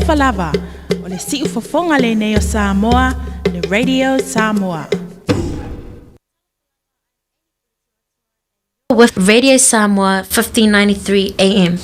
Talofa lava, o le siufofoga lenei o Samoa, le Radio Samoa. With Radio Samoa 1593 AM.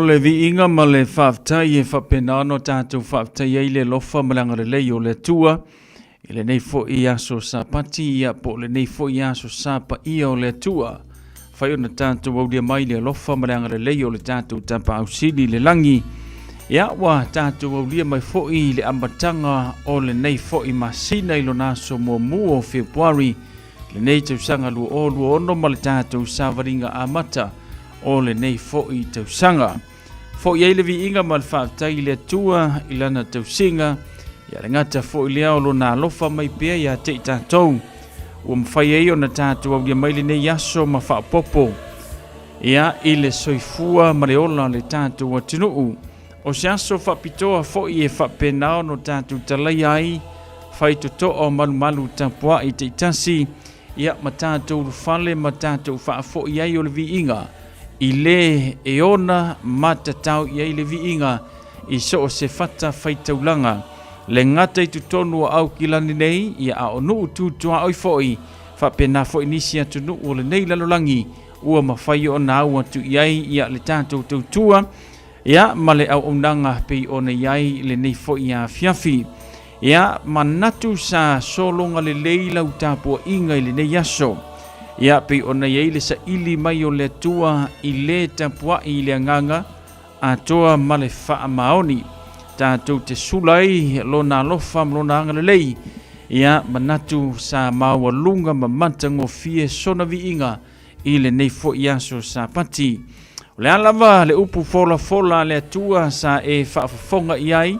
le viiga ma le faafetai e faapena ona tatou faafetai ai le alofa ma le agalelei o le Atua i lenei foi aso Sapati, ia po o lenei foi aso sa paia o le Atua. Fai ona tatou aulia mai le alofa ma le agalelei o le tatou Tapaau Sili i le lagi. Ia, ua tatou aulia mai foi le amataga o lenei foi masina i lona aso muamua o Fepuari, lenei tausaga 2026 ma le tatou savaliga amata o lenei foi tausaga. Foi ai le viiga ma le faafetai i le Atua i lana tausiga, ia le gata foi lea o lona alofa mai pea ia te i tatou. Ua mafai ai ona tatou aulia mai lenei aso ma faaopoopo ia i le soifua ma le ola o le tatou atunuu. O se aso faapitoa foi e faapena ona tatou talaia ai faitotoa o malumalu tapuai taitasi ia ma tatou ulufale ma tatou faafoi ai o le viiga i le e ona ma tatao i ai le viiga i so o se fata faitaulaga le gata i totonu o Aukilani nei, ia a o nuu tu tuaoi foi, faapena foi nisi atunuu o lenei lalolagi ua mafai ona au atu i ai ia le tatou tautua ia ma le auaunaga pei ona i ai lenei foi afiafi. Ia, manatu sa sologa lelei lau tapuaiga i lenei aso. Ia, pei ona i ai le saili mai o le Atua i le tapuai i le agaga atoa ma le faamaoni. Tatou te sula ai Lona alofa ma Lona agalelei. Ia, manatu sa maualuga ma matagofie sona viiga i lenei foi aso Sapati. O le a lava le upu folafola a le Atua sa e faafofoga i ai,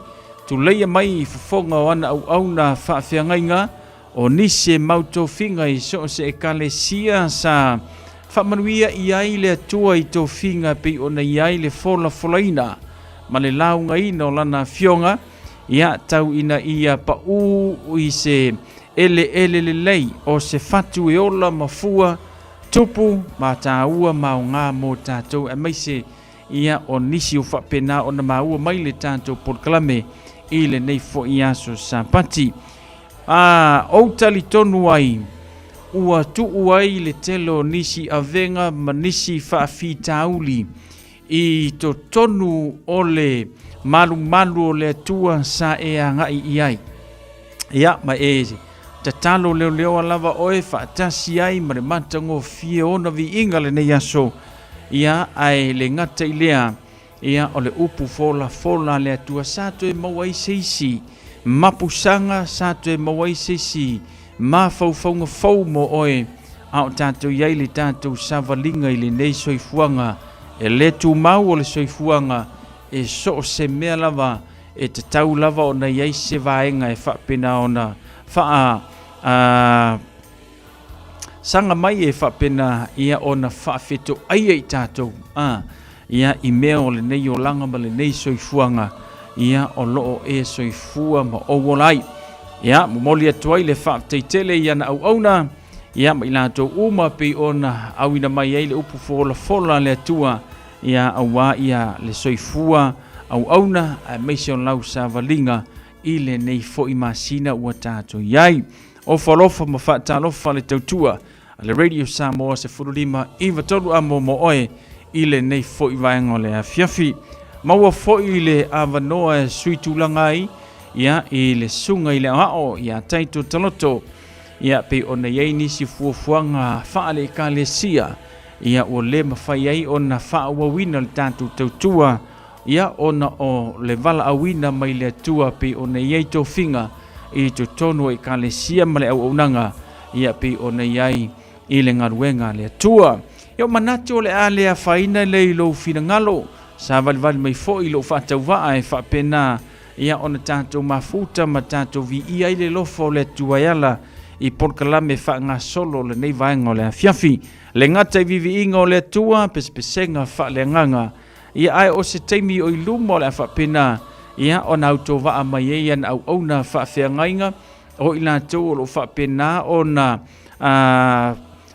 tuleia mai i fofoga o ana auauna faafeagaiga, o nisi e mau tofiga i so o se ekalesia sa faamanuia i ai le Atua i tofiga pei ona i ai le folafolaina ma le laugaina o lana afioga, ia tau ina ia paʻū i se eleele lelei o se fatu e ola ma fua, tupu ma tāua ma aoga mō tātou aemaise ia o nisi o faapena ona maua mai le tatou polokalame i lenei foi aso Sapati. A ou talitonu ai, ua tuu ai le tele o nisi avega ma nisi faafitauli i totonu o le malumalu o le Atua sa e agai i ai. Ia, ma e tatalo leoleoa lava oe faatasi ai ma le matagofie ona viiga lenei aso. Ia, ae le gata i lea, ia, o le upu folafola a le Atua sa toe maua ai se isi mapusaga, sa toe maua ai se isi mafaufauga fou mo oe, a o tatou i ai le tatou savaliga i lenei soifuaga e le tumau o le soifuaga e so o se mea lava e tatau lava ona i ai se vaega e faapena ona faa a, saga mai e faapena ia ona faafetoaia i tatou a, ia i mea o lenei olaga ma lenei soifuaga ia o lo o e soifua ma ou ola ai. Ia, momoli atu ai le faafetai tele i ana auauna, ia ma i latou uma pei ona auina mai ai le upu folafola a le Atua, ia auā ia le soifua auauna aemaise o lau savaliga i lenei foi masina ua tatou i ai. Ofa alofa ma faatalofa le tautua a le Radio Samoa 15 93 a mo mo oe i lenei foi vaega o le afiafi. Maua foi le avanoa e sui tulaga ai ia i le suga i le aoao ia Taito Taloto ia pei ona i ai nisi fuafuaga faale ekalesia ia ua le mafai ai ona faaauauina le tatou tautua ia ona o le valaauina mai le Atua pei ona i ai tofiga i totonu o ekalesia ma le auaunaga ia pei ona i ai i le galuega a le Atua. Ia o manatu o le a le afaina lea i lou finagalo, savalivali mai foi i lou faatauvaa e faapena ia ona tatou mafuta ma tatou viia ai le alofa o le Atua e ala i polokalame faagasolo o lenei vaega o le afiafi. Le gata i viviiga o le Atua, pesepesega faaleagaga, ia ae o se taimi o i luma o le a faapena ia ona autovaa mai ai ana auauna faafeagaiga o i latou o lo o faapena ona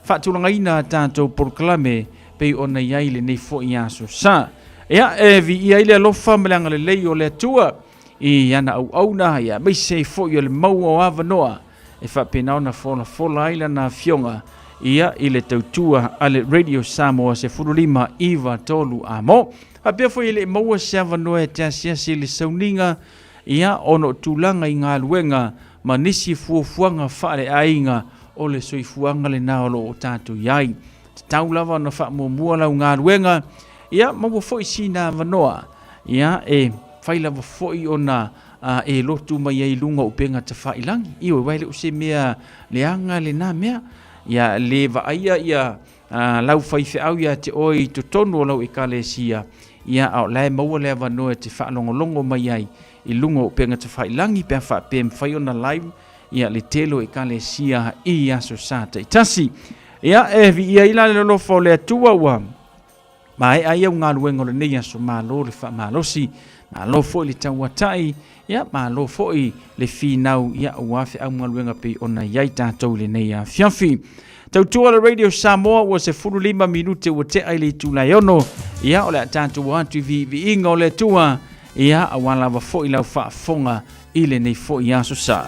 faatulagaina a tatou polokalame pei ona i ai lenei foi aso sa. Ia, e viia ai le alofa ma le agalelei o le Atua i ana auauna, ia aemaise ai foi o le maua o avanoa e faapena ona folafola ai lana afioga ia i le tautua a le Radio Samoa 15 9 3 amo. Faapea foi e le i maua se avanoa e te asiasi i le sauniga, ia, ona o tulaga i galuega ma nisi fuafuaga faaleaiga o le soifuaga lena o lo o tatou i ai. Tatau lava ona faamuamua lau galuega, ia maua foi sina avanoa, ia, e fai lava foi ona a, e lotu mai ai i luga o upega tafailagi. Ioe, aua e le o se mea leaga lena mea. Ia le vaaia ia a, lau faifeau ia te oe i totonu o lau ekalesia, ia, a o la e maua le avanoa e te faalogologo mai ai i luga o upega tafailagi pe a faapea e mafai ona live ia le tele o ekalesia i aso sa taitasi. Ia, e viia ai la le alofa o le Atua ua maea ai au galuega o lenei aso, malo le faamalosi, malo foi le tauatai, ia malo foi le finau, ia aua feau ma galuega pei ona i ai tatou i lenei afiafi. Tautua le Radio Samoa ua 15 minute ua tea i le itula e 6, ia o le a tatou atu i viiviiga o le Atua, ia aua lava foi lau faafofoga i lenei foi aso sa.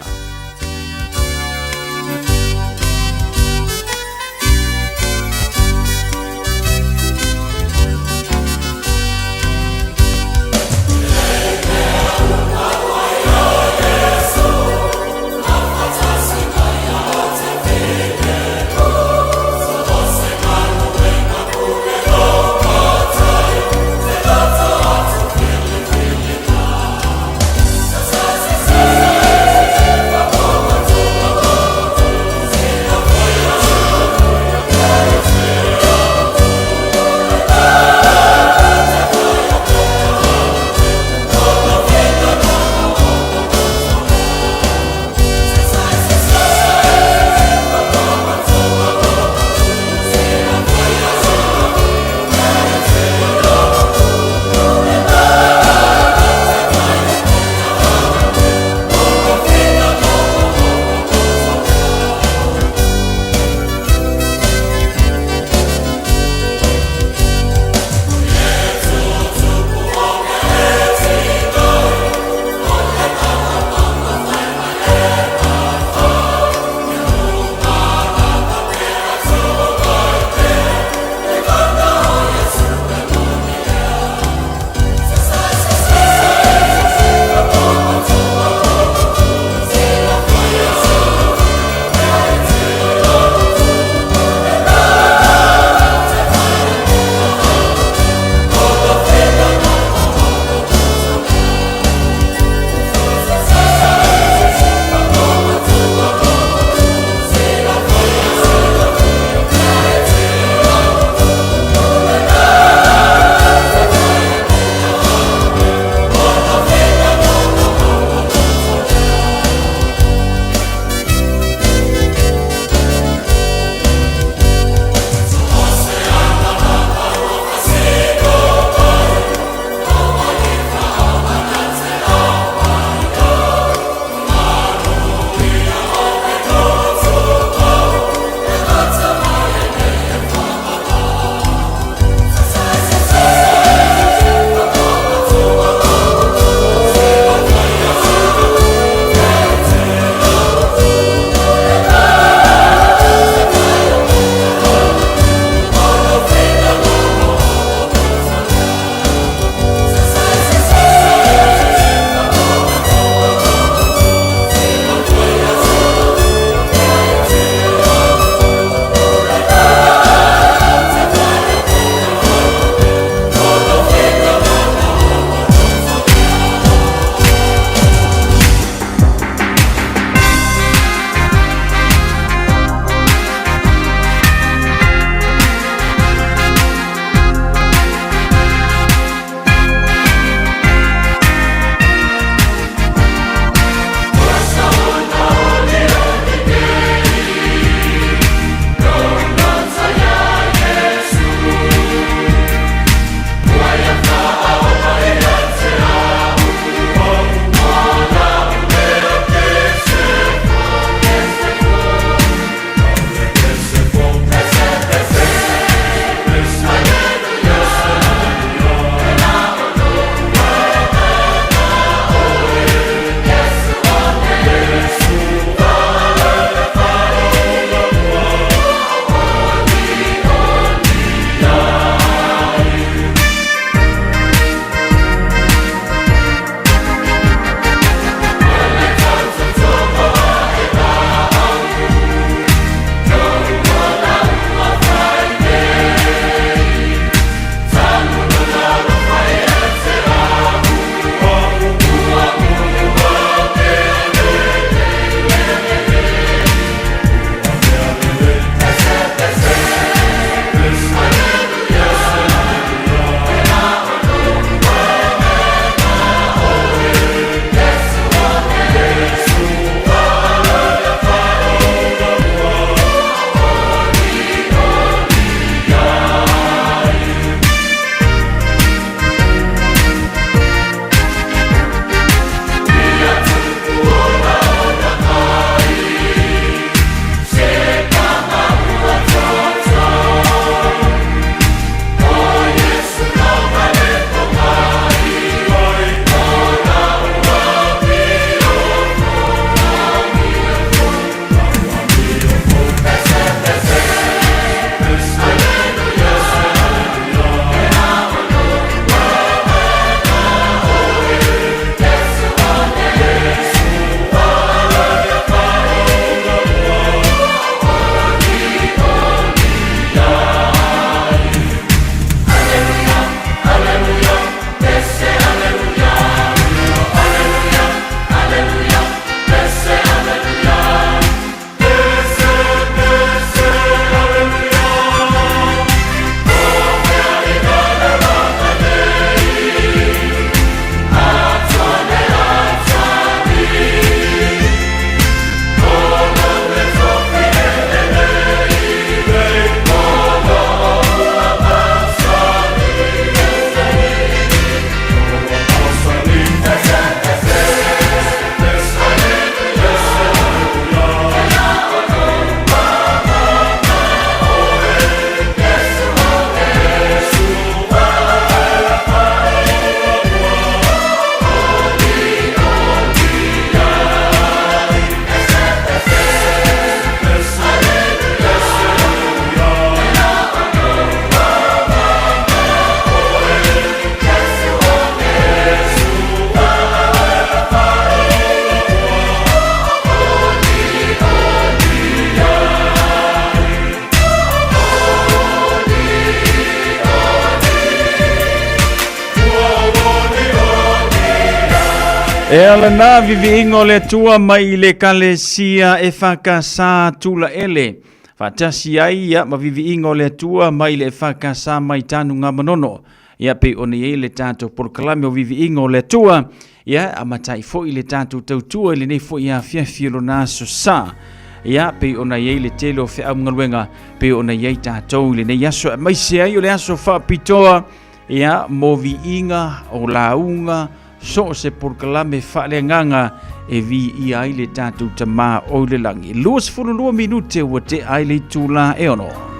E ala nā viviiga o le Atua mai i le Ekalesia EFKS Tulaele. Faatasi ai ia ma viviiga o le Atua mai i le EFKS mai Tanugamanono. Ia pei ona i ai le tatou polokalame o viviiga o le Atua. Ia amatai foi le tatou tautua i lenei foi afiafi o lona aso sa. Ia pei ona i ai le tele o feau ma galuega pei ona i ai tatou i lenei aso aemaise ai o le aso faapitoa ia mo viiga o lauga so o se polokalame faaleagaga e viia ai le tatou Tamā o i le lagi. 22 minute ua tea ai le itula e 6.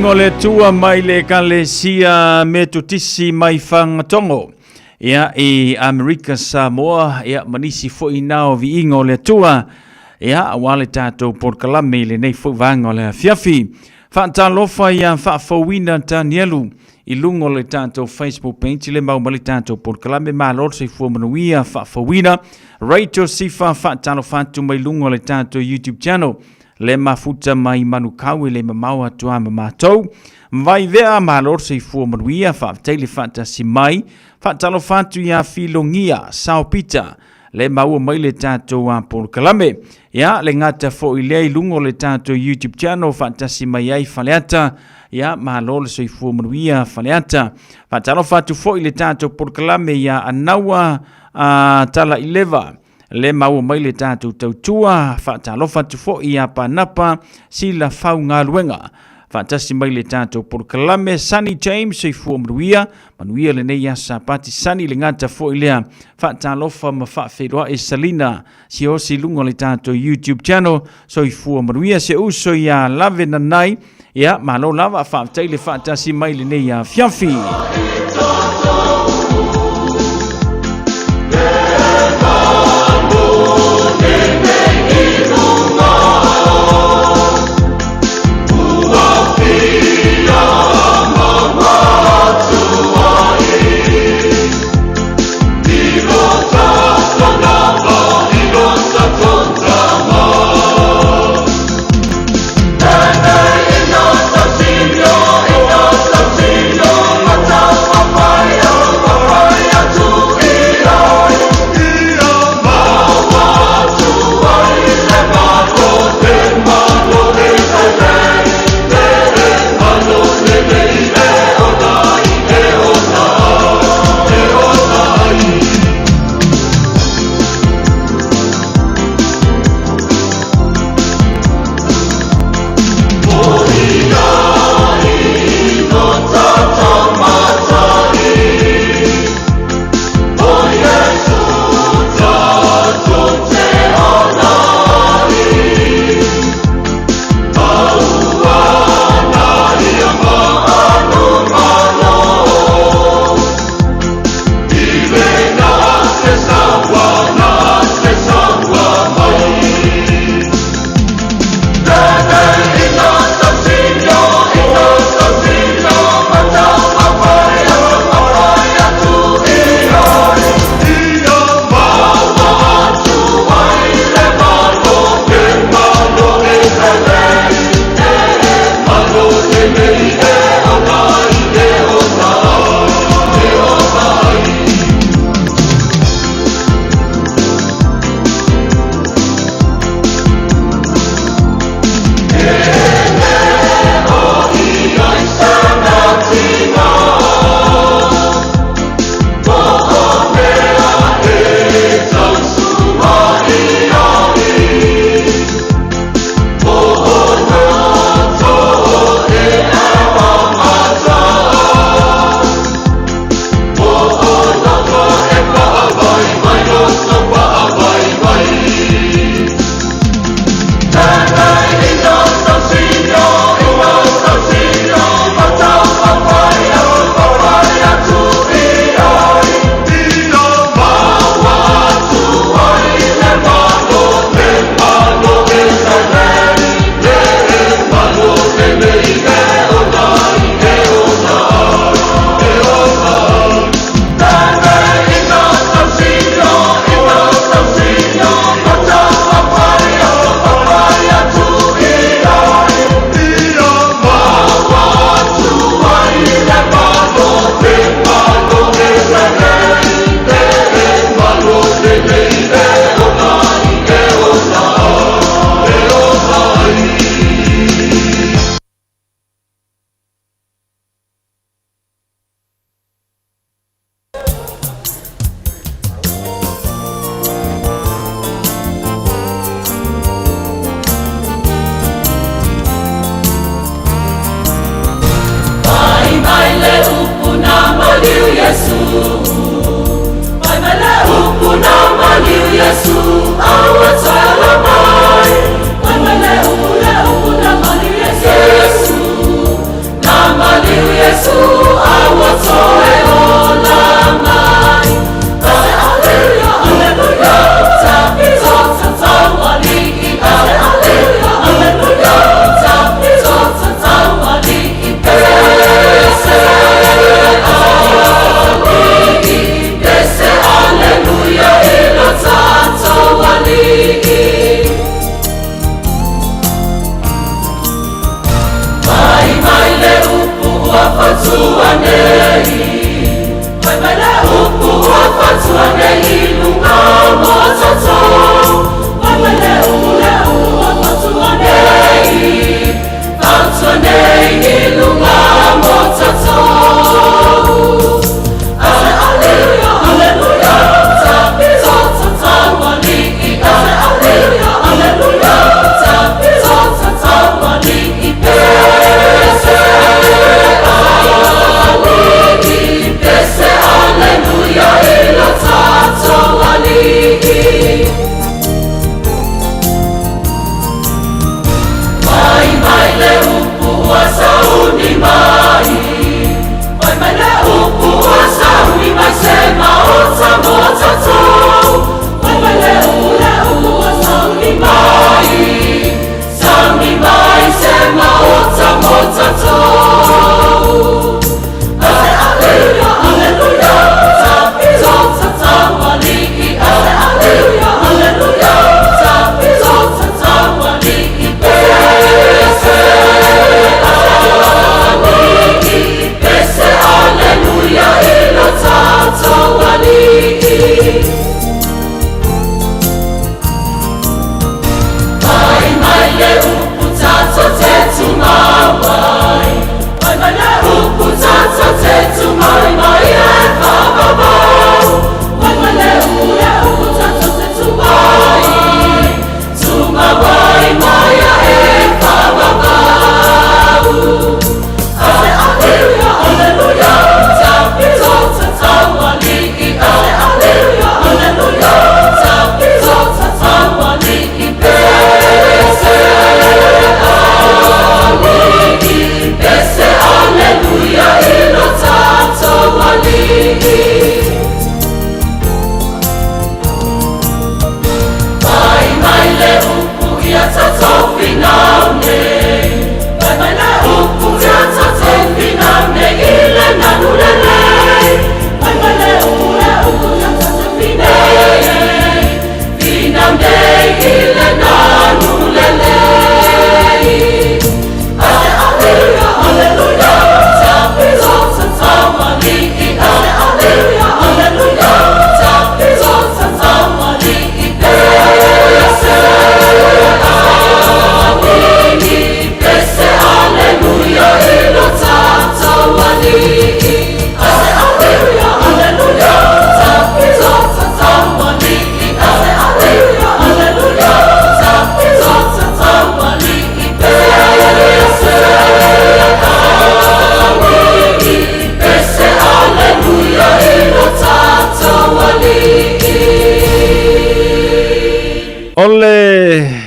viiga o le Atua mai le Ekalesia Metotisi mai Fagatogo, ia i Amerika Samoa, ia ma nisi foi na o viiga o le Atua, ia aua le tatou polokalame i lenei foi vaega o le afiafi. Faatalofa ia faafouina Tanielu i luga o le tatou Facebook page le mau mai le tatou polokalame malo le soifua manuia faafouina. Rachel Sifa faatalofa atu mai luga o le tatou YouTube channel le mafuta mai Manukau e le mamao atu a ma matou. Vaivea malo le soifua manuia faafetai le faatasi mai. Faatalofa atu ia Filogia Sao Pita le maua mai le tatou a polokalame. Ia, le gata foi lea i luga o le tatou YouTube channel faatasi mai ai Faleata. Ia, malo le soifua manuia Faleata. Faatalofa atu foi le tatou polokalame ia Anaua a Talaileva. Le maua mai le tatou tautua, faatalofa atu foi ia Panapa Sila Fau Galuega. Faatasi mai le tatou polokalame Sunny James soifua manuia, manuia lenei aso Sapati Sunny le gata foi lea. Faatalofa ma faafeiloai Salina Siosi luga o le tatou YouTube channel soifua manuia se uso ia Lave Nanai. Ia malo lava faafetai le faatasi mai lenei afiafi.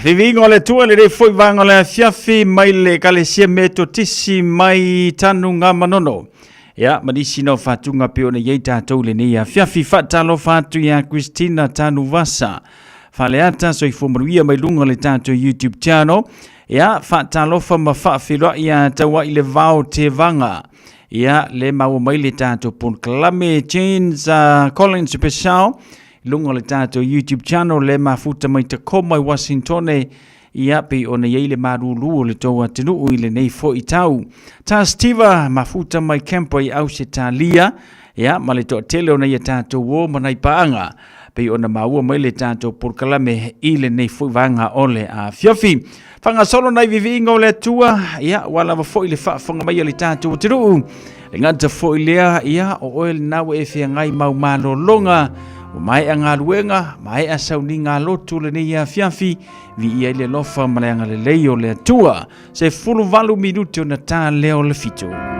Viviga o le Atua lenei foi vaega o le afiafi mai le Ekalesia Metotisi mai Tanugamanono. Ia, ma nisi na o faatuga pei ona i ai tatou i lenei afiafi. Faatalofa atu ia Christina Tanuvasa. Faleata, soifua manuia mai luga o le tatou YouTube channel. Ia, faatalofa ma faafeiloai ia Tauai le Vao Tevaga. Ia, le maua mai le tatou polokalame James Collins Special i luga o le tatou YouTube channel le mafuta mai Tacoma i Washingtone. Ia, pei ona i ai le malulu o le tou atunuu i lenei foi tau. Ta Steva mafuta mai Campo i Ausetalia. Ia, ma le toatele o nai a tatou uo ma nai paaga pei ona maua mai le tatou polokalame i lenei foi vaega o le afiafi. Faagasolo nai viviiga o le Atua, ia, ua lava foi le faafofoga mai a le tatou atunuu. Le gata foi lea, ia, o oe lena ua e feagai mau malologa, ua maea galuega, maea sauniga lotu lenei afiafi, viia ai le alofa ma le agalelei o le Atua. Se 18 minute ona tā lea o le 7.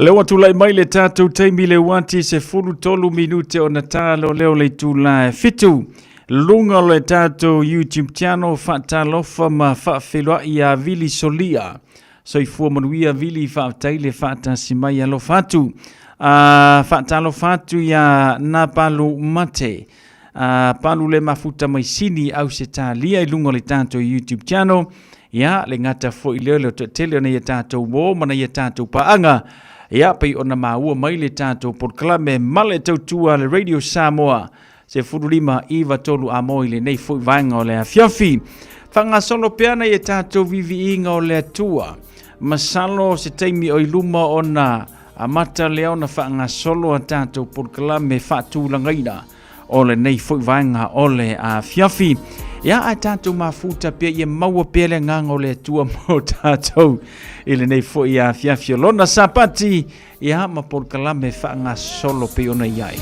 Lea ua tulai mai le tatou taimi le uati 13 minute ona talo leo le itula e 7. Luga o le tatou YouTube channel faatalofa ma faafeiloai ia Vili Solia. Soifua manuia Vili, faafetai le faatasi mai alofa atu. Faatalofa atu ia Napalu Mate. Palu le mafuta mai Sini Ausetalia i luga o le tatou YouTube channel. Ia, le gata foi lea o le toatele o nei tatou uo ma nei tatou paaga. Ia, pei ona maua mai le tatou polokalame ma le tautua a le Radio Samoa. 15 9 3 a mo i lenei foi vaega o le afiafi. Faagasolo pea nai e tatou viviiga o le Atua. Masalo se taimi o i luma ona amata lea ona faagasolo a tatou polokalame faatulagaina o lenei foi vaega o le afiafi. Ia, ae tatou mafuta pea ia maua pea le agaga o le Atua mo tatou i lenei foi afiafi o lona Sapati, ia ma polokalame faagasolo pei ona i ai.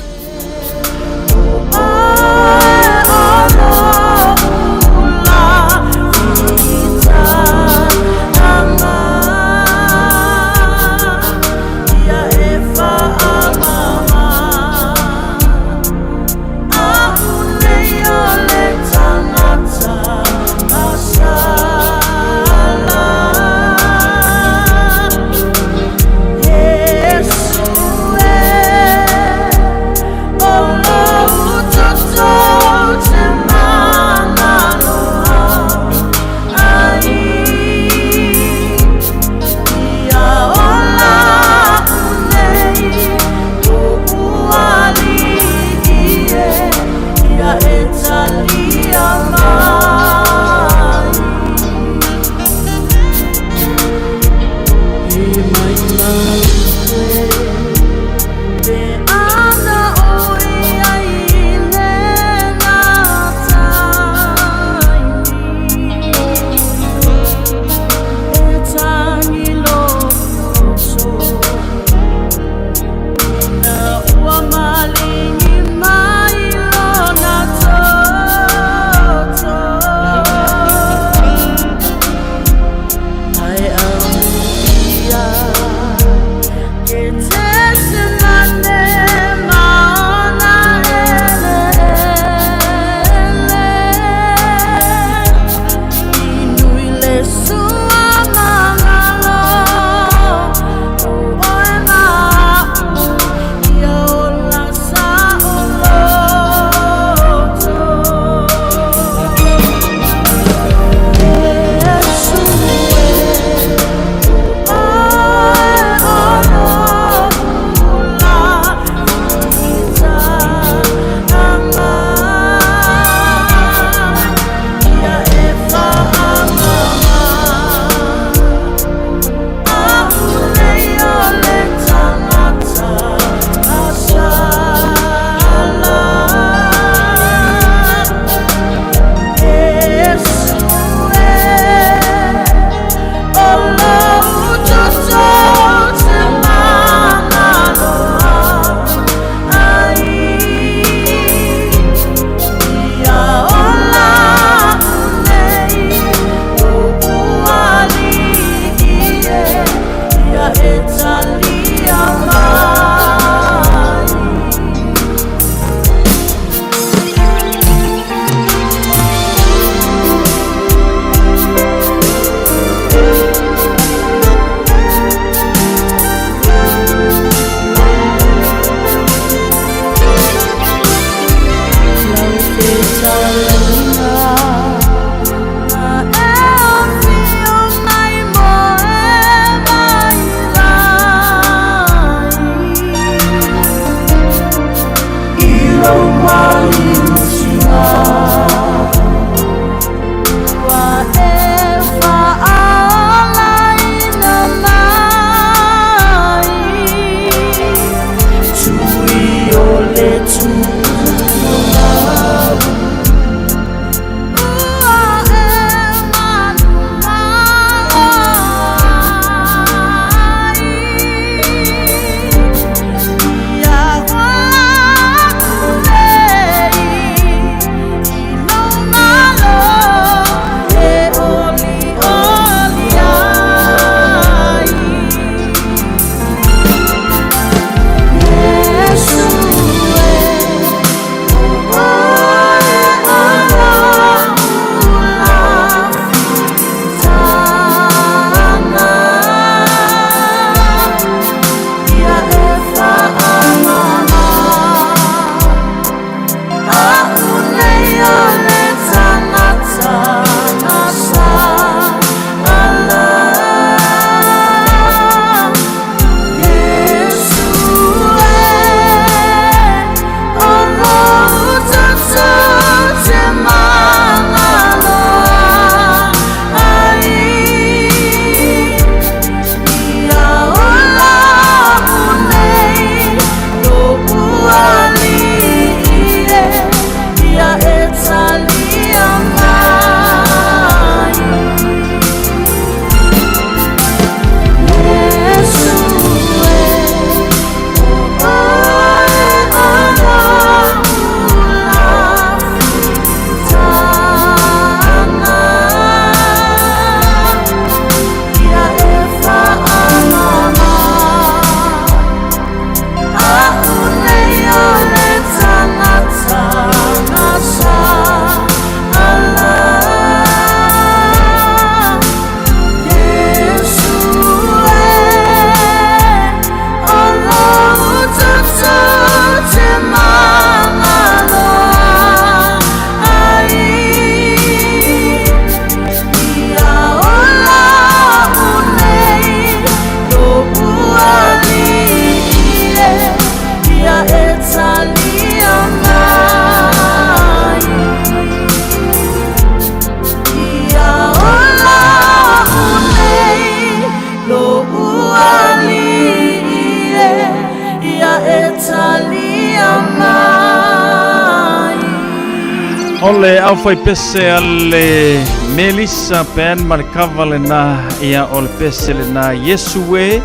O le aufaipese a le Melissa Band ma le kava lena, ia o le pese lena Iesu e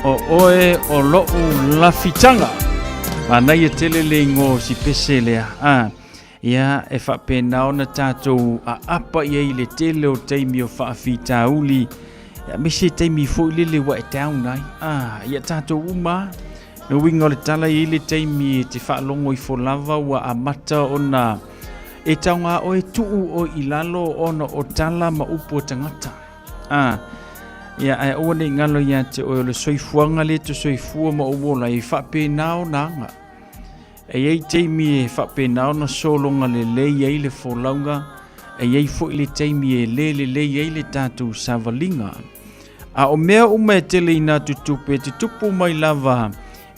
o oe o lo'u lafitaga. Manaia tele le igoa o si pese lea. A, ia e faapena ona tatou aapa i ai i le tele o taimi o faafitauli, ia aemaise taimi foi lele ua e down ai. A, ia tatou uma lava. Le uiga o le tala, e i ai le taimi e te faalogo ifo lava ua amata ona e taoga oe tuu oe i lalo ona o tala ma upu a tagata. A, ia ae aua ne i galo ia te oe o le soifuaga lea e te soifua ma ou ola ai, e faapena ona aga. E i ai taimi e faapena ona sologa lelei ai le folauga, e i ai foi le taimi e le lelei ai le tatou savaliga. A o mea uma e tele ina tutupu, e tutupu mai lava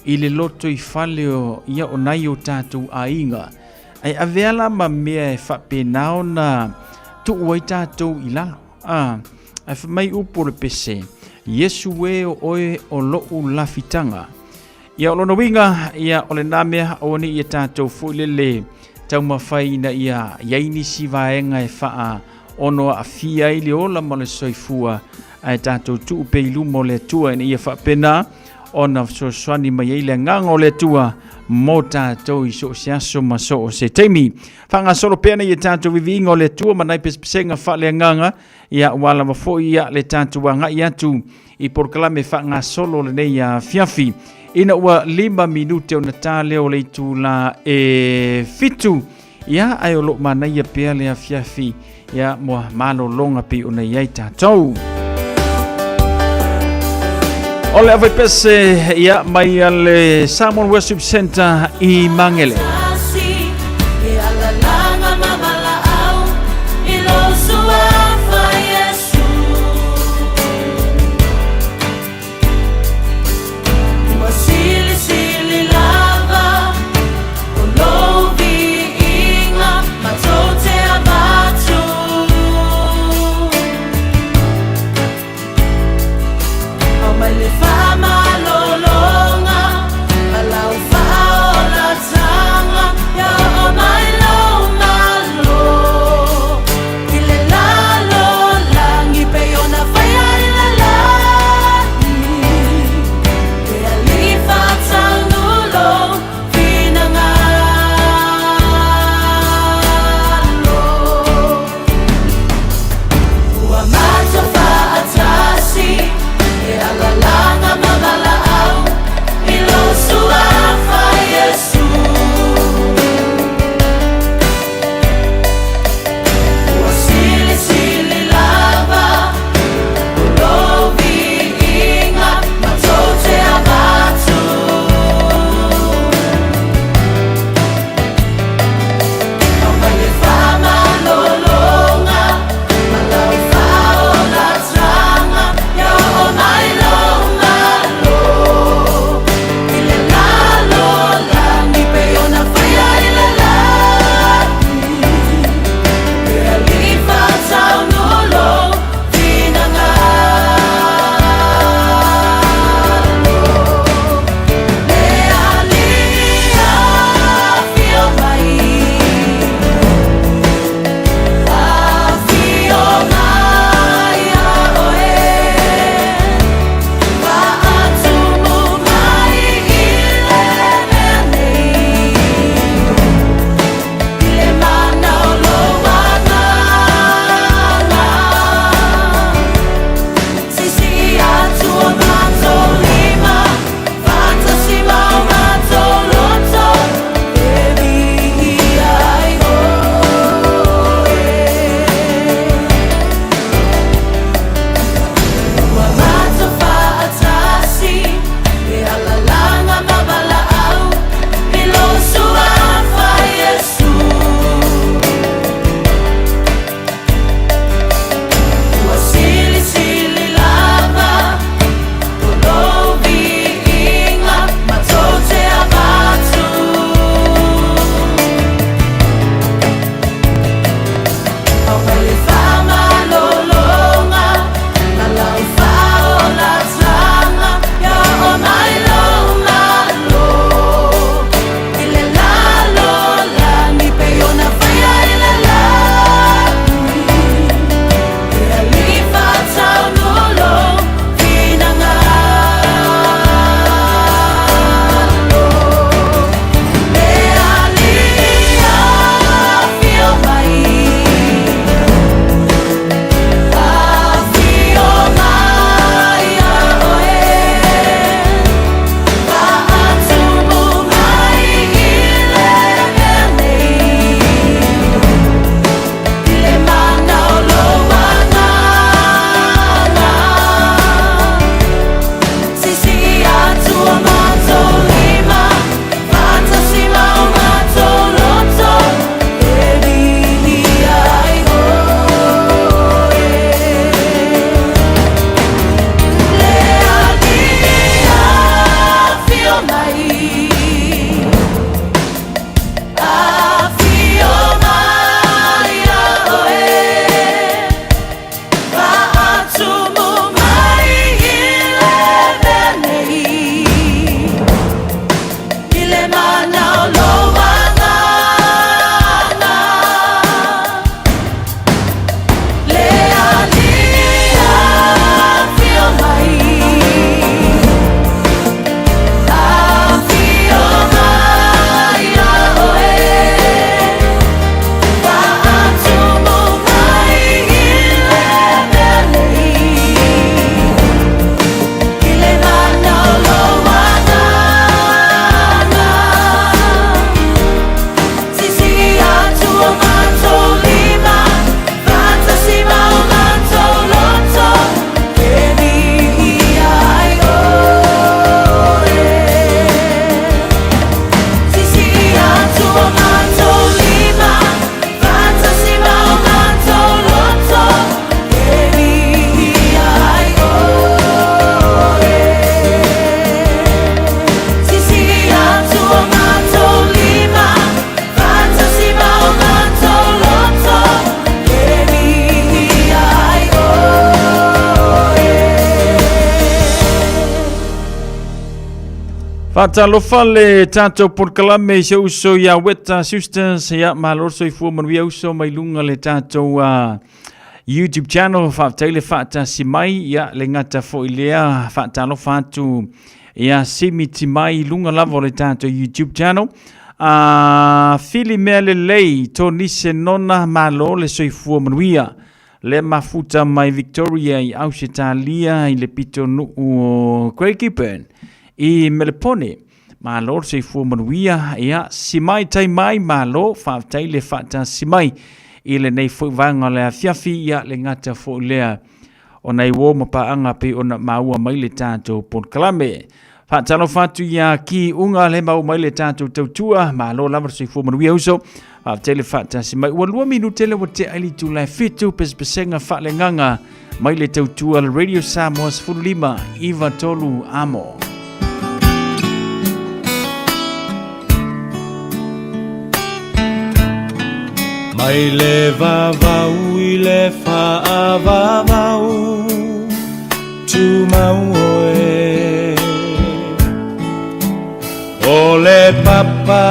i le lotoifale o, ia, o nai o tatou aiga. Ae avea la ma mea e faapena ona tuu ai tatou i lalo. A, ae fai mai upu o le pese, Iesu e o oe o lo'u lafitaga. Ia o lona uiga, ia o lena mea aua ne i ia tatou foi lele taumafai ina ia i ai nisi vaega e faa ono aafia ai le ola ma le soifua, ae tatou tuu pea i luma o le Atua ina ia faapena ona fesoasoani mai ai le agaga o le Atua mo tatou i so o se aso ma so o se taimi. Faagasolo pea nei ia tatou viviiga o le Atua ma nai pesepesega faaleagaga, ia ua lava foi ia le tatou agai atu i polokalame faagasolo lenei afiafi. Ina ua 5 minute ona ta lea o le itula e 7, ia ae o loo manaia pea le afiafi ia mo malologa pei ona i ai tatou. O le avaipese ia mai a le Samoan Worship Center i Magele. Faatalofa le tatou polokalame i se uso ia Weta Sisters, ia malo le soifua manuia uso mai luga le tatou YouTube channel. Faafetai le faatasi mai, ia le gata foi lea, faatalofa atu ia Simi Timai i luga lava o le tatou YouTube channel. Fili mea lelei, Tonise Nona, malo le soifua manuia. Le mafuta mai Victoria i Ausetalia i le pitonuu o Craigieburn i Melepone. Malo le soifua manuia, ia si mai tai mai, malo, faafetai le faatasi mai i lenei foi vaega o le afiafi, ia le gata foi lea o nai uo ma paaga pei ona maua mai le tatou polokalame. Faatalofa atu ia Ki Uga le mau mai le tatou tautua, malo lava le soifua manuia uso, faafetai le faatasi mai. Ua 2 minute le ua tea i le itula e 7, pesepesega faaleagaga mai le tautua le Radio Samoa 15 93 amo. Mai le vavau i le faavavau Tumau oe O le papa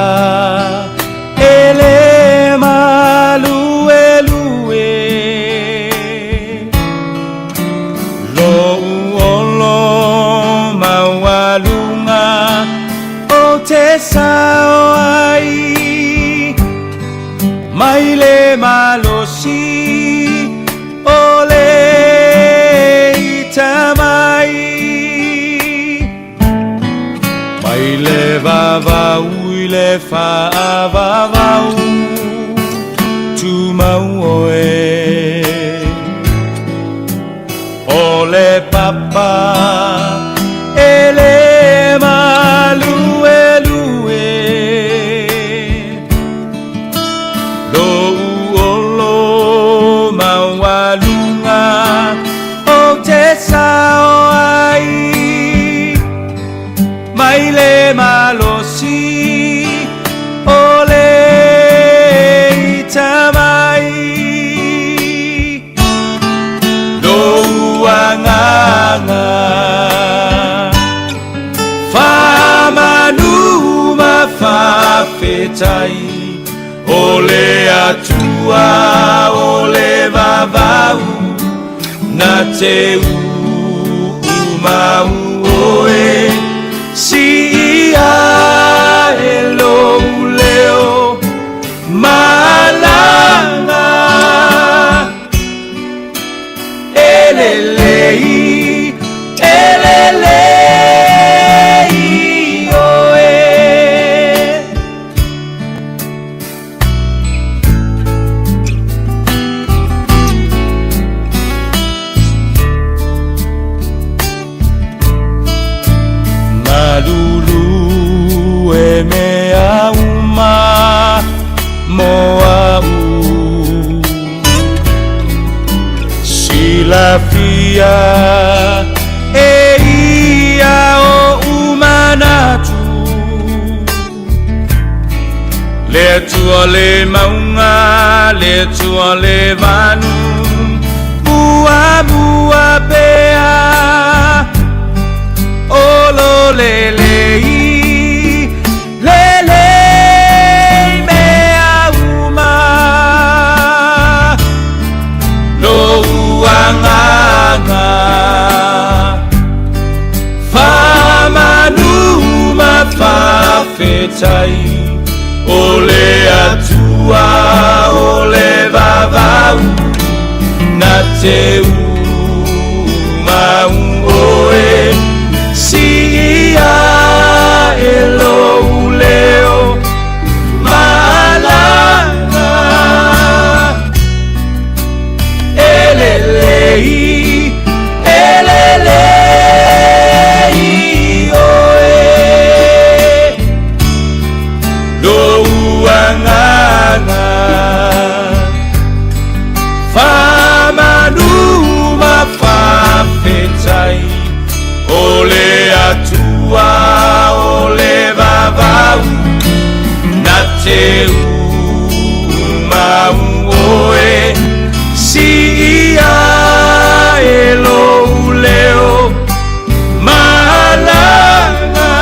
e le maluelue Lou olo maualuga o te sao ai Mai le malosi o le ita mai Mai le vavau i le faavavau Tumau oe O le papa e le maluelue Lou olo maualuga o te sao ai Mai le malosi o le ita mai Lou agaga Faamanu ma faafetai O le Atua o le vavau Na te uumau oe Siia e lou leo malaga E lelei, e lelei oe. Malulu e mea uma mo a'u Silafia e ia oʻu manatu Le Atua le mauga, le Atua le vanu Muamua pea Olo lelei, lelei mea uma Lou agaga Faamanu ma faafetai O le Atua o le vavau Na te uumau oe Siia e lou leo malaga E lelei, e lelei oe Lou agaga Faamanu ma faafetai O le Atua o le vavau Na te uumau oe Siia e lou leo malaga.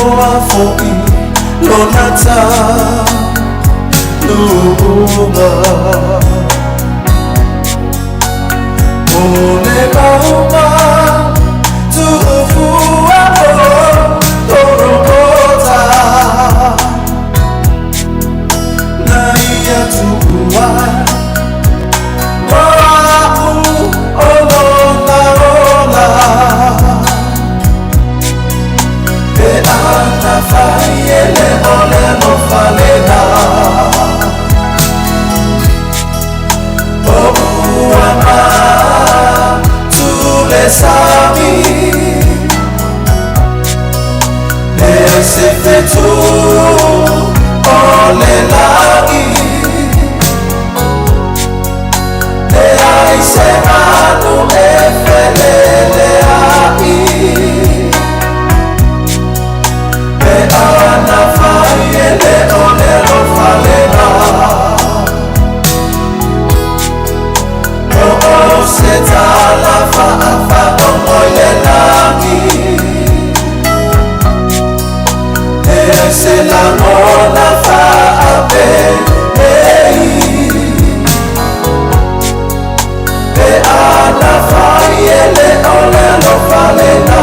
Iloa fo'i lona taunuuga. O le mauga tuufua o Gologota, na ia tuua mo a'u o lona ola. Pe ana fai e le o le alofa lena, o ua matu le sami, leai se fetu o le lagi, leai se manu e felelea'i. Pe ana fai e le o le alofa lena, o o se tala faafagogo i le lagi, leai se lagona faapenei. Pe ana fai e le o le alofa lena.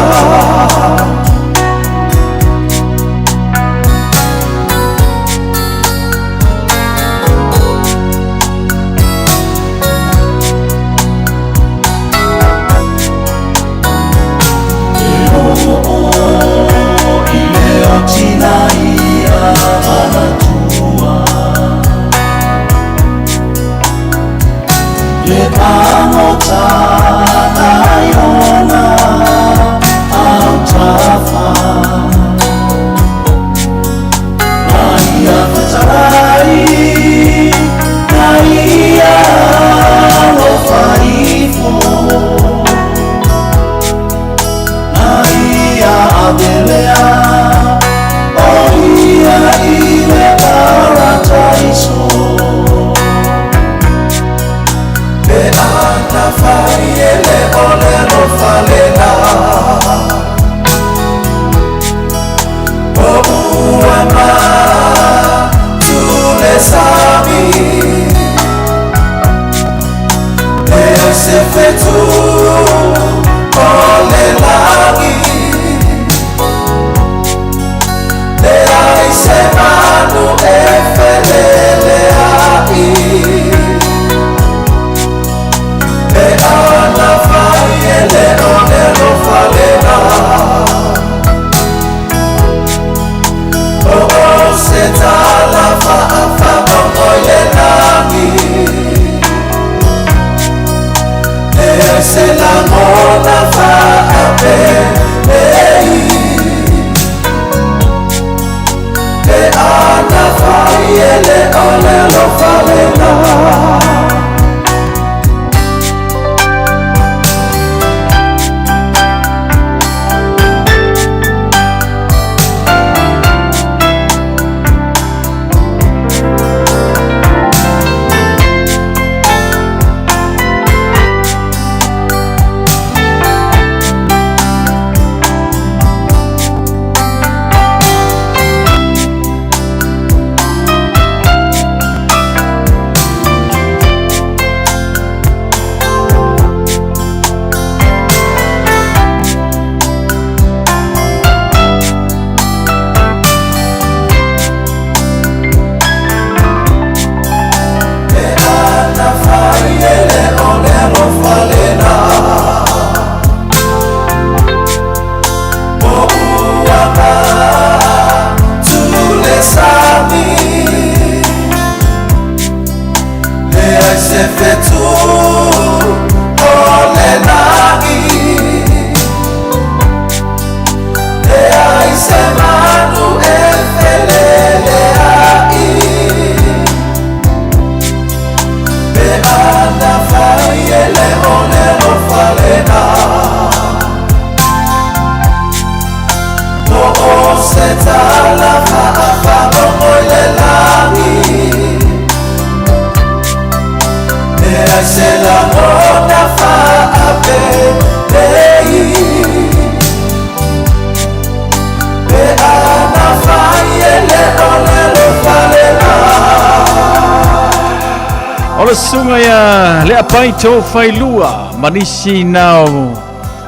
le susuga ia Leapai Tofailua ma nisi na o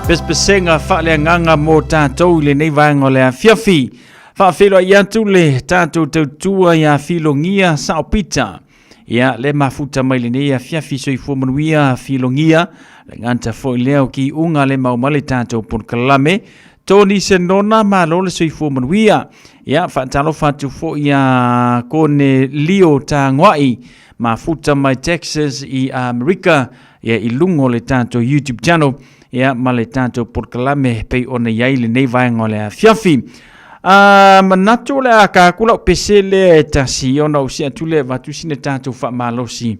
pesepesega faaleagaga mo tatou i lenei vaega o le afiafi. Faafeiloai atu le tatou tautua ia Filogia Sao Pita. Ia, le mafuta mai lenei afiafi soifua manuia Filogia. Le gata foi lea o kiuga le mau mai le tatou polokalame. Tony Senona, malo le soifua manuia. Ia, faatalofa atu foi ia Kone Lio Tagoai, mafuta mai Texas i Amerika, ia i luga o le tatou YouTube channel, ia ma le tatou polokalame pei ona i ai lenei vaega o le afiafi. Manatu o le a ka aku lau pese lea e tasi ona ou si atu lea e avatu sina tatou faamalosi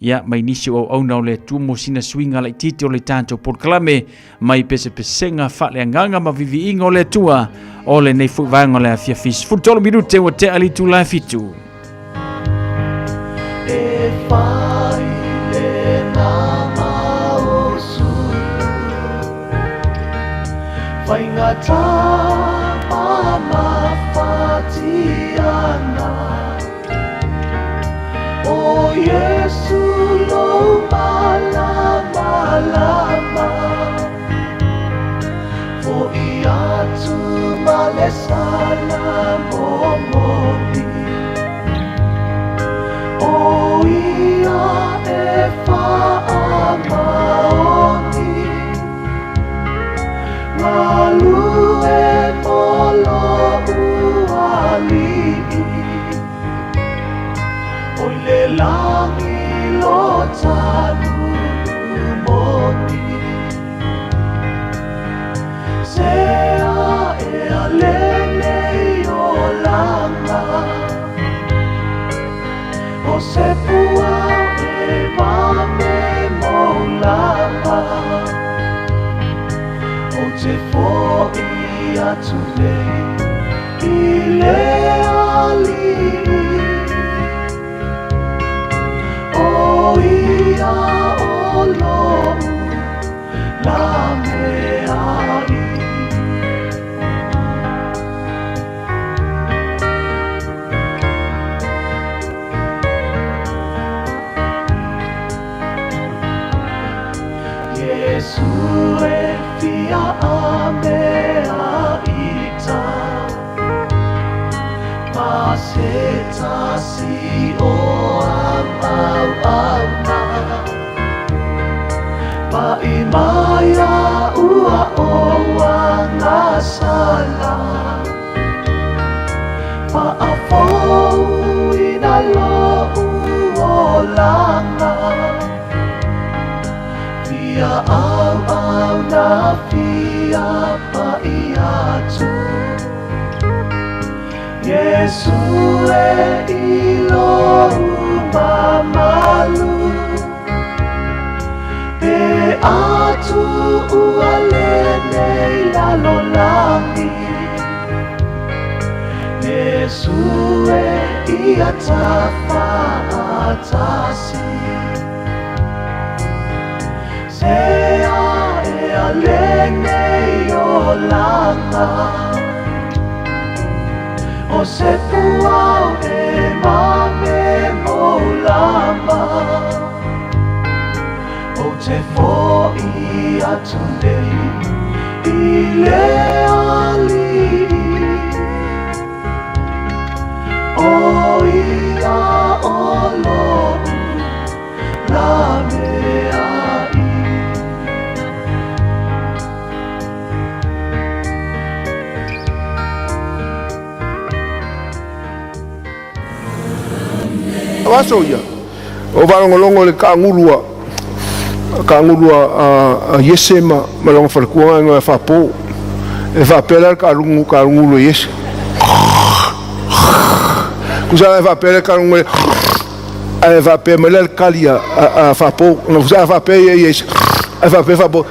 ia mai nisi o auauna o le Atua mo sina suiga laitiiti o le tatou polokalame mai pesepesega faaleagaga ma viviiga o le Atua o lenei foi vaega o le afiafi 13 minute ua tea le itula e 7. E whai le nama o sulu Whainga tama mawhatiana O Yesu lo malama lama Fo i atu ma le sala momoni O ia e whaamaoni Malu e molo ualii O i le langi lo tanu moni Se a e a lenei o langa O se pua e mame mo lava O te foi atu nei i le alii O ia o lou la meai. Iesu e fia a mea ita Ma se tasi o a mau au na Pa i maia ua o anga sala Pa a fou ina lo o langa Fia au au na fia pa i atu Yesu e i lo mamalu Pe atu ua lenei lalolagi Yesu e ia tafaatasi Se a e a lenei o langa O se puau e mame mo lama O te foi atu nei i le alii O ia o lou la meai. O aso ia, o faalogologo i le taagulu a taagulu a Iese ma lona faletua na e faapo. E faapea la le taalugu taalugulu e Iese. Tusa la e faapea le taalugu ae faapea mai la le tali a faapo. Tusa a faapea ia Iese, ae faapea faapo.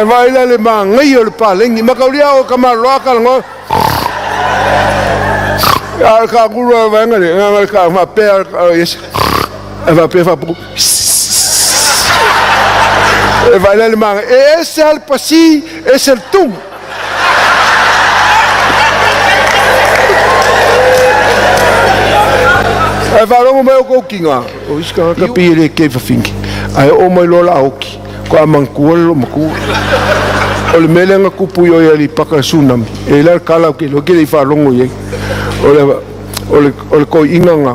Ae vaai la le magaia o le paleni. Mataulia o tamaloa talanoa. A o le taagulu a le vaega lea, na le faapea Iese, ae faapea faapo. E vaai la le magaia. E ese lava le pasi, ese le tumu. Ae faalogo mai oukou kiga, o isi tagata pei e le kē fafine, ae oo mai loa la oki, faatoa manatua le loomatua. O le mea lea na tupu i o i Aleipata le tsunami, e i ai la le tala ou te iloa e te le i faalogo i ai. O le, o le, o le toeaina na,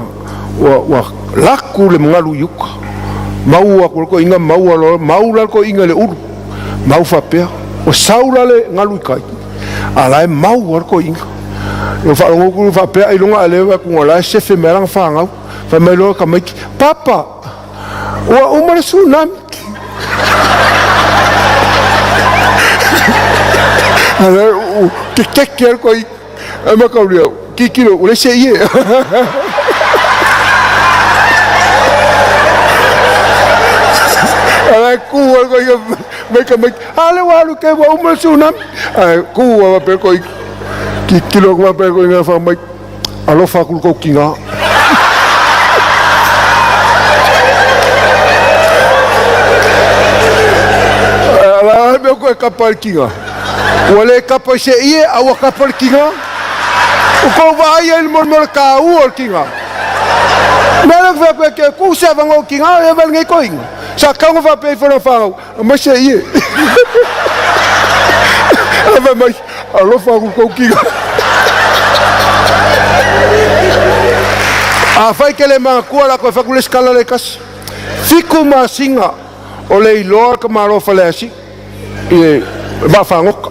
ua, ua laku le magalu i uta, mau atu le toeaina maua loa, mau la le toeaina i le ulu, mau faapea, ua sau la le galu i tai, a la e mau lava le toeaina. Ua faalogo atu faapea ailoga a lea atu o la e sefe mai lana fanau. Fai mai loa tamaiti, Papa, ua uma le tsunami. Kekeke le toeaina. Ai mataulia, kikilo, ua leai se ie. A la e ku ai le toeaina mai tamaiti, a lea ua alu kei ua uma le tsunami. Ae ku lava faapea le toeaina. Tilotilo atu faapea le toeaina fai mai, alofa atu i le tou tina. O le a le mea ua toe kapa ai le tina? Ua le kapa i se ie, a ua kapa i le tina? Ua tou vaai ai i le molimoli o le taua o le tina? Mea lea ou te fai atu ai, ke tuu se avanoa i le tina, e ava i lenei toeaina. Sa tatau ona faapea ifo i lana fanau, Aumai se ie. Ae fai mai, alofa atu i tou tino. Afai e te le manatua, o le a toe fai atu le isi tala lea e tasi. Fitu masina o le iloa le tamaloa Faleasiu i le vaafagota.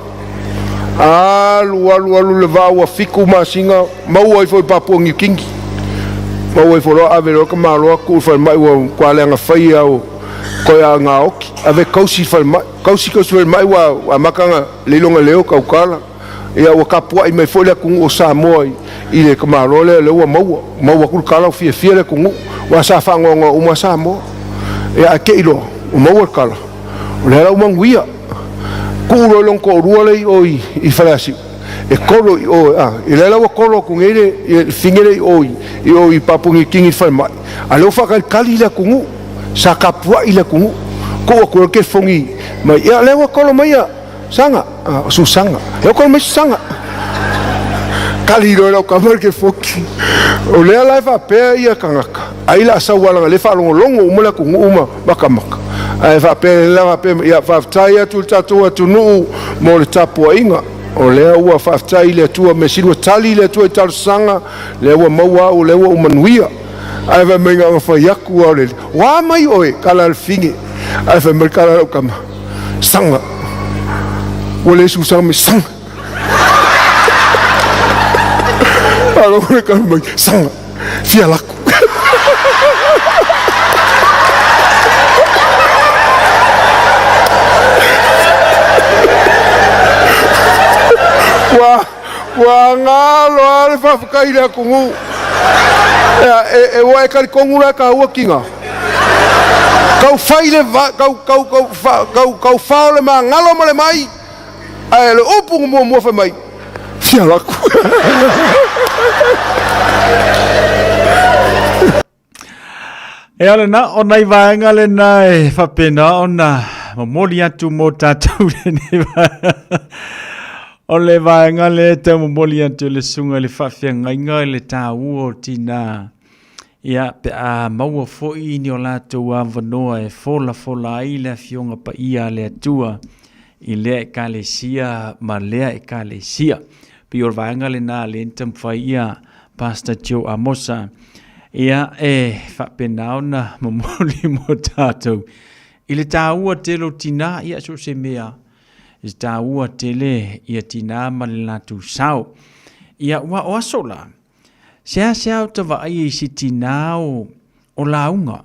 Alu alu alu le vaa ua fitu masina maua ifo i Papua Niu Kini. Maua ifo loa ave loa le tamaloa tuu i le falemai ua matua leaga faia o Koe a gaoki, ave kausi i falemai, kausi kausi falemai ua amata ona leiloga leo tautala. Ia ua tapuai mai foi le atunuu o Samoa i le tamaloa lea, lea ua maua, maua atu le tala ua fiafia le atunuu, aua sa faanoanoa uma Samoa. Ia ae te i loa ua maua le tala, o lea la ua manuia. Tuu loa i lona toalua lea i o i Faleasiu, e kolo i o, a, lea la ua kolo atu nei le fine lea i o i o i Papua Niu Kini i le falemai, a lea ua faatalitali le atunuu. Sa tapuai le atunuu, tuu atu loa le telefoni mai, ia lea ua kolo mai ia Saga, o Susaga, lea ua kolo mai Susaga. Tali loa e lau tama le telefoni. O lea la e faapea ia tagata, ai la sau ala le faalogologo uma le atunuu ma makamaka. Ae faapea la faapea, ia faafetai atu i le tatou atunuu mo le tapuaiga. O lea ua faafetai i le Atua, measili ua tali le Atua i talosaga, lea ua maua au, lea ua ou manuia. Ae fai mai na ona fai atu a o le Ua mai oe kala le fine. Ae fai mai kala lau tama Saga. Ua le susaga mai saga. Alo le kala mai saga. Fia laku. Ua Ua galo lava le faafetai i le atunuu. Ea, e, e, ua e talitonu la e taua tina. Tau fai le va, tau, tau, tau, fa, tau, tau fao le magalo ma le mai, ae le upu na muamua fai mai, fia laku. E ala na, o nai vaega lena e faapena ona momoli atu mo tatou lenei vaega. O le vaega lea e tau momoli atu e le susuga i le faafeagaiga i le taua o tinā. Ia, pe a maua foi ni o latou avanoa e folafola ai le Afioga Paia a le Atua i lea Ekalesia ma lea Ekalesia. Pei o le vaega lena lea na taumafai ia Pastor Joe Amosa. Ia, e faapena ona momoli mo tatou. I le taua tele o tinā, ia so o se mea, i le taua tele ia tinā ma le latou sao. Ia, ua o aso la, seasea o ta vaai i se tinā o, o lauga,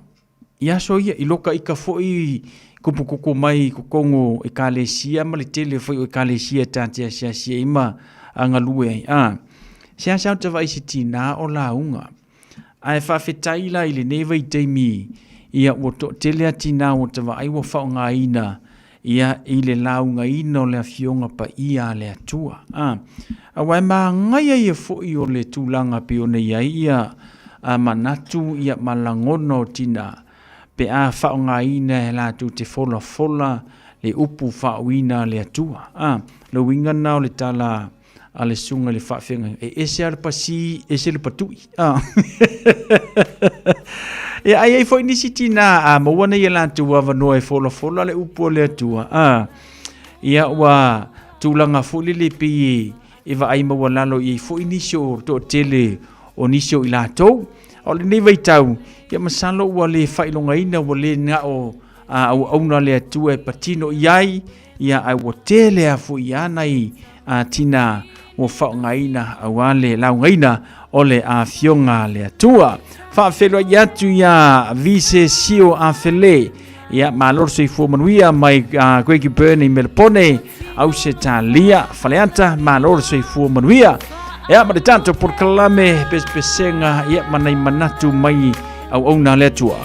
I aso ia, i loka ika foi kupukuku mai i totonu o Ekalesia ma le tele foi o Ekalesia e ta te asiasi ai ma a galue ai. A, seasea o te vaai i se tinā o lauga. Ae faafetai la i lenei vaitaimi, ia ua toatele a tinā ua ta vaai ua faaaogaina ia i le laugaina o le Afioga Paia a le Atua. A, aua e magaia ia foi o le tulaga pei ona i ai ia a manatu ia ma lagona o tina pe a faaaogaina e latou te folafola le upu faauiina a le Atua. A, le uiga lena o le tala a le susuga i le faafeagaiga, e ese lava le pasi, ese le patui. A. Ia, ai ai foi nisi tinā a maua nei e latou avanoa e folafola le upu a le Atua. A, ia ua tulaga foi lele pei e vaai maualalo i ai foi nisi o toatele o nisi o i latou. A o lenei vaitau, ia masalo ua le faailogaina, ua le na o a auauna a le Atua e patino i ai, ia ae ua tele lava foi ia nai a tina ua faaaogaina aua le laugaina o le afioga a le Atua. Faafeiloai atu ia Vise Sio Afele, ia malo le soifua manuia mai uh, Craigieburn i Melpone, Ausetalia, Faleata, malo le soifua manuia. Ia ma le tatou polokalame pesepesega ia ma nai manatu mai auauna a le Atua.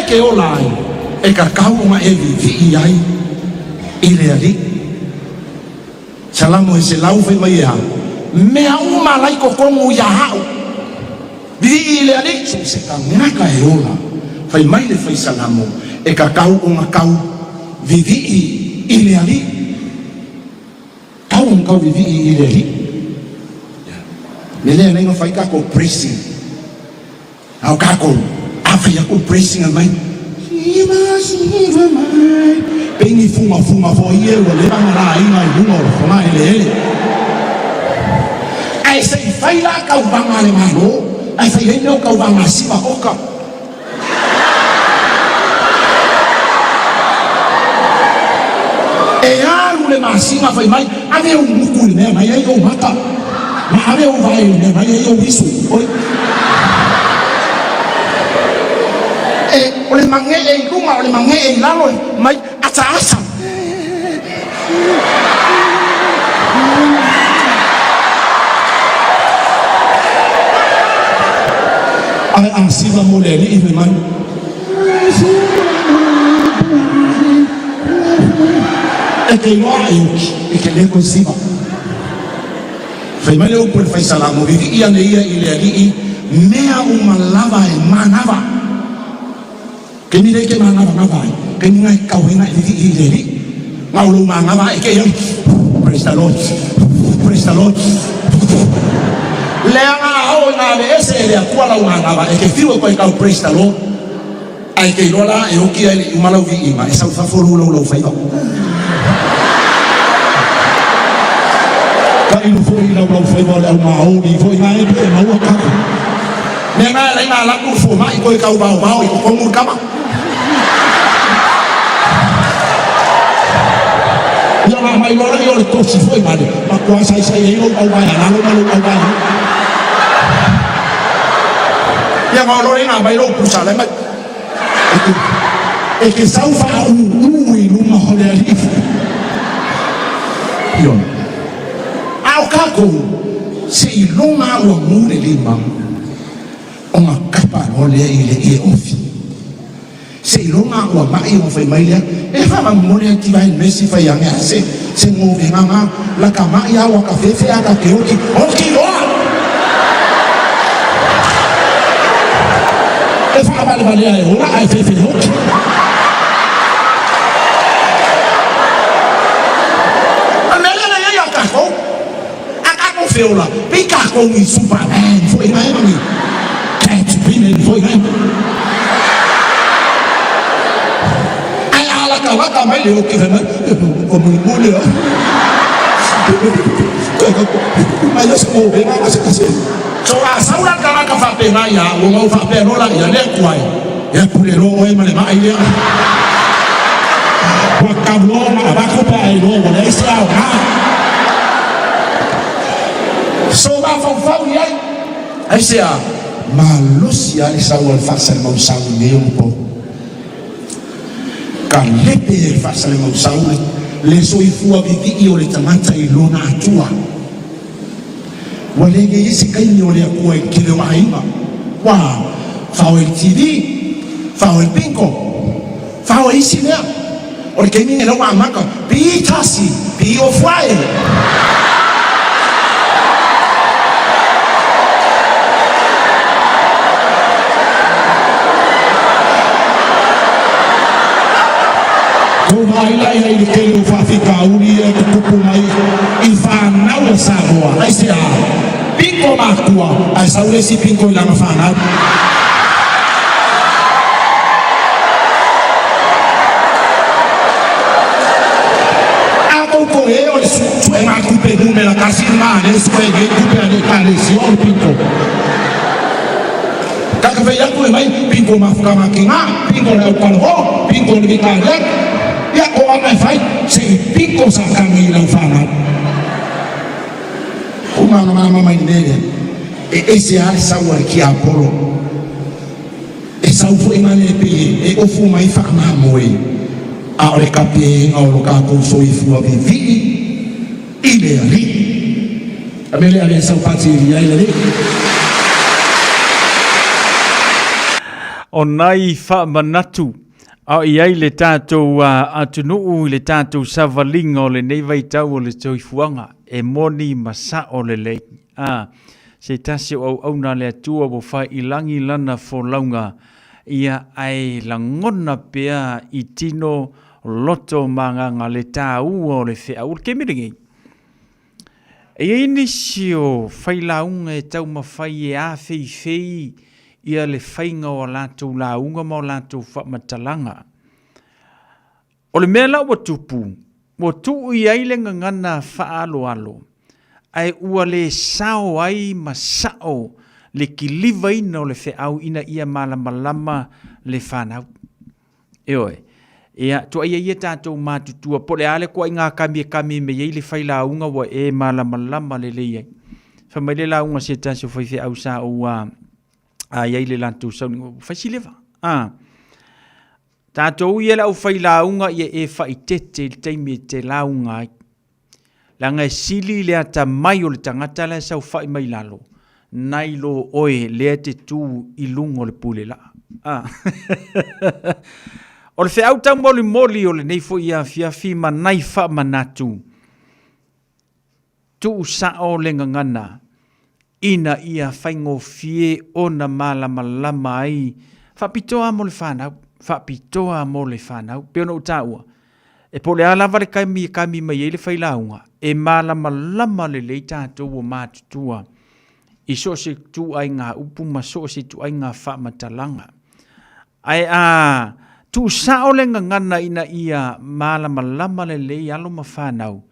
te ola ai, e tatau ona e vivii ai i le Alii. Salamo e selau fai mai e a? Mea uma la i totonu ia a'u. Vivii i le Alii, so o se tagata e ola. Fai mai le fai Salamo, e tatau ona tau vivii i le Alii. Tau ona tau vivii i le Alii. Mea lea e ala ai ona fai tatou praising. A o tatou, a fai atu le praising mai, Siva, siva mai, pei ni fugafuga foi ia ua leva ona laina i luga o le fogaeleele. Ae se i fai la tauvaga a le Malo, ae fai ai mea o tauvaga a Siva Oka. E alu le masina fai mai, ave ou gutu i le mea na i ai ou mata, ma ave ou vae i le mea na i ai ou isu. Oi. E, o le magee i luga, o le magee i lalo, mai ataasa. Ae a siva mo le alii fai mai. E te iloa e oki, e te le toe siva. Fai mai le upu a le fai salamo, vivii ane ia i le alii mea uma lava e manava. Taimi lea e te manavanava ai, taimi lena e tatau ai ona e vivii i le Alii. Na o lou manava ae te i ai, Praise the Lord, praise the Lord. Leaga a oo ina aveese e le Atua lau manava, e te fiu e toe tau praise the Lord. Ae te iloa la e oki ae le i uma lau viiga, e sau i fafo lou laulaufaivao. Tailo foi i laulaufaiva o le au maoli foi na e pe maua kava. Mea na e laina ala atu le fomai toe tau vaovao i totonu le tama. Ia ona aumai loa lea o le tosi foi male, matua saisai ai lou auvae a lalo ma lou auvae a luga. Ia ona oo loa lea ina aumai lou pusa la e mai. E te sau faaūū i luma o le alii. Ioe. A o tatou, seiloga lava ua mu le lima, ona kapa loa lea i le ie ofi. Seiloga lava ua ma'i ona fai mai lea, E faamamole ati vai le mesi fai ane a se se govega ga laka ma'i a ua ka fefe a ka ke oki, oki loa! E faavalevalea e ola ae fefe oki. O le mea lea na i ai ia tatou, a tatou feola, pei tatou ni Superman foi na ma ni Catwomen foi na. Ae a latalata mai le oki fai mai, ua mulimuli a. Mai ia se movega ma se kase. So a sau la le tagata faapena ia au ona ou faapea loa laia, le Atua e, ia pule loa oe ma le ma'i lea. Ua tau loa ona avatu pe a e iloa ua leai se aoga. So mafaufau i ai, aisea? Malosi lava le sau a le faasalamausau i nei ona po. Ka lepe e le faasalamausau le soifua vivii o le tagata i lona Atua. Ua le i ai se taimi o le Atua i le tele o aiga. Ua fao e le TV, fao e le bingo, fao e isi mea. O le taimi lenei ua amata, pi tasi, pi o fuae. Kou vaai la i ai i le tele o faafitauli ia e tutupu mai i fanau a Samoa. Aisea? Piko matua, ae sau le isi piko i lana fanau. A tou toe o le suega tupe numera tasi lena a lea sue nei tupe a le Ekalesia o le piko. Taka fai atu e mai piko mafutaga tina, piko le aukalogo, piko le vitalian. Ia o ana e fai se i piko Satani i lau fanau. Ku malamalama mai le mea lea, e ese lava le sau a le tiapolo. E sau foi ma le pei e ofu mai faamamoe, a o le kapēga o lo tatou soifua vivii i le Alii. A mea lea a le sau pati i ai le Alii. O nai faamanatu a o i ai le tatou atunuu i le tatou savaliga o lenei vaitau o le soifuaga e moni ma sao lelei. A, se tasi o auauna a le Atua ua fai i lagi lana folauga, ia ae lagona pea i tino, loto ma agaga le taua o le feau o le taimi lenei. E i ai nisi o failauga e taumafai e afeifei ia le faiga o a latou lauga ma o latou faamatalaga. O le mea la ua tupu, ua tuu i ai le gagana faaaloalo, ae ua le sao ai ma sao le kilivaina o le feau ina ia malamalama le fanau. Ioe. Ia, tuaia ia tatou matutua, po o le a le koaiga kami e kami mai ai le failauga ua e malamalama lelei ai. Fai mai le lauga se tasi o faifeau sa ou a, a i ai le latou sauniga, ua fai si leva. A, tatou ia le aufailauga ia e faaitete i le taimi e te lauga ai. Leaga e sili le atamai o le tagata la e saofai mai lalo, nai lo oe lea e te tu i luga o le pule laa. Ah. o le feau taumolimoli o lenei foi afiafi ma nai faamanatu, tuu sao le gagana ina ia faigofie ona malamalama ai, faapitoa mo le fanau, faapitoa mo le fanau. Pei ona ou taua, e po o le a lava le taimi e kami mai ai le failauga, e malamalama lelei tatou ua matutua i so o se ituaiga upu ma so o se ituaiga faamatalaga. Ae a tuusao le gagana ina ia malamalama lelei alo ma fanau,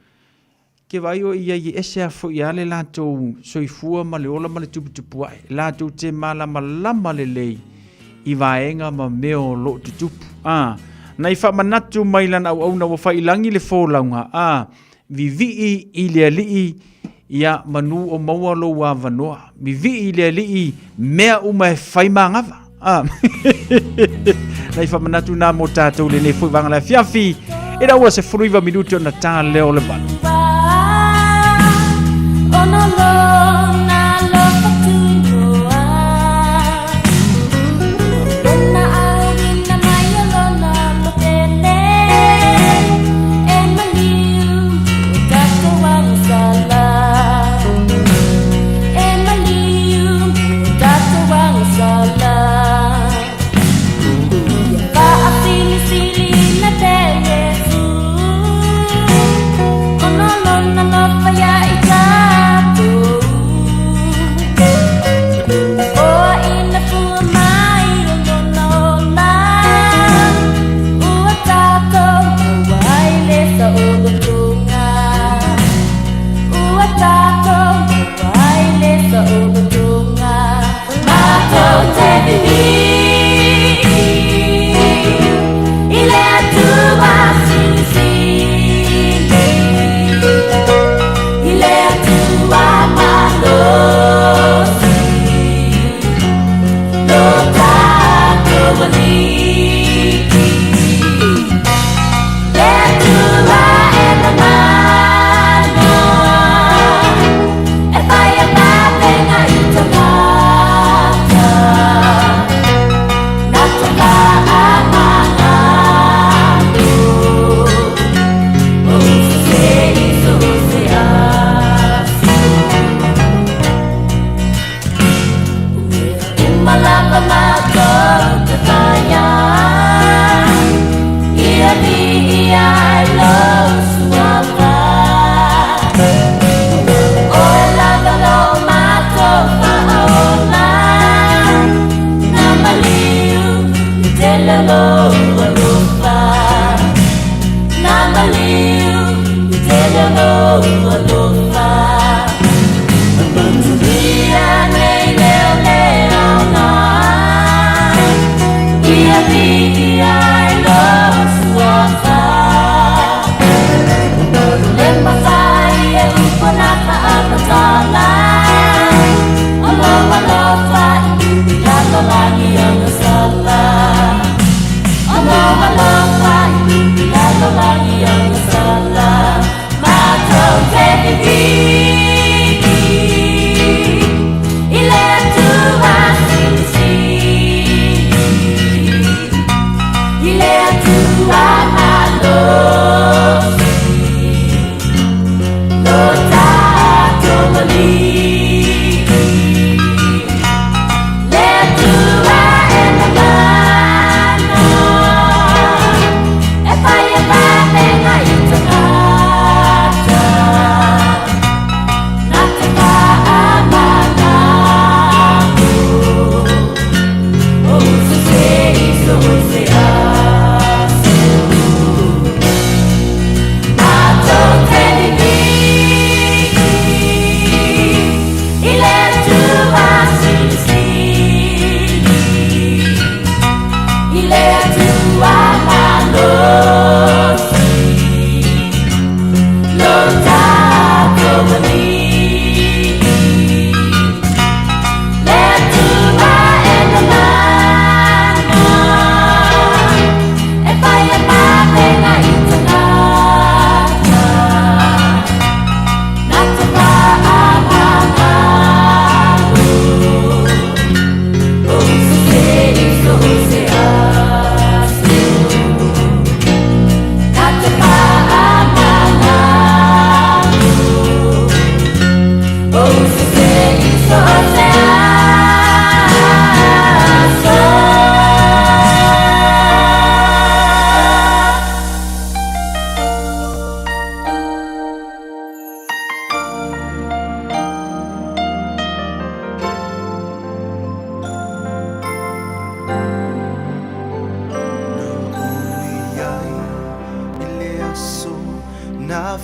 Ke vaai oe i ai e ese a foi a le latou soifua ma le ola ma le tuputupu ae. Latou te malamalama lelei i vaega ma mea o loo tutupu. A, na i faamanatu mai lana auauna ua faiilagi le folauga, a, vivii i le Alii, ia manu o maua lou avanoa. Vivii i le Alii mea uma e fai manava. A, na i faamanatu nā mō tātou lenei foi vanga le afiafi. E rau a se 19 minuti ona tā leo le valu.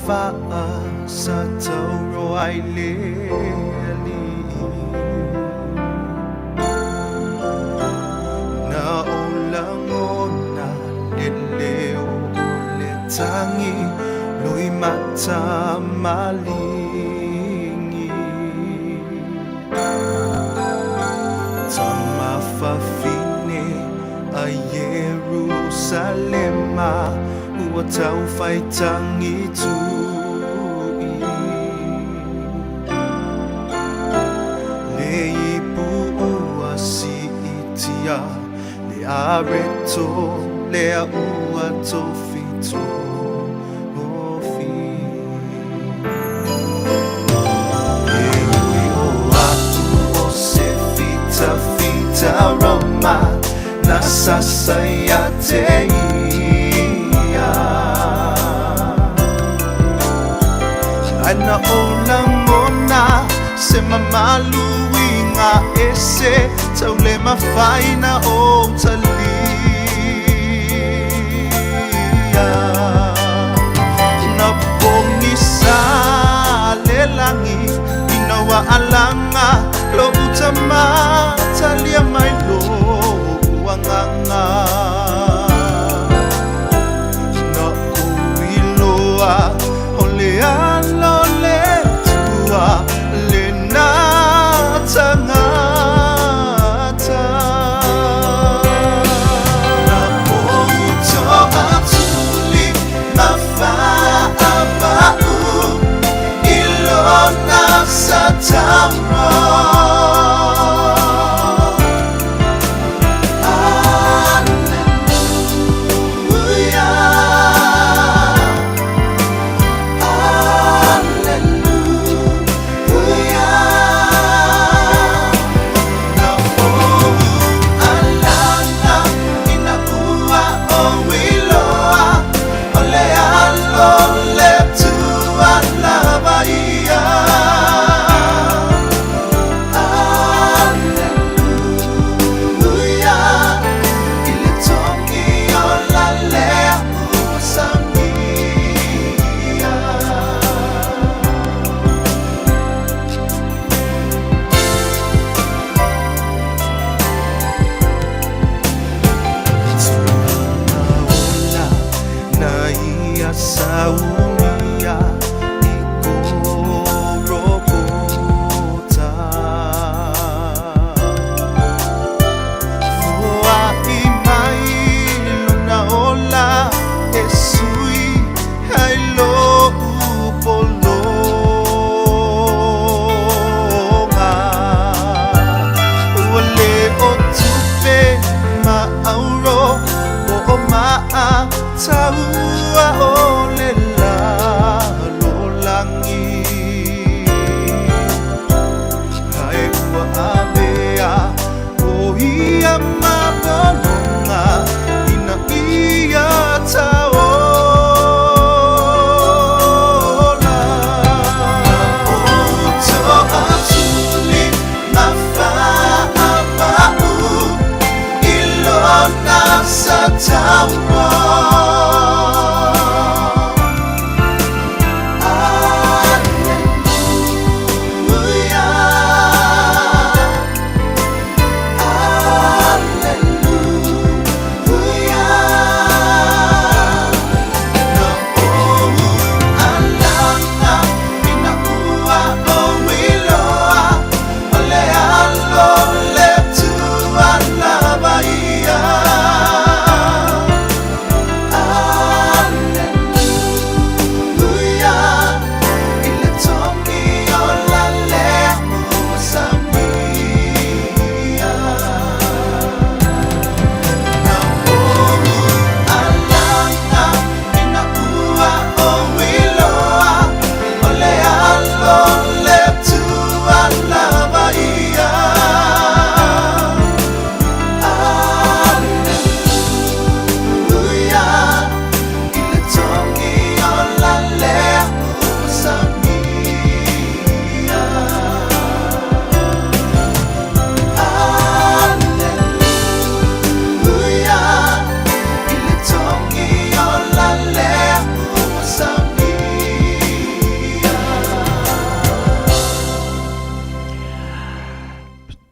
faa sa tauro ai le alii. Na o lagona le leo o le tagi loimata maligi. Tamafafine a Ierusalema ua taufaitagitu'i. Le ipu ua si'itia le areto lea ua tofitofi. E ui o a'u o se fitafita Roma na sasa ia te ia. Ae na ou lagona se mamalu uiga ese tau le mafai na ou talia. Na pogisa le lagi ina ua alaga lo'u tamā talia mai lo'u agaga. Na ou iloa o le alo o le Atua lena tagata. Na ou to'atuli ma fa'apa'u i lona sa tauro.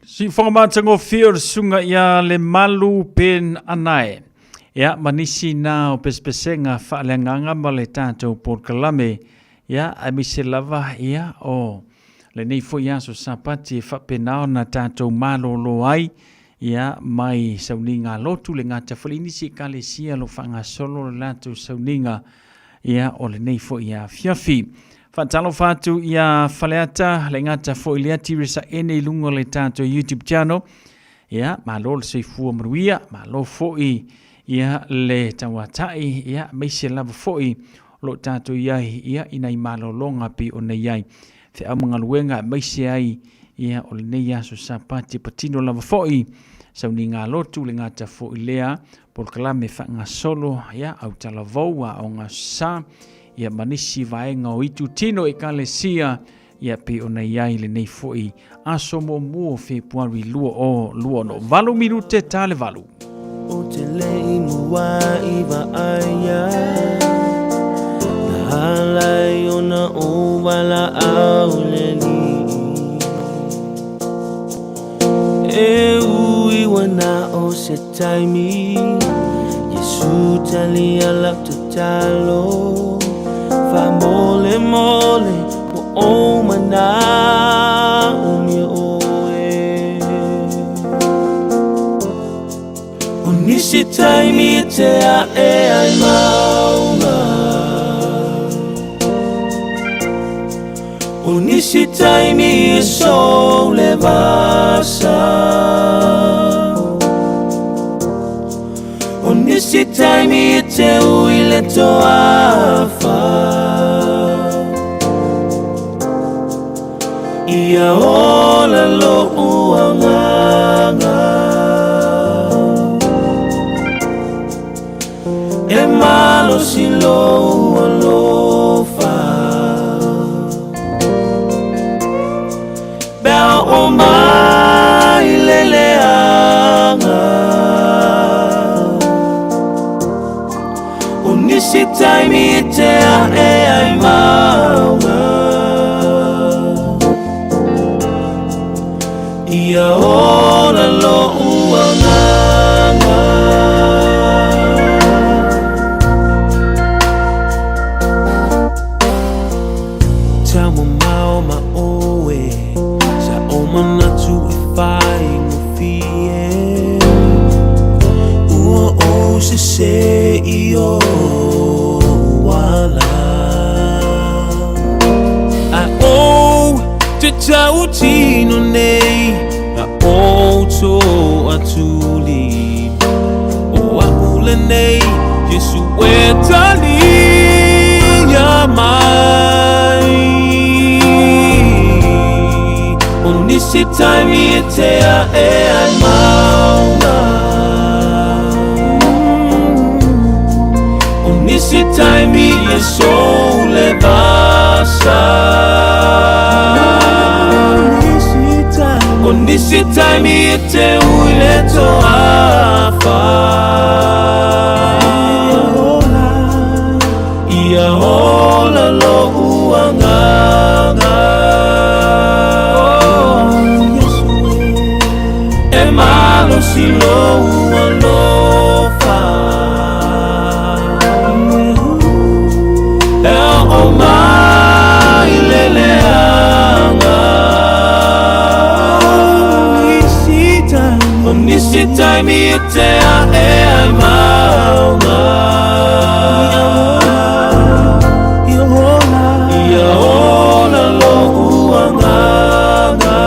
Siufoga matagofie o le susuga ia Lemalu Ben Anae. Ia, ma nisi na o pesepesega faaleagaga ma le tatou polokalame. Ia, aemaise lava ia o lenei foi aso Sapati e faapena ona tatou malolo ai, ia, mai sauniga lotu le gata foi i nisi ekalesia o lo o faagasolo le latou sauniga, ia, o lenei foi afiafi. Faatalofa atu ia Faleata, le gata foi lea Tirisa Ene i luga o le tatou YouTube channel. Ia, malo le soifua manuia, malo foi ia le tauatai, ia, aemaise lava foi o lo o tatou i ai ia i nai malologa pei ona i ai feau ma galuega, aemaise ai ia o lenei aso Sapati e patino lava foi sauniga lotu le gata foi lea polokalame faagasolo ia autalavou aoga sa ia ma nisi vaega o itutino ekalesia ia pei ona i ai lenei foi aso muamua o Fepuari 2026. 8 minute ta le 8. O te lei mua i vaaia Na alai ona o wala au le lii E ui wana o se taimi Yesu tali ala tatalo Fa mole mole po o mana o mia oe O nisi taimi e te a e ai maunga O nisi taimi e sou le vasa O nisi taimi e te ui le toafa Ia ola lo uanganga E malo si lo alofa Bea o mai le leanga O nisi taimi e te a e ai maunga Ia ola lo uanganga Tau mamao ma oe Sa o manatu e whai ngofie Ua o se se i o wala A o te tau tino nei A o tō atuli O aku le nei Yesu e tali ia mai O nisi taimi e te a e ai maunga O nisi taimi e sou le vasa O nisi taimi e te ui le toafa Ia ola lo uanganga E malo si lo ualofa E o mai le leanga O nisi taimi e te a e ai maunga Ia ola lo uanganga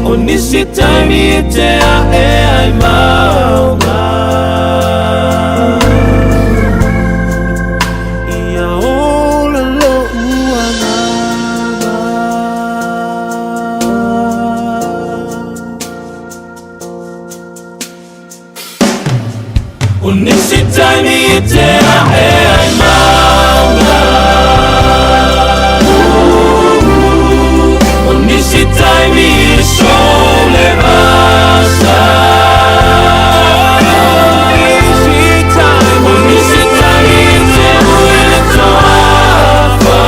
O nisi taimi e te a e ai maunga Ia ola lo uanganga O nisi taimi e te a e ai maunga O nisi taimi e sou le vasa O nisi taimi e te ui le toafa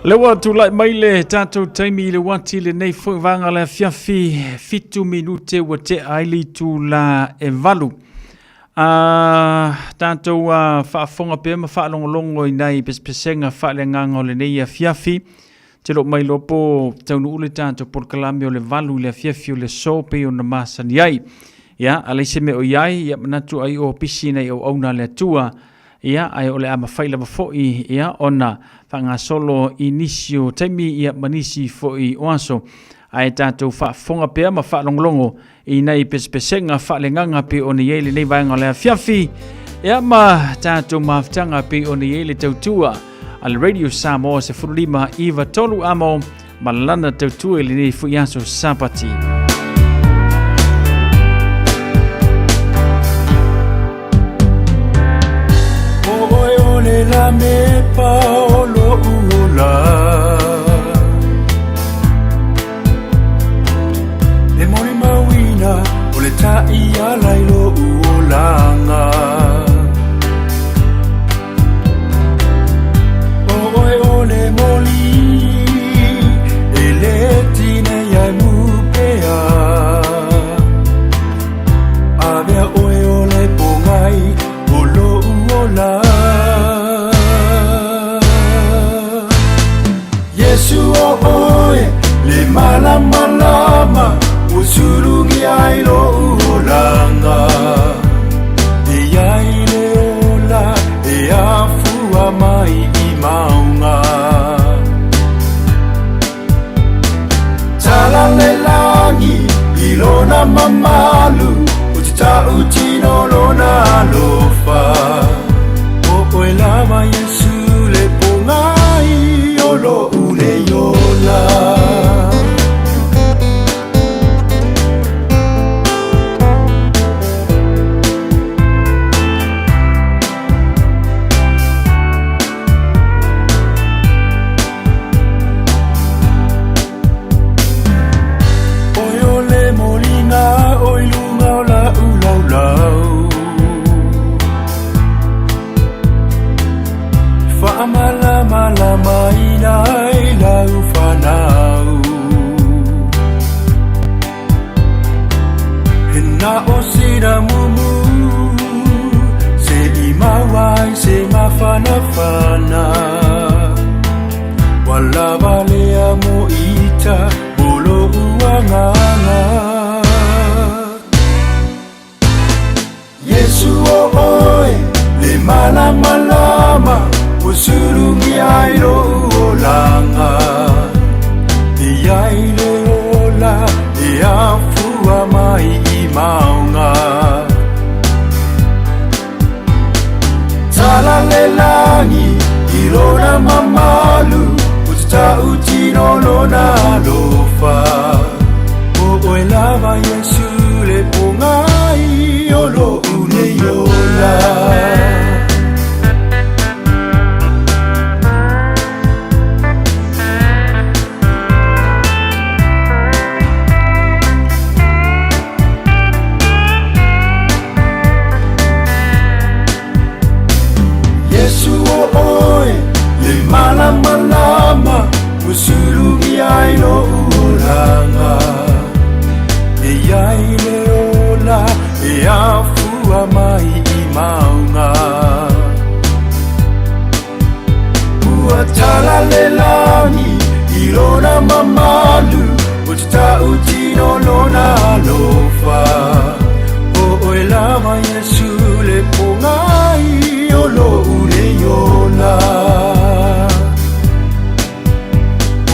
Le ua tulai mai le tatou taimi i le uati lenei foi vaega le afiafi 7 minute ua tea ai le itula e 8. A tatou faafofoga pea ma faalogologo i nai pesepesega faaleagaga o lenei afiafi. Te loo mai loa po taunuu le tatou polokalame o le 8 i le afiafi o le aso pei ona masani ai. Ia, a leai se mea o i ai, ia manatu ai o pisi nai auauna a le Atua. Ia, ae o le a mafai lava foi ia ona faagasolo i nisi o taimi ia ma nisi foi o aso. Ae tatou faafofoga pea ma faalogologo i nai pesepesega faaleagaga pei ona i ai lenei vaega o le afiafi. Ia ma tatou mafutaga pei ona i ai le tautua a le Radio Samoa 15 93 amo ma lana tautua i lenei foi aso Sapati. O oe o le lame pa o lo'u ola E molimauina o le ta'iala i lo'u olaga O oe o le moli e le tinei ai mupea Avea oe o le pogai o lo'u ola Iesu o oe le malamalama ua sulugia ai lo'u olaga E iai le ola e afua mai i mauga Tala le lagi i lona mamalu Ou te tautino lona alofa O oe lava Iesu le pogai o lo'u nei ola. Oe o le moliga o i luga o la'u laulau Faamalamalamaina ai lau fanau He na o sina mumu Se i maua ai se mafanafana Ua lava lea mo ita mo lo'u agaga Iesu o oe le malamalama Ua sulugia ai lo'u olaga E iai le ola e afua mai i mauga Tala le lagi i lona mamalu Ou te tautino lona alofa O oe lava Iesu le pogai o lo'u nei ola. Iesu o oe le malamalama Ua sulugia ai lo'u olaga E iai le ola e afua mai i mauga Ua tala le lagi i lona mamalu Ou te tautino lona alofa O oe lava Iesu le pogai o lo'u nei ola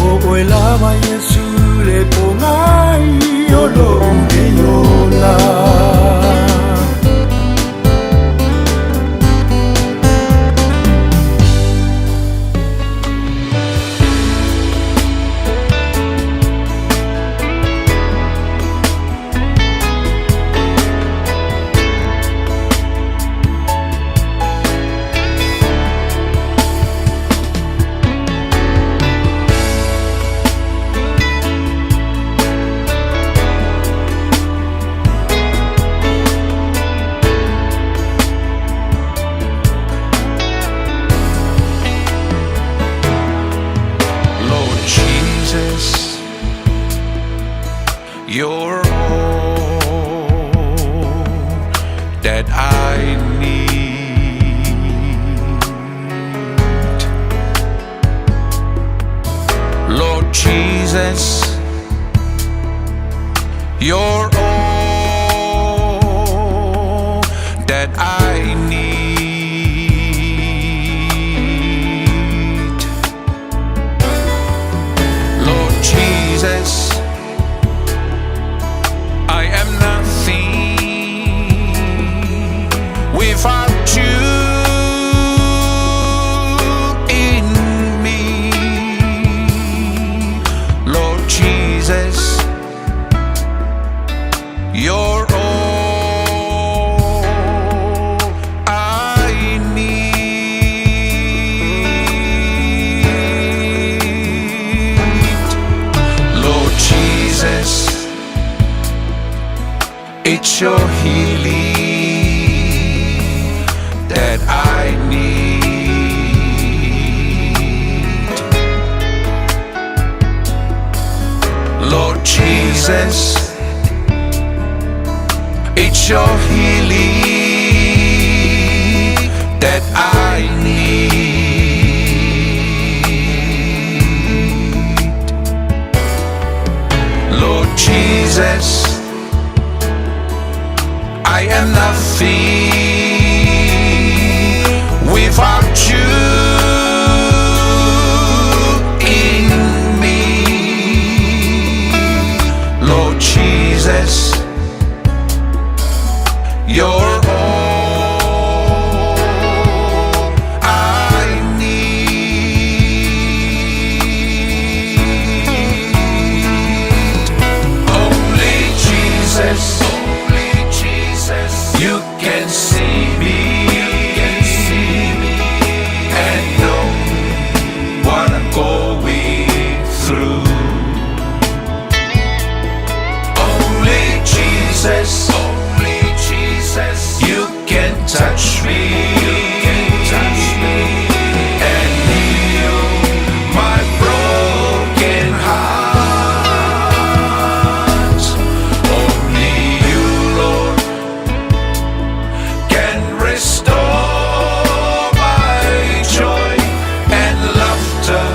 O oe lava Iesu le pogai o lo'u nei ola. Jesus, you're all that I need. Lord Jesus, you're all that I need. Lord Jesus, I am nothing without you in me. Lord Jesus, you're all I need. Lord Jesus, it's your healing that I need. Lord Jesus, it's your healing that I need. Lord Jesus, I am nothing without you in me. Lord Jesus, you're all I need. Only Jesus, only Jesus, you can see me, you can see me, and know what I'm going through. Only Jesus, only Jesus, you can touch me, you can touch me, and heal my broken heart. Only you, Lord, can restore my joy and laughter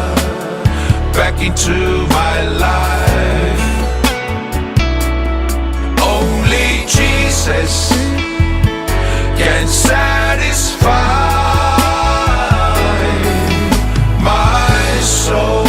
back into my life. Only Jesus can satisfy my soul.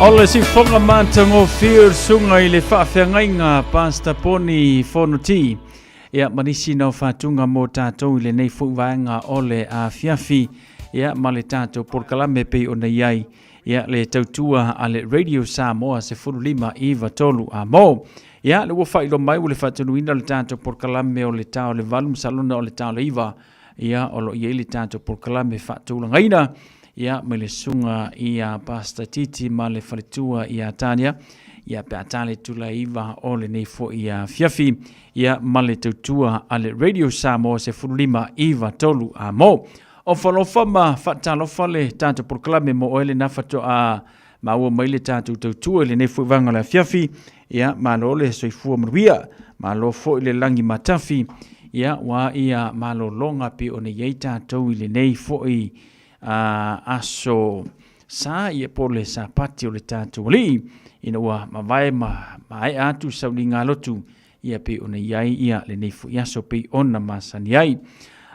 O le sifoga matagofie o le susuga i le faafeagaiga Pastor Poni Fonoti. Ia, ma nisi na o faatuga mo tatou i lenei foi vaega o le afiafi, ia, ma le tatou polokalame pei ona i ai, ia, le tautua a le Radio Samoa 15 9 3 a mo. Ia, le ua faailoa mai ua le faatonuina le tatou polokalame o le ta o le 8 masalo na o le ta o le 9, ia, o lo o i ai le tatou polokalame faatulagaina, ia, mai le susuga ia Pastor Titi ma le faletua ia Tania, ia, pe a ta le itula e 9 o lenei foi afiafi, ia, ma le tautua a le Radio Samoa 15 9 3 a mo. O falofa ma faatalofa le tatou polokalame mo oe lena faatoa maua mai le tatou tautua i lenei foi vaega o le afiafi. Ia, malo le soifua manuia, malo foi le lagi matafi, ia, ua ia malologa pei ona i ai tatou i lenei foi aso sa, ia, po o le Sapati o le tatou Alii, ina ua mavae ma maea atu sauliga lotu, ia, pei ona i ai ia lenei foi aso pei ona masani ai.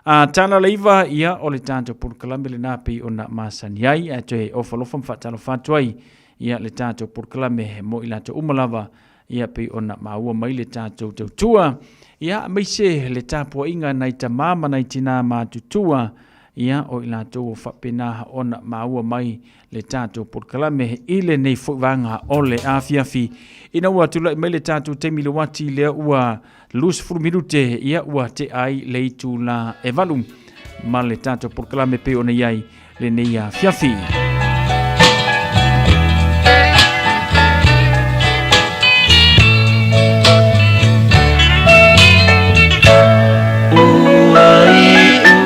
A tala leiva, ia, o le tatou polokalame lena pei ona masani ai, ae toe ofalofa ma faatalofa atu ai ia le tatou polokalame mo i latou uma lava, ia, pei ona maua mai le tatou tautua, ia, aemaise le tapuaiga nai tamā ma nai tinā matutua, ia, o i latou o faapena ona maua mai le tatou polokalame i lenei foi vaega o le afiafi. Ina ua tulai mai le tatou taimi le uati lea ua 20 minute, ia, ua tea ai le itula e 8 ma le tatou polokalame pei ona i ai lenei afiafi. Ua iu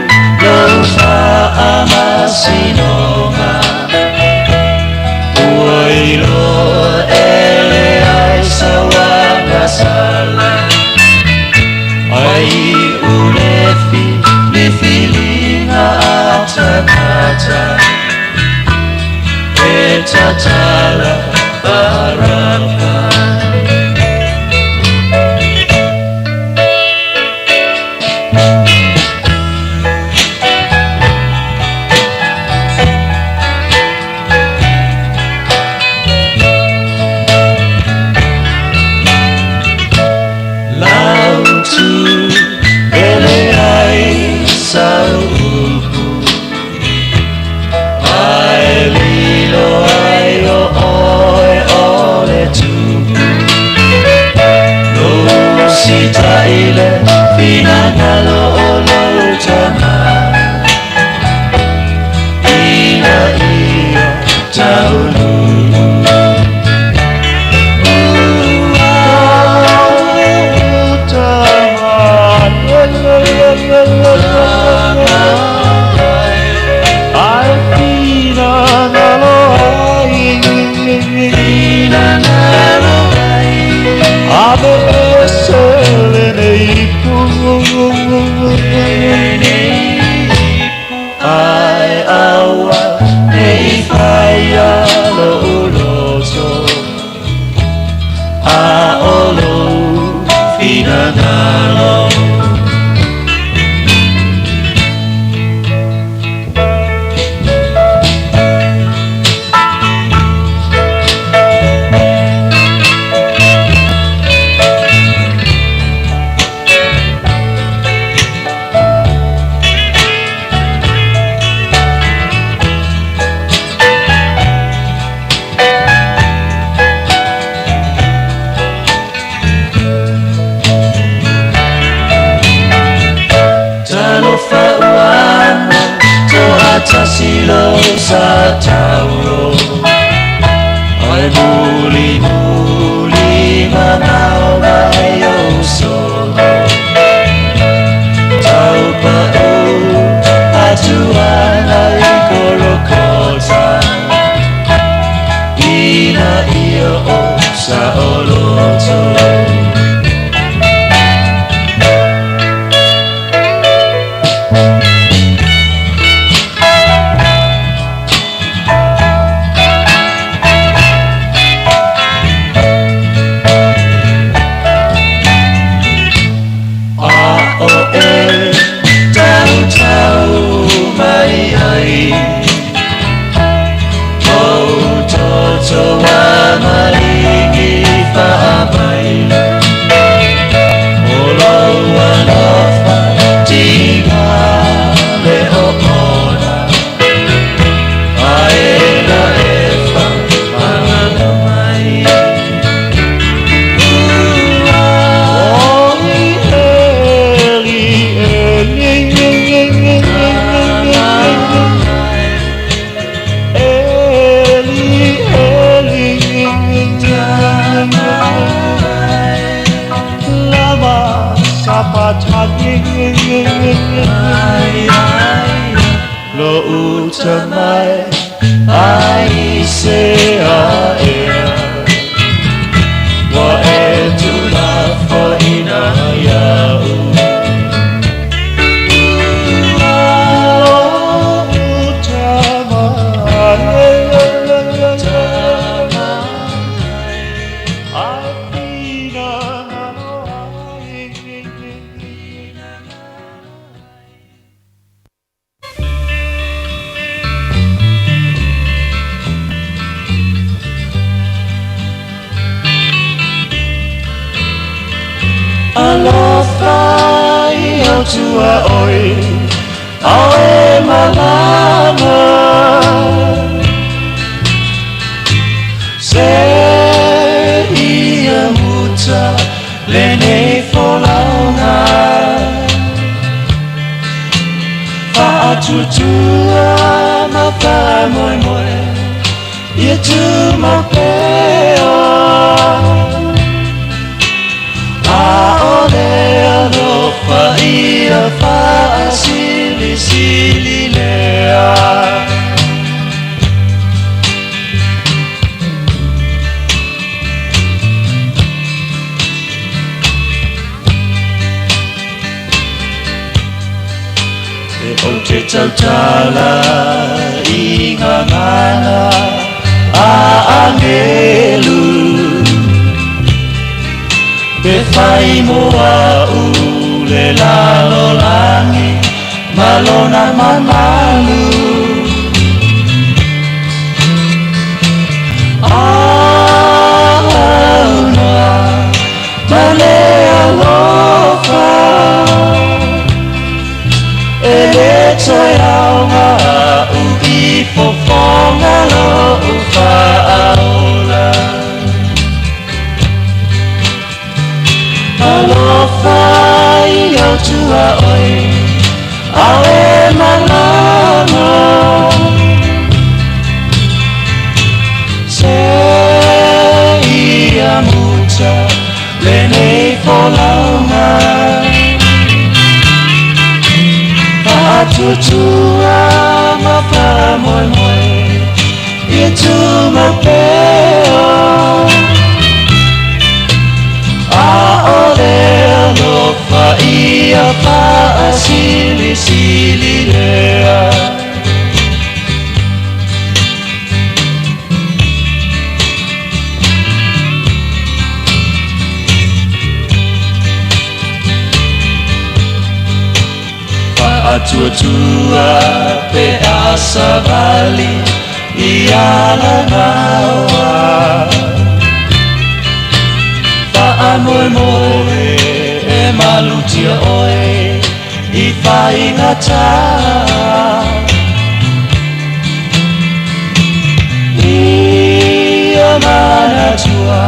lou faamasinoga, ua iloa e leai sau agasala, ai iu le filifiliga a tagata e tatala Baraba. Lautu e leai sau upu, ae lilo ai o oe o le tupu. Lou sita'i le finagalo o lou tama, ina ia taululu. Ua tama ai finagalo ai, finagalo ai, ave ese lenei ipu, ai aua nei faia lou loto, a o lou finagalo. Talofa ua ano toatasi lou sa taulo, ai mulimuli mamao mai ou solo. Taupa'u atu ana i Kolokota, ina ia o saoloto. Lo uta mai ai se a ea Wa e tu la whaina iau Alofa i au tua oi, au e malama. Se ia muta lenei folauga. Faatuatua ma faamoemoe ia tumau pea. Aole alofa ia faasilisili lea. E ou te tautala i ngā ngana a angelu Pe whai moa u le lalolangi ma lona mamalu Auna ma le alofa E le toe aoga u i fofoga lou faaola Alofa i au tua oi au e malama Se ia muta lenei folauga Faatuatua ma faamoemoe ia tumau pea Aole alofa ia faasilisili lea. Faatuatua pe a savali i alagaoa Faamoemoe e malutia oe i faigata Ia manatua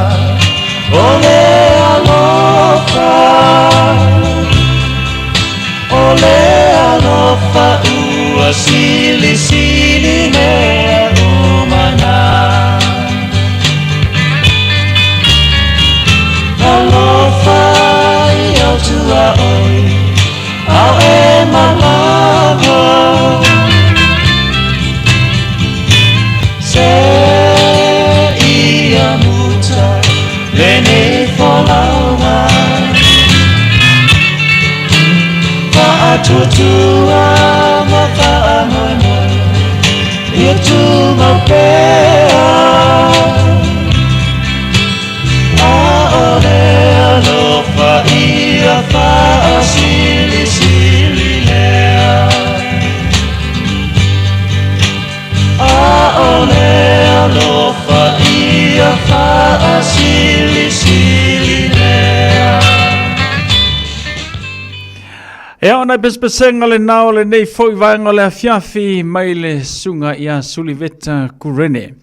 o le alofa O le alofa ua silisili mea uma na Alofa i au tua oi au e malama Se ia muta lenei folauga Faatuatua ma faamoemoe ia tumau pea Aole alofa ia faasilisili lea Aole alofa ia faasilisili lea. Ea o nai pesepesega lenā o lenei foi vaega o le afiafi mai le susuga ia Suliveta Kurene.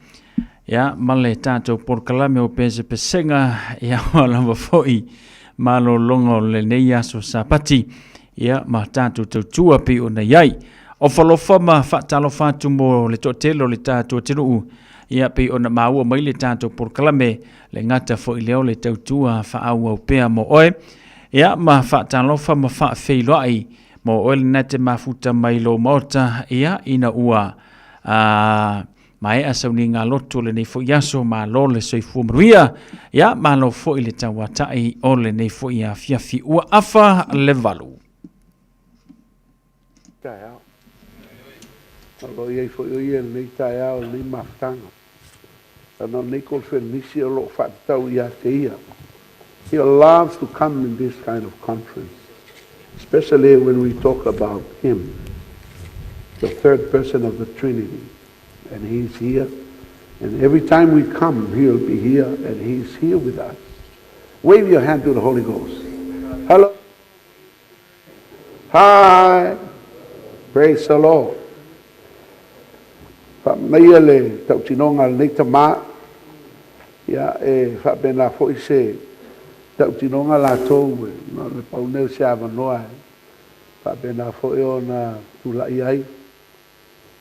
Ia, ma le tatou polokalame o pesepesega, ia ua lava foi malologa o lenei aso Sapati, ia ma tatou tautua pei ona i ai. Ofo alofa ma faatalofa atu mo le toatele o le tatou atunuu, ia pei ona maua mai le tatou polokalame, le gata foi lea o le tautua faaauau pea mo oe. Ia ma faatalofa ma faafeiloai mo oe lena te mafuta mai lou maota, ia ina ua a maea sauniga lotu o lenei foi aso, malo le soifua manuia, ia malo foi le tauatai o lenei foi afiafi ua afa le 8. Taeao. O lo o i ai foi o ia i lenei taeao i lenei mafutaga. Ona o lenei koneferenisi o lo o faatatau ia te ia. He loves to come in this kind of conference, especially when we talk about him, the third person of the Trinity. And he's here. And every time we come, he'll be here, and he's here with us. Wave your hand to the Holy Ghost. Hello. Hi. Praise the Lord. Faamaia le tautinoga a lenei tamā, ia e faapena foi se tautinoga latou e na o le pau nei o se avanoa e faapena foi ona tulai ai.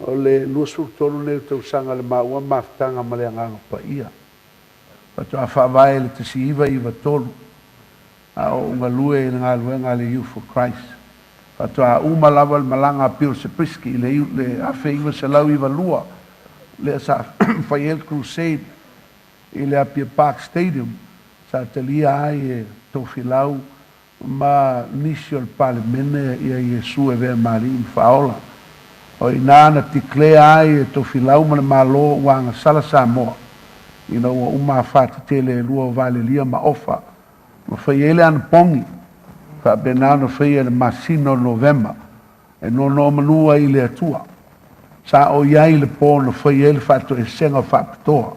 O le 23 nei o tausaga le maua mafutaga ma le Agaga Paia. Faatoa faavae i le 1993 a o ou galue i le galuega a le Youth for Christ. Faatoa uma lava le malaga a Bill Zabriskie i le 1992 lea sa fai ai le crusade i le Apia Park Stadium sa talia ai e Tofilau ma nisi o le Palemene ia Iesu e avea ma Alii ma Faaola. O i ina na declare ai e Tofilau ma le Malo ua agasala Samoa ina ua uma afa tetele e lua o Valelia ma Ofa ma fai ai le anapogi faapena ona faia i le masina o Novema e nonomanu ai i le Atua. Sa o i ai le po na fai ai le faatoesega faapitoa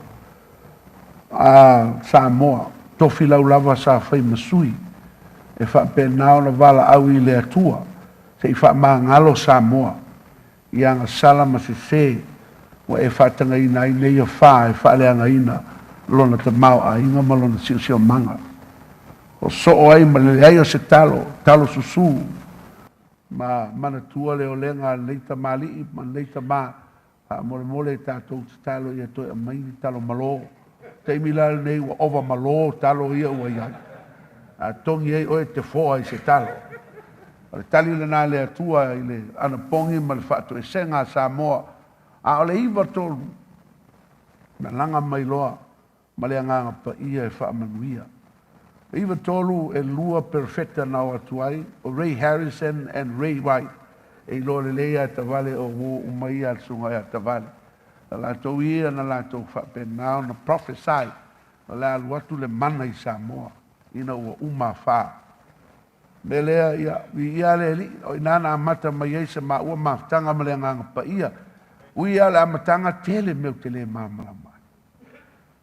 a Samoa, Tofilau lava sa fai ma sui e faapena ona valaau i le Atua se i faamagalo Samoa i agasala ma sese ua e faatagaina ai nei afa e faaleagaina lona tamaoaiga ma lona siosiomaga. O soo ai ma le leai o se talo, talo susu, ma manatua le olega a lenei tamalii ma lenei tama. Faamolemole tatou tatalo ia toe aumai ni talo malo. Taimi la lenei ua ova malo talo ia ua i ai. A togi ai oe te foa i se talo. O le tali lena a le Atua i le anapogi ma le faatoesega a Samoa, a o le 93 malaga mai loa ma le Agaga Paia e faamanuia. 93 e lua perofeta na o atu ai, o Ray Harrison and Ray White, e iloa lelei ia Tavale o uo uma ia a le susuga ia Tavale. Na latou ia na latou faapena ona prophesy o le a alu atu le mana i Samoa ina ua uma afa. Mea lea, ia, viia le Alii, o i ina na amata mai ai se maua mafutaga ma le Agaga Paia. Ui lava o le amataga, tele mea ou te le malamalama ai.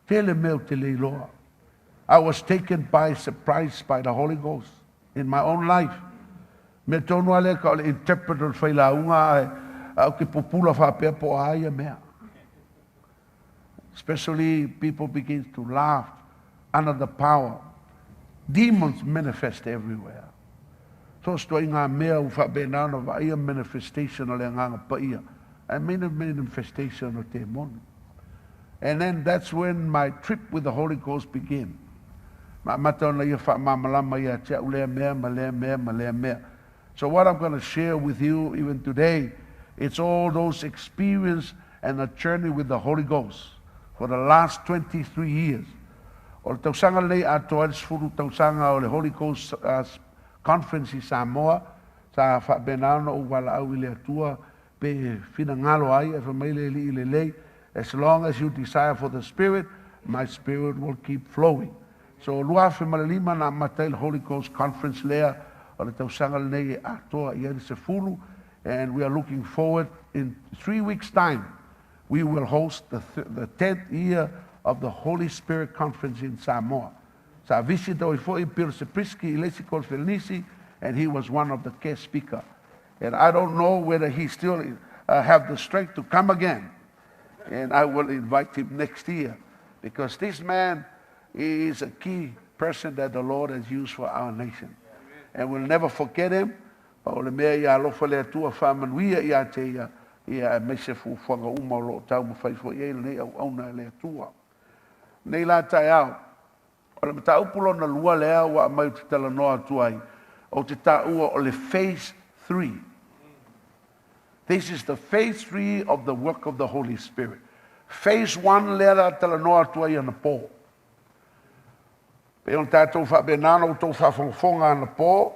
Tele mea ou te le iloa. I was taken by surprise by the Holy Ghost in my own life. Mea tonu lava lea ka o le interpreter o le failauga ae ae ou te pupula faapea po o a ia mea. Especially people begin to laugh under the power. Demons manifest everywhere. So o se ituaiga mea ua faapena ona vaaia manifestation o le Agaga Paia, I mean a manifestation o temoni. And then that's when my trip with the Holy Ghost began. Ma amata ona ia faamalamalama ia te au lea mea ma lea mea ma lea mea. So what I'm gonna share with you even today, it's all those experience and a journey with the Holy Ghost for the last 23 years. O le tausaga lenei atoa ai le 10 tausaga o le Holy Ghost Conference i Samoa, sa faapena ona ou valaau i le Atua pe finagalo ai, ae fai mai le Alii lelei, as long as you desire for the Spirit, my Spirit will keep flowing. So 2005 na amata ai le Holy Ghost Conference lea, o le tausaga lenei e atoa i ai le 10, and we are looking forward in 3 weeks time we will host the 10th year of the Holy Spirit Conference in Samoa. Sa visit oi foi Bill Zabriskie i le isi koneferenisi, and he was one of the guest speaker. And I don't know whether he still have the strength to come again. And I will invite him next year because this man is a key person that the Lord has used for our nation. And we'll never forget him. Pa o le mea ia alofa le Atua faamanuia ia te ia, ia aemaise fuafuaga uma o lo o taumafai foi ai lenei auauna e le Atua. Nei la taeao. O le mataupu lona lua lea ua aumai ou te talanoa atu ai, ou te taua o le phase 3. This is the phase 3 of the work of the Holy Spirit. Phase 1 lea la talanoa atu ai anapo. Pei ona tatou faapena ona outou faafogafoga anapo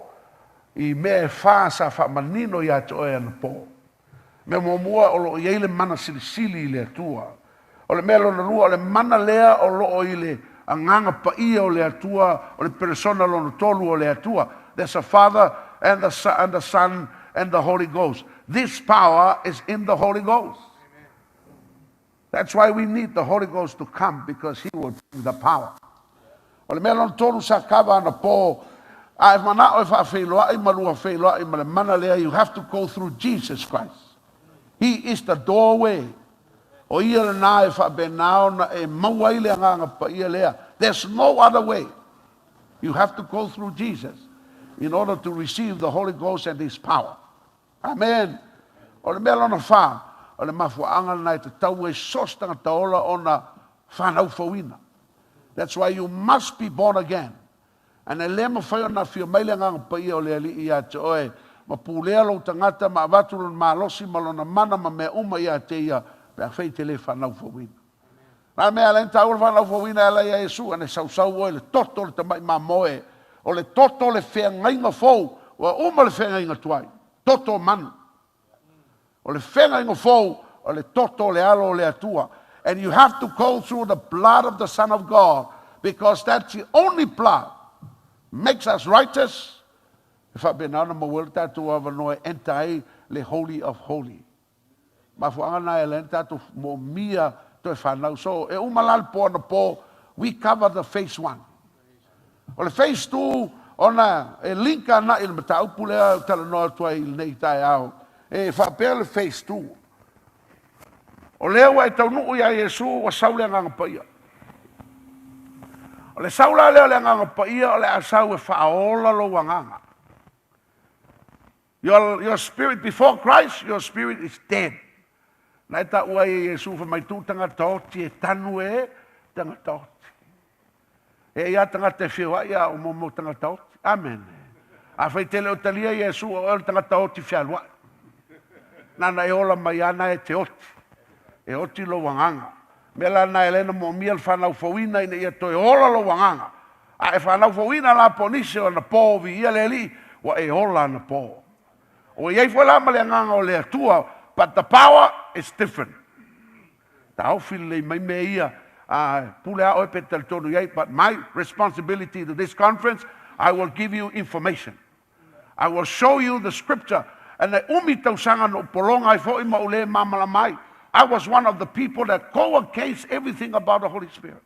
i mea e fa sa faamanino ia te oe anapo. Mea muamua, o loo i ai le mana silisili i le Atua. O le mea lona lua, o le mana lea o loo i le agaga paia o le Atua, o le persona lona tolu o le Atua. There's a Father and the Son and the Holy Ghost. This power is in the Holy Ghost. That's why we need the Holy Ghost to come, because he will bring the power. O le mea lona tolu sa kava anapo, a e manao e faafeiloai ma lua feiloai ma le mana lea, you have to go through Jesus Christ. He is the doorway. O ia lena e faapena ona e maua ai le agaga paia lea. There's no other way. You have to go through Jesus in order to receive the Holy Ghost and His power. Amen. O le mea lona fa, o le mafuaaga lena e tatau ai so o se tagata ola ona fanau fouina. That's why you must be born again. And e le mafai ona afio mai le agaga paia o le Alii ia te oe, ma pulea lou tagata ma avatu lona malosi ma lona mana ma mea uma ia te ia, pe afai te le fanau fouina. Na mea le taua le fanau fouina e ala ia Iesu, ane sausau oe le toto o le tamai mamoe, o le toto o le feagaiga fou, ua uma le feagaiga tuai, toto o manu. O le feagaiga fou, o le toto o le alo o le Atua. And you have to go through the blood of the Son of God, because that's the only blood makes us righteous. E faapena ona maua ai le tatou avanoa e enter ai le Holy of Holy. Mafuaaga na e ala ai ona tatou moomia toe fanau. So e uma la le po anapo, we cover the phase 1. O le phase 2, ona e link ana'i le mataupu lea ou talanoa atu ai i lenei taeao. E faapea le phase 2. O lea ua e taunuu ia Iesu, ua sau le agaga paia. O le sau la lea o le agaga paia, o le a sau e faaola lou agaga. Your spirit before Christ, your spirit is dead. Na e taua ai e Iesu fai mai tuu tagata oti e tanu e tagata oti. E ia tagata e feoai a o mo tagata oti. Amen. A fai tele o talia Iesu o oe o le tagata oti fealuai. Nana e ola mai ana e te oti. E oti lou agaga. Mea la na e lena moomia le whanau fouina ina ia toe ola lou agaga. A e whanau fouina la po nisi o na pō vi ia le alii, ua e ola na pō. O iai foi la ma le agaga o le Atua, but the power is different. Taofi lelei mai mea ia, a pule a oe pe talitonu iai, but my responsibility to this conference, I will give you information. I will show you the scripture. And e umi tausaga na ou pologa ai foi ma ou le malamalama ai. I was one of the people that go against everything about the Holy Spirit.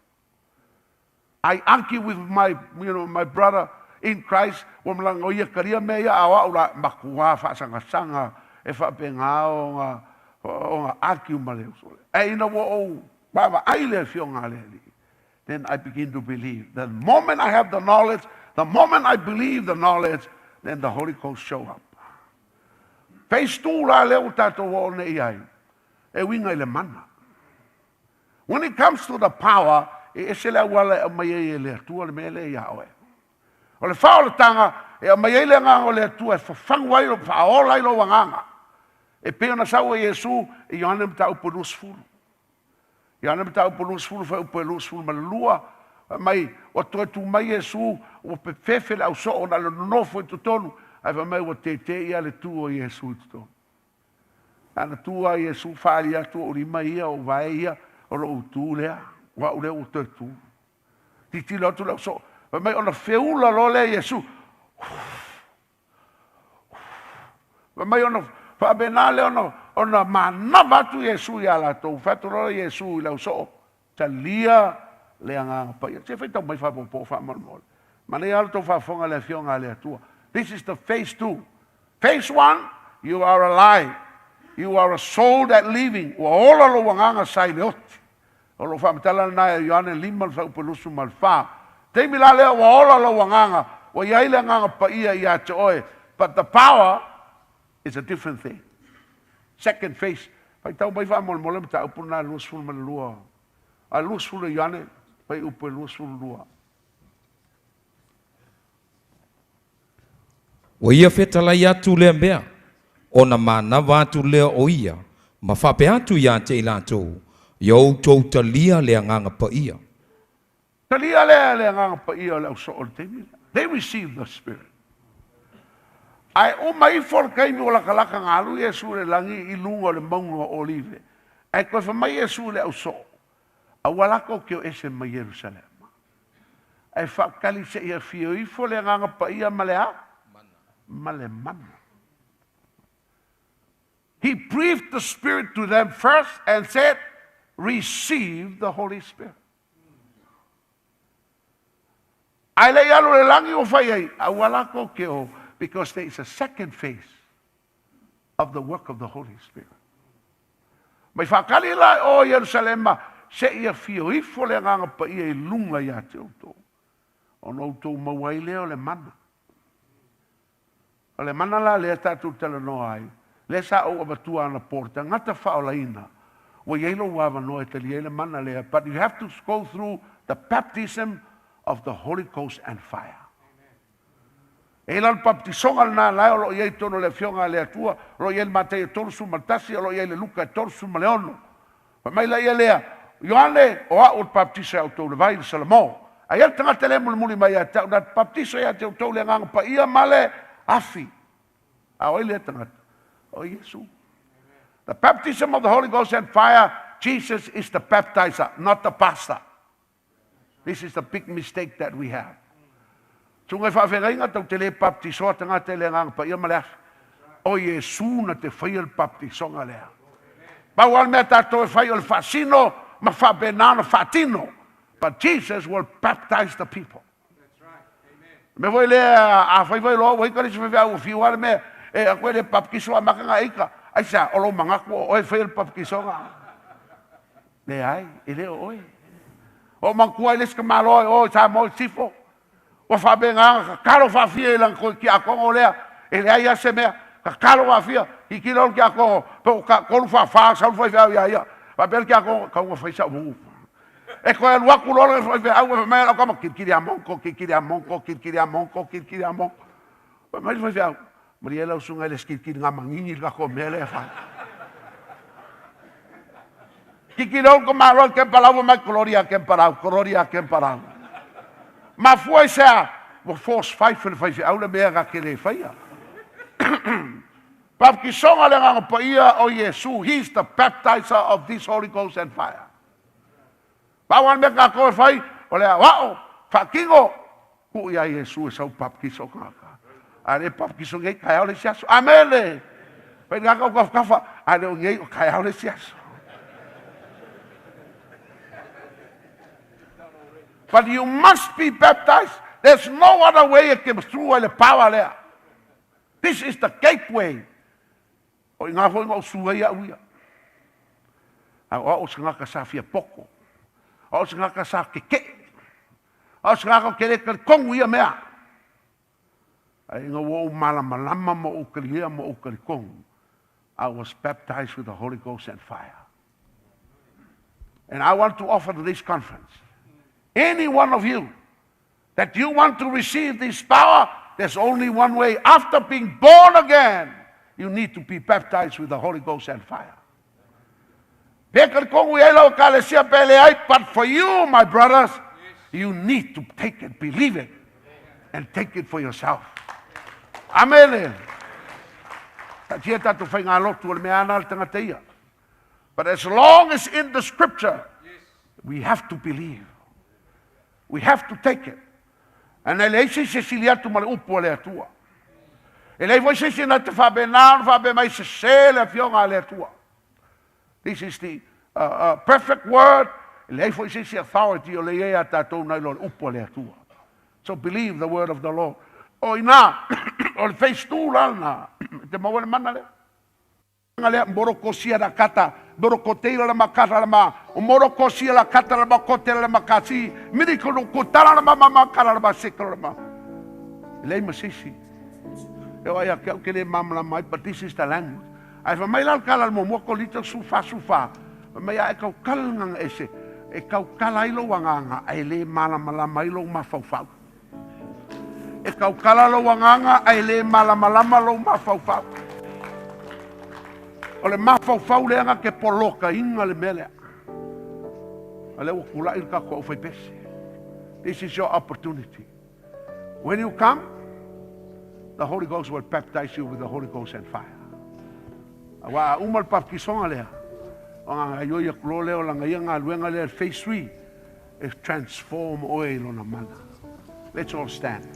I argue with my, you know, my brother in Christ, ua malaga o ia talia mea ia, a o au la matua faasagasaga e faapena ona argue ma le uso lea. Ae ina ua ou vaavaai le afioga a le Alii, then I begin to believe. The moment I have the knowledge, the moment I believe the knowledge, then the Holy Ghost show up. Phase 2 la lea ua tatou oo nei ai, e uiga i le mana. When it comes to the power, e ese le auala e aumai ai e le Atua le mea lea ia oe. O le faaolataga e aumai ai le agaga o le Atua e fafagu ai, faaola ai lou agaga. E pei ona sau e Iesu i Ioane mataupu e 20. Ioane mataupu 20 fuaiupu e 22, fai mai, ua toe tu mai Iesu, ua fefefe le ausoo na le nonofo i totonu, ae fai mai ua tētē ia le tu o Iesu i totonu. Ana tu a Iesu faali atu o lima ia o vae ia o lou tu lea, ua au lea ua toe tu. Titilo atu le ausoo, fai mai ona feula loa lea Iesu. Fai mai ona faapena lea ona manava atu Iesu ia latou. Fai atu loa Iesu i le ausoo, talia le agaga paia. Se faitau mai faapopo faamolemole. Manaia lava le tou faafofoga le afioga a le Atua. This is the phase 2. Phase 1, you are alive. You are a soul that living. Ua ola lou agaga sa i le oti. O lou faamatala lena e Ioane 5 le fuaiupu 24. Taimi la lea ua ola lou agaga, ua iai le agaga paia ia te oe. But the power is a different thing. Second phase, faitau mai faamolemole mataupu lena 22. A 20 Ioane, fuaiupu e 22. Ua ia fetalai atu lea mea, ona manava atu lea o ia, ma faapea atu ia te i latou, ia outou talia le agaga paia. Talia lea le agaga paia o le ausoo o le taimi lea. They received the Spirit. Ae uma ifo le taimi ua latalata ona alu Iesu i le lagi i luga o le mauga o Olive, ae toe fai mai Iesu i le ausoo, Aua la tou te o ese mai Ierusalema, ae faatali seia afio ifo le Agaga Paia ma le a? Ma le mana. He breathed the Spirit to them first and said, Receive the Holy Spirit. Ae le i alu i le lagi ua fai ai, aua la tou te o, because there is a second phase of the work of the Holy Spirit. Mai faatali la e o Ierusalema seia afio ifo le Agaga Paia i luga ia te outou, ona outou maua ai lea o le mana. O le mana la lea tatou talanoa ai, lea sa ou avatua anapo, le tagata faaolaina, ua i ai lou avanoa e talia ai le mana lea, but you have to go through the baptism of the Holy Ghost and fire. E i ai la le baptisoga lena la o lo o i ai i totonu o le Afioga a le Atua, o lo o i ai le Mataio 31, o lo o i ai le Luka 36. Fai mai la ia lea, Ioane, o au o le baptiso ia outou i le vai i le Salamo. Ae i ai le tagata lea e mulimuli mai ia te au, na te baptiso ia te outou i le Agaga Paia ma le afi. A o ai lea tagata? O Iesu. The baptism of the Holy Ghost and fire, Jesus is the baptizer, not the pastor. This is the big mistake that we have. Tunga i faafeagaiga tau te le baptisoa tagata i le Agaga Paia ma le afi. O Iesu na te faia le baptisoga lea. Pau lava le mea tatou e fai o le faasino ma faapena ona faatino. But Jesus will baptize the people. Le mea foi lea, a fai foi loa ua ika le isi faifeau ua fiu lava le mea e aku e le baptiso a maka ika. Aisea, o lou manatu o oe e faia le baptisoga. Leai, e le o oe. O manatua ai le isi tamaloa i o i Samoa i Sisifo, ua faapena ona tatalo faafia i lana toe tiakono lea, e leai lava se mea, tatalo faafia, tilotilo le tiakono, pe ua taatolu faafa sau le faifeau ia ia. Faapea le tiakono, tau ina fai sau upu. E toe alu atu loa le faifeau, fai mai lau tama, kilikili a monko, kilikili a monko, kilikili a monko, kilikili a monko. Fai mai le faifeau, malie lau susuga i le sikilikili ngā manini le tatou mea lea e fai. Kikilo ko malo ke palau mai gloria ke palau, gloria ke palau. Mafua i sea, ua force five le faifeau le mea na te le faia. Baptisoga le agaga paia o Iesu, he is the baptizer of this Holy Ghost and fire. Pau lava le mea tatou e fai, o le aoao, faatino, tuu ia Iesu e sau baptiso tagata. A le baptiso nei, taeao le isi aso. Amene! Fai le gata o tafatafa, a le o nei, o taeao le isi aso. But you must be baptized. There's no other way e te through ai le power lea. This is the gateway. O i ngā foi na o su ai au ia. A o au se tagata sa fia poko. O au se tagata sa keke'e. O au se tagata ou te le talitonu i ia mea. Ae ina ua ou malamalama ma ou talia ma ou talitonu, I was baptized with the Holy Ghost and fire. And I want to offer to this conference, any one of you that you want to receive this power, there's only one way. After being born again, you need to be baptized with the Holy Ghost and fire. Pe talitonu i ai lau ekalesia pe leai, but for you, my brothers, you need to take it, believe it, and take it for yourself. Amene. Taatia tatou faigalotu o le mea ana le tagata ia. But as long as in the scripture, we have to believe. We have to take it. And e leai se isi e sili atu ma le upu a le Atua. E leai foi se isi na te faapena ona faapea mai sese le afioga a le Atua. This is the perfect word. E leai foi se isi authority o le i ai a tatou nai lo le upu a le Atua. So believe the word of the Lord. O ina, o le phase 2 la lena, te maua le mana lea. Lea morokosia la kata morokoteira la makata la ma o morokosia la kata la makotera la makasi mirikono kotara la mama kara la masekara la ma lei ma sisi e o ai ke au ke le malamalama ai, but this is the language. Ai fa mai la kala mo mo ko lito su fa su fa mai ai kau kala nganga ese e kau kala ai lo wanganga ai le malamalama ai lo mafaufau. E taukala lou agaga ae lē malamalama lou mafaufau. O le mafaufau lea na te polokaina le mea lea. A lea ua tula'i le tatou aufaipese. This is your opportunity. When you come, the Holy Ghost will baptize you with the Holy Ghost and fire. Auā a uma le papatisoga lea, ona gaoioi atu loa lea o lana ia galuega lea, le phase 3, e transform oe i lona mana. Let's all stand.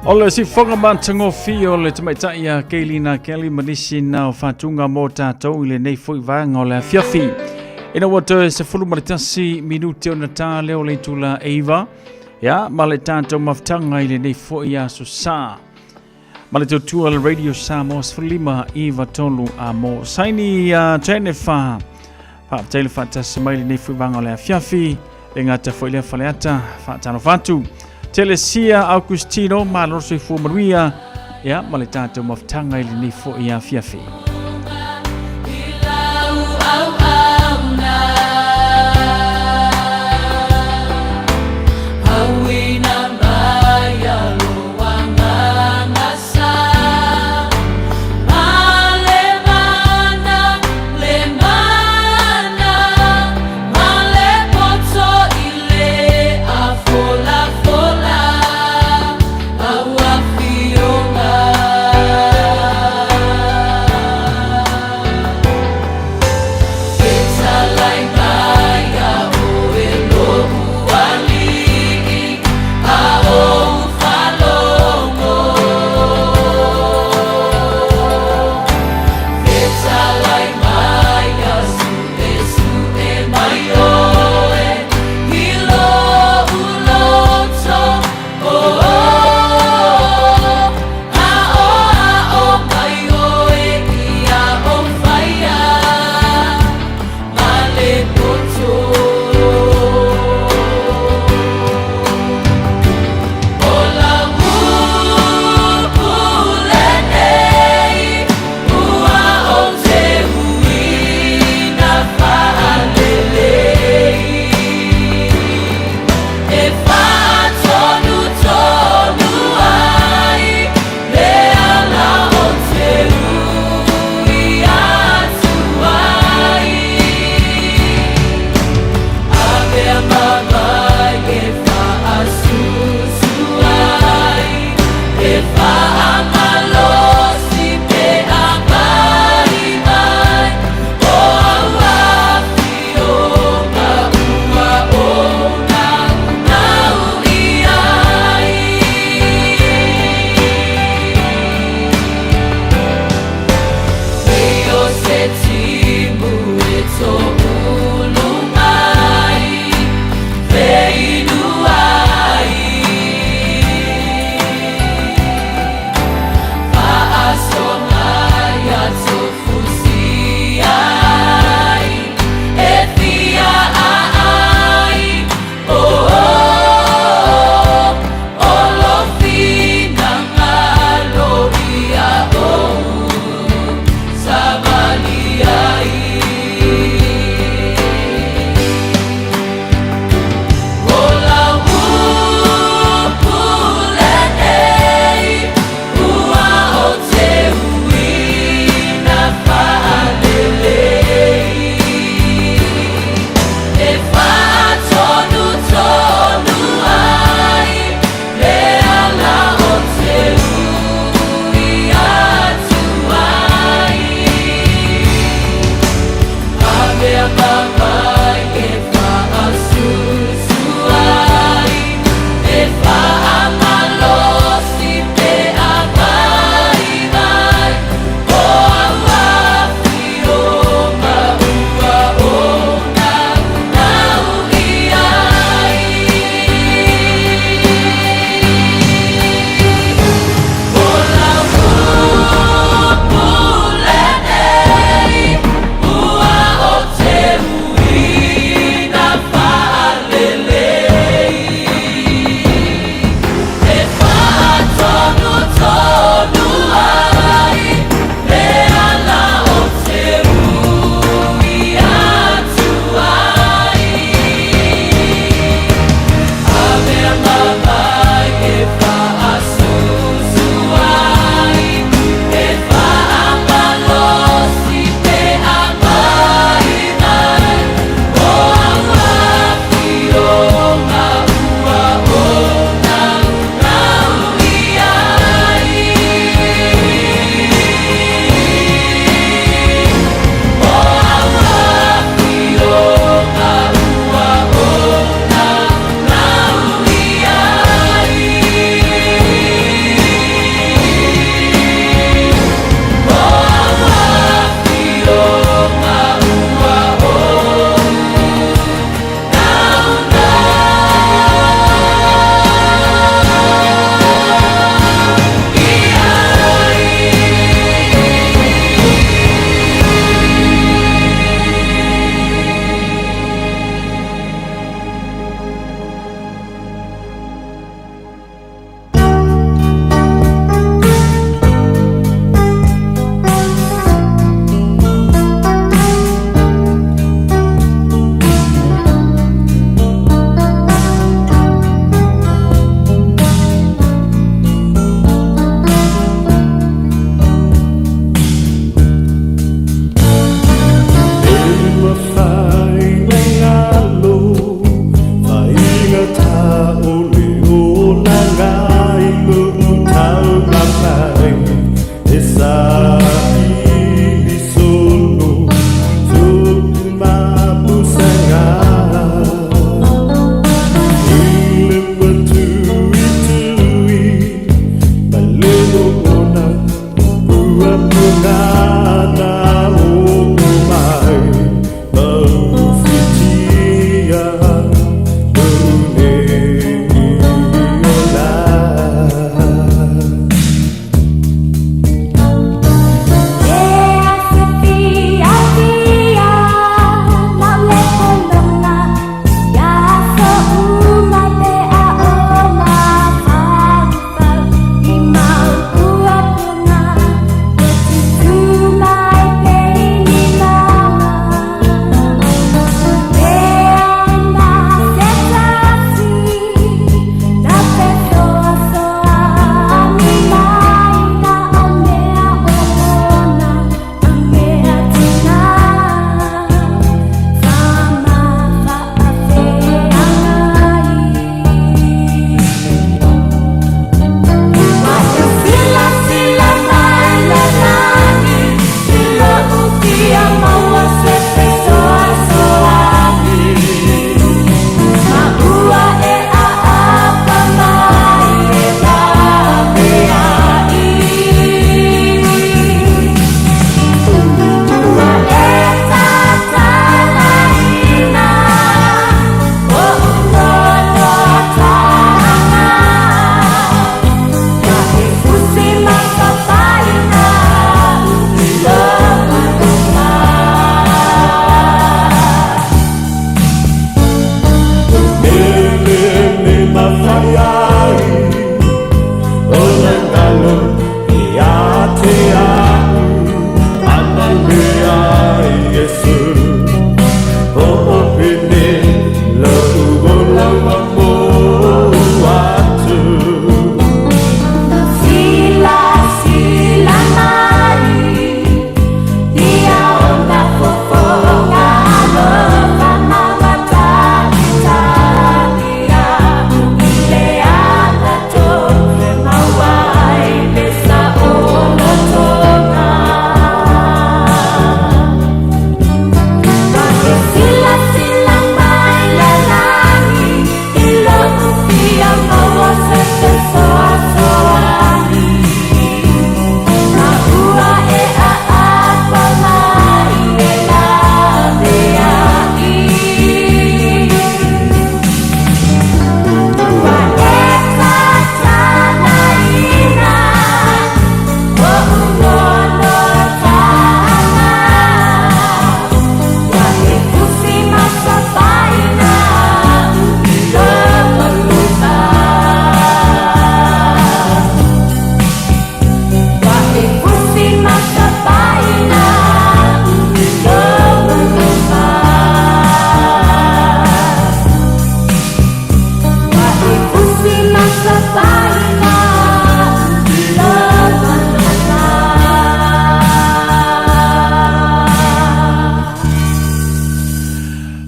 O le sifoga matagofie o le tamaitai a Keilina Kelly ma nisi na o faatuga mo tatou i lenei foi vaega o le afiafi. Ina ua toe 11 minute ona tā lea o le itula e 9, ia, ma le tatou mafutaga i lenei foi aso Sa. Ma le tautua le Radio Samoa 15 9 3 a mo. Saini a Jennifer. Faafetai le faatasi mai lenei foi vaega o le afiafi. Le gata foi lea Faleata, faatalofa atu. Telesia Augustino, malo le soifua manuia. Ia, ma le tatou mafutaga i lenei foi afiafi.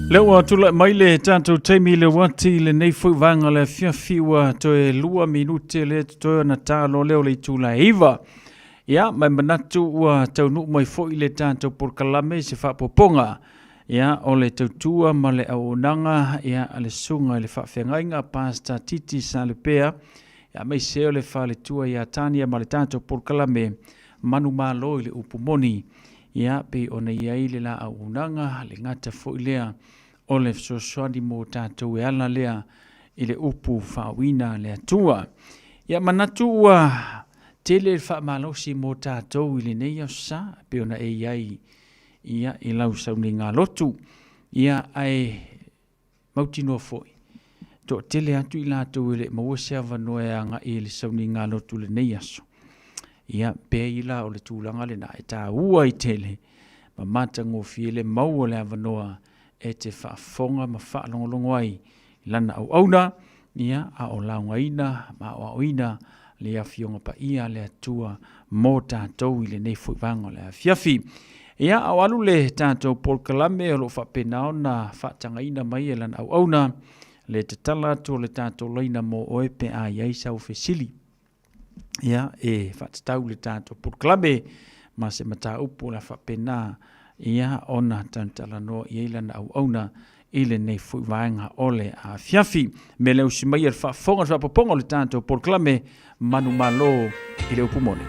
Lea ua tulai mai le tatou taimi i le uati i lenei foi vaega le afiafi ua toe 2 minute le totoe ona talo lea o le itula e 9. Ia, ma e manatu ua taunuu mai foi le tatou polokalame i se faaopoopoga. Ia, o le tautua ma le auaunaga ia, a le susuga i le faafeagaiga Pastor Titi Salupea, ia, aemaise o le faletua ia Tania ma le tatou polokalame manumalo i le upu moni. Ia, pei ona i ai le la auaunaga, le gata foi lea o le fesoasoani mo tatou e ala lea i le upu faauina a le Atua. Ia manatu ua tele le faamalosi mo tatou i lenei aso sa, pei ona e i ai ia, i lau sauniga lotu. Ia, ae mautinoa foi, toatele atu i latou e le i maua se avanoa e agai i le sauniga lotu i lenei aso. Ia, pei la o le tulaga lena e taua ai tele ma matagofie le maua o le avanoa e te faafofoga ma faalogologo ai i lana auauna, ia, a o laugaina ma aoaoina le Afioga Paia a le Atua mo tatou i lenei foi vaega o le afiafi. Ia, a o alu le tatou polokalame o lo o faapena ona faatagaina mai e lana auauna le tatala atu o le tatou laina mo oe pe a i ai sau fesili. Ia, e faatatau i le tatou polokalame ma se mataupu o le a faapena ia ona talatalanoa i ai lana auauna i lenei foi vaega o le afiafi. Me le usi mai e le faafofoga le faapopoga o le tatou polokalame manumalo i le upu moni.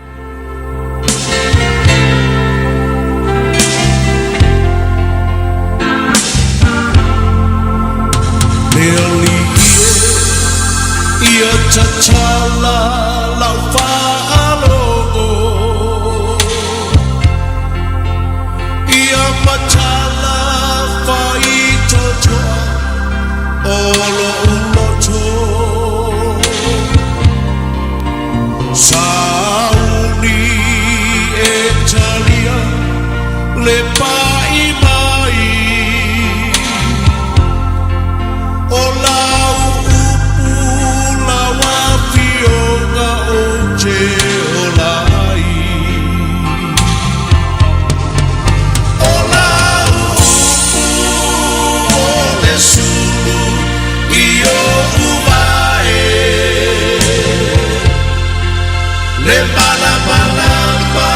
Ia tatala lau faalogo Ia matala faitotoa o lo'u loto Sauni e talia le pa'i mai O lau upu lau afioga ou te ola ai O lau upu o le sulu i oʻu vae Le malamalama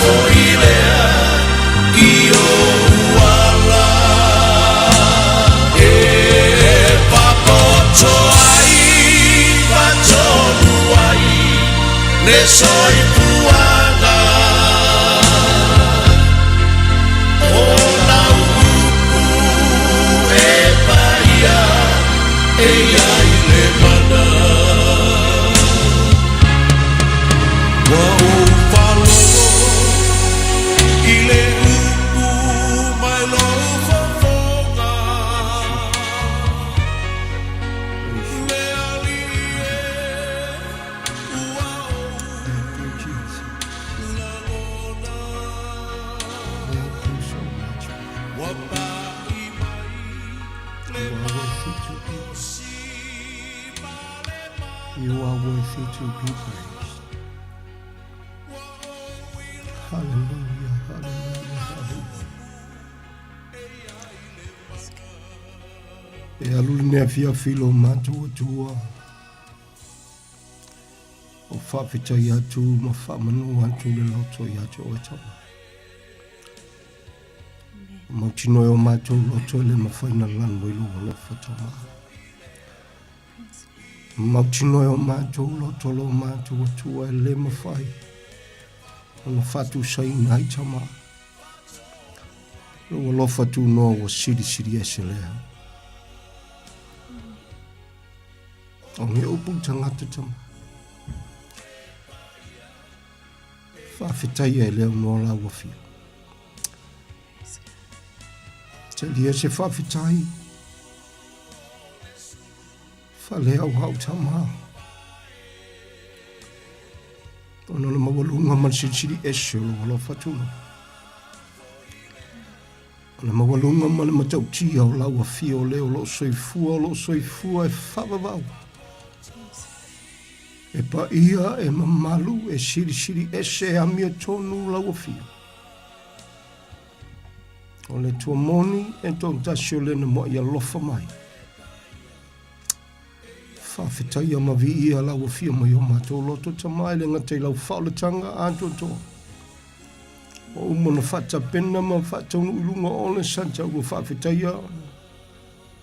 foi lea i oʻu ala E papoto ai ma tonu ai le soifuaga O lau upu e paia e i ai le mana Ua ou faalogo i le upu mai lou fofoga Le Alii e ua ou lagona Ua pa'i mai le malosi ma le mana You are worthy to be praised. Hallelujah, hallelujah, hallelujah. E alu lenei afiafi i lo matou Atua. O faafetai atu ma faamanu atu le loto ia te oe Tama. Mautinoa e o matou loto e le mafai na lanu i lou alofa Tama. Mautinoa e o matou loto lo matou Atua e le mafai ona faatusaina ai Tama. Lou alofa tunoa ua silisili ese lea. O nge upu tagata tama. Faafetai e lea noa lau afio. Talia se faafetai. Fale au hau tama. Ona le maualuga ma le silisili ese o lou alofa tuna. O le maualuga ma le matautia o lau afio o lea o loo soifua o loo soifua e faavavau. E paia e mamalu e silisili ese e amiotonu lau afio. O le Atua moni e toatasi o le na mua'i alofa mai. Faafetaia ma viia lau afio mai o matou loto tama e le gata i lau faaolataga atoatoa. Ua uma ona faatapena ma faataunuu i luga o le sata ua faafetaia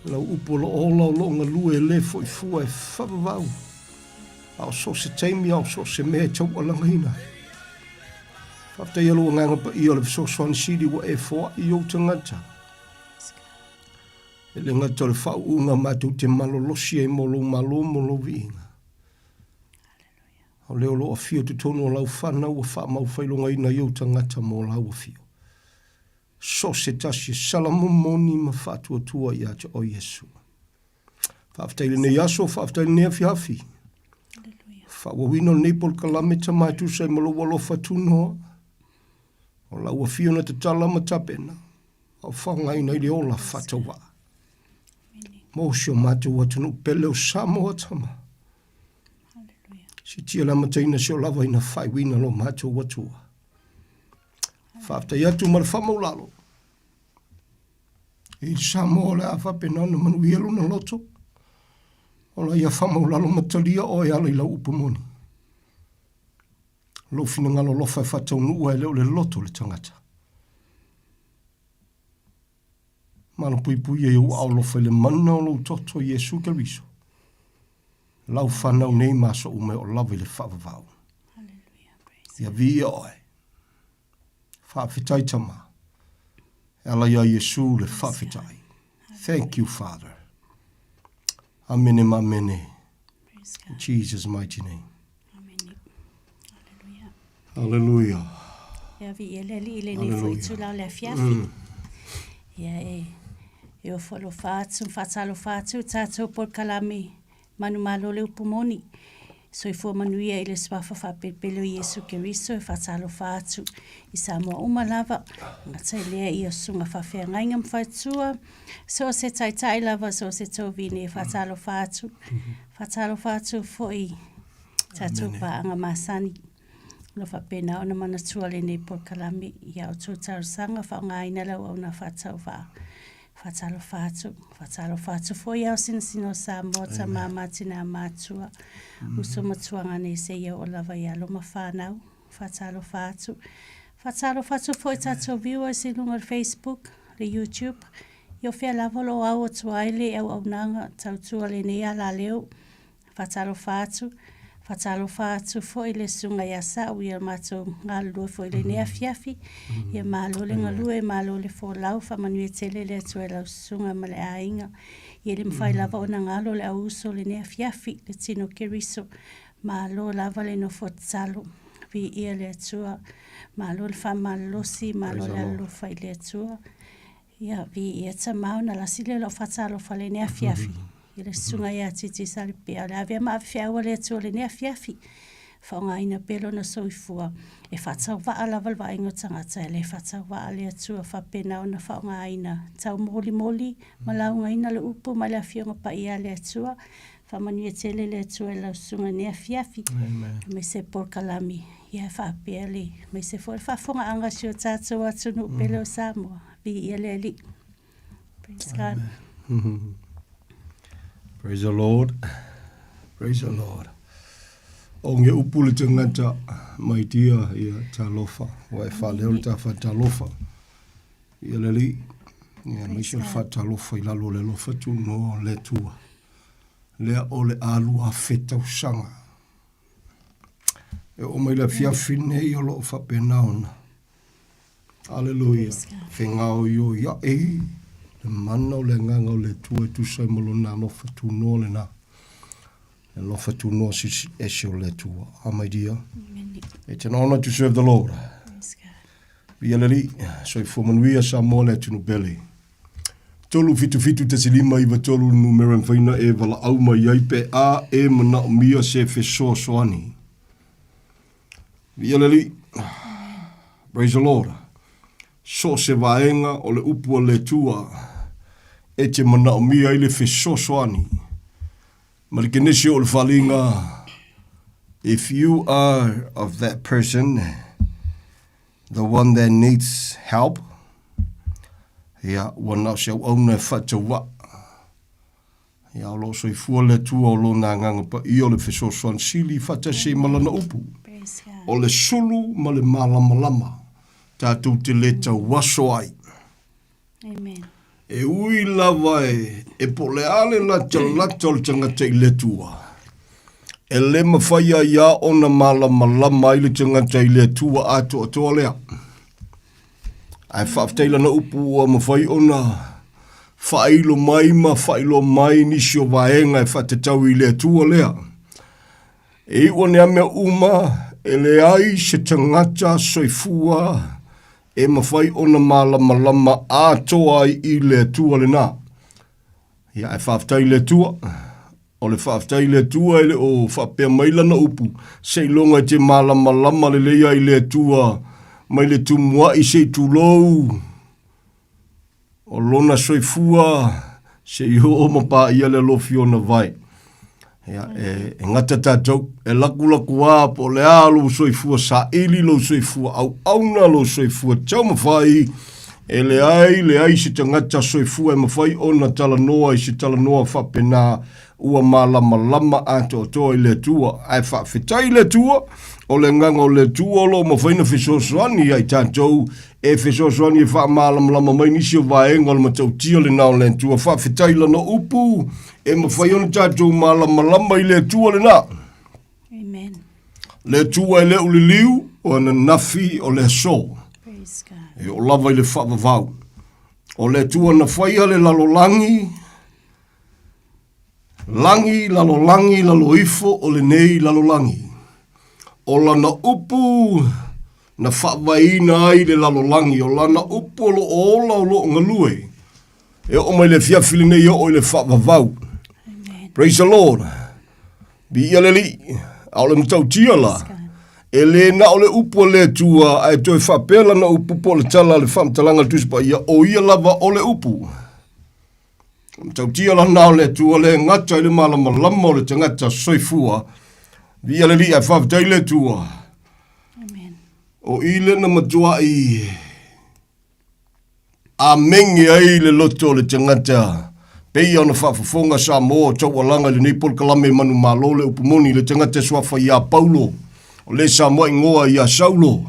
lau upu o lo o ola o lo o galue e le foi fua e faavavau a o so o se taimi a o so o se mea e taualagaina ai. Faafetaia lou Agaga Paia o le fesoasoani sili ua e foai i ou tagata. E le gata o le faauuga matou te malolosi ai mo lou malo mo lou viiga. O lea o lo o afio totonu o lau fanau ua faamaufailogaina i ou tagata mo lau afio. So o se tasi e salamomoni ma faatuatua ia te oe Iesu. Faafetai i lenei aso, faafetai i lenei afiafi. Faaauauina o lenei polokalame tama e tusa ai ma lou alofa tunoa. O lau afio na tatala ma tapena, a o faaaogaina i le ola faatauvaa. Mo si o matou atunuu pele o Samoa tama. Sitia le amataina si o lava ina faaiuina lo matou Atua. Faafetai atu ma le faamaulalo. I le Samoa o le a faapena ona manuia lona loto, o la ia faamaulalo ma talia oe e ala i lau upu moni. Lou finagalo alofa e faataunuu ai e le o le loto o le tagata. Malupuipuia i ou aao alofa i le mana o lou toto Iesu Keriso. Lau fanau nei ma aso uma e oo lava i le faavavau. Ia viia oe. Faafetai Tama. E ala iā Iesu le faafetai. Thank you Father. Amene ma amene. In Jesus mighty name. Hallelujah. Ia viia le Alii i lenei foi itula o le afiafi. Ia e e ofo alofa atu ma faatalofa atu i tatou polokalame manumalo le upu moni. Soifua manuia i le Suafa faapelepele o Iesu Keriso e faatalofa atu i Samoa uma lava, gata i lea ia susuga faafeagaiga ma faletua, so o se taitai lava, so o se tovine e faatalofa atu. Faatalofa atu foi i tatou paaga masani. O lo o faapena ona manatua lenei polokalame i a outou talosaga, faaaogaina le auauna faatauvaa. Faatalofa atu, faatalofa atu foi i ao sinasina o Samoa, tama ma tina matua, uso ma tuagane seia oo lava i alo ma fanau. Faatalofa atu. Faatalofa atu foi i tatou viewers i luga o le Facebook, le YouTube, i o fea lava o lo o au atu ai le auaunaga tautua lenei alaleo. Faatalofa atu, faatalofa atu foi le susuga ia Sa'u ia matou galulue foi i lenei afiafi. Ia malo le galue, malo le folau, faamanuia tele le Atua i lau susuga ma le aiga. Ia le mafai lava ona galo le au uso i lenei afiafi, le tino Keriso. Malo lava le nofo tatalo. Viia le Atua. Malo le faamalolosi, malo le alolofa i le Atua. Ia, viia Tama ona lasi lea o lau faatalofa i lenei afiafi i le susuga ia Titi Salipea. O le ave ma ave feau a le Atua i lenei afiafi, faaaogaina pea lona soifua e faatauvaa lava le vaaiga o tagata, e le faatauvaa le Atua faapena ona faaaogaina taumolimoli ma laugaina le upu mai le Afioga Paia a le Atua. Faamanuia tele le Atua i lau susuga i lenei afiafi, aemaise polokalame ia faapea le, aemaise foi le faafofogaaga a si o tatou atunuu pele o Samoa. Viia le Alii. Praise God. Praise the Lord. Praise the Lord. O nge upu le tagata mai tia ia talofa. Ua e faaleo le tafa talofa. Ia le Alii. Ia maise o le faatalofa i lalo o le alofa tunoa o le Atua. Lea o le 2000 tausaga. E oo mai le afiafi nei o lo o faapena ona. Aleluia. Fegaoioiaʻi le mana o le agaga o le Atua e tusa ai ma lona alofa tunoa lena. Le alofa tunoa silisili ese o le Atua. Ah, my dear. It's an honor to serve the Lord. Viia le Alii, soifua manuia Samoa le atunuu pele. 3771593 le numera e mafai ona e valaau mai ai pe a e manaomia se fesoasoani. Viia le Alii. Praise the Lord. So o se vaega o le upu a le Atua e te manaomia ai le fesoasoani. Ma le kenesi o le faaaliga, if you are of that person, the one that needs help, ia, ua na o se auauna e faatauaa. Ia, o lo o soifua le Atua o Lona Agaga Paia o le fesoasoani sili faatasi ai ma Lana upu. O le sulu ma le malamalama tatou te le tauaso ai. Amen. E ui lava e, e po o le a le latalata o le tagata i le Atua. E le mafai ai a ona malamalama ai le tagata i le Atua atoatoa lea. Ae faafetai lana upu ua mafai ona faailo mai ma faailoa mai nisi o vaega e faatatau i le Atua lea. E iu ane a mea uma, e leai se tagata soifua e mafai ona malamalama atoa ai i le Atua lena. Ia, ae faafetai i le Atua. O le faafetai i le Atua e le o faapea mai lana upu, seiloga e te malamalama lelei ai i le Atua mai le tumuai se i tulou o lona soifua se i oo ma paia le alofi ona vae. Ia, e, e gata tatou, e lakulaku a po o le a lou soifua saili, lou soifua auauna, lou soifua taumafai, E leai, leai se tagata soifua e mafai ona talanoa i se talanoa faapena ua malamalama atoatoa i le Atua. Ae faafetai i le Atua, o le agaga o le Atua o lo o mafai ona fesoasoani ia i tatou, e fesoasoani e faamalamalama mai nisi o vaega o le matautia lena o le Atua. Faafetai i Lana upu e mafai ona tatou malamalama i le Atua lena. Amen. Le Atua e le o liliu o ananafi o le aso. Praise God. E o lava i le faavavau. O le Atua na faia le lalolagi, lagi, lalolagi, lalo ifo o lenei lalolagi. O lana upu na faavaeina ai le lalolagi, o lana upu o lo o ola o lo o galue. E oo mai le afiafi lenei e oo i le faavavau. Praise the Lord. Viia le Alii, a o le matautia la, e le na o le upu a le Atua, ae toe faapea lana upu po o le tala a le faamatalaga a le Tusi Paia, o ia lava o le upu. O le matautia la na o le Atua le gata i le malamalama o le tagata soifua. Viia le Alii, ae faafetai le Atua. Amen. O i le na matuai Amenge ai le loto o le tagata. Pei ona faafofoga Samoa o taualaga i lenei polokalame manumalo le upu moni le tagata suafa iā Paulo, o le Samoa igoa iā Saulo,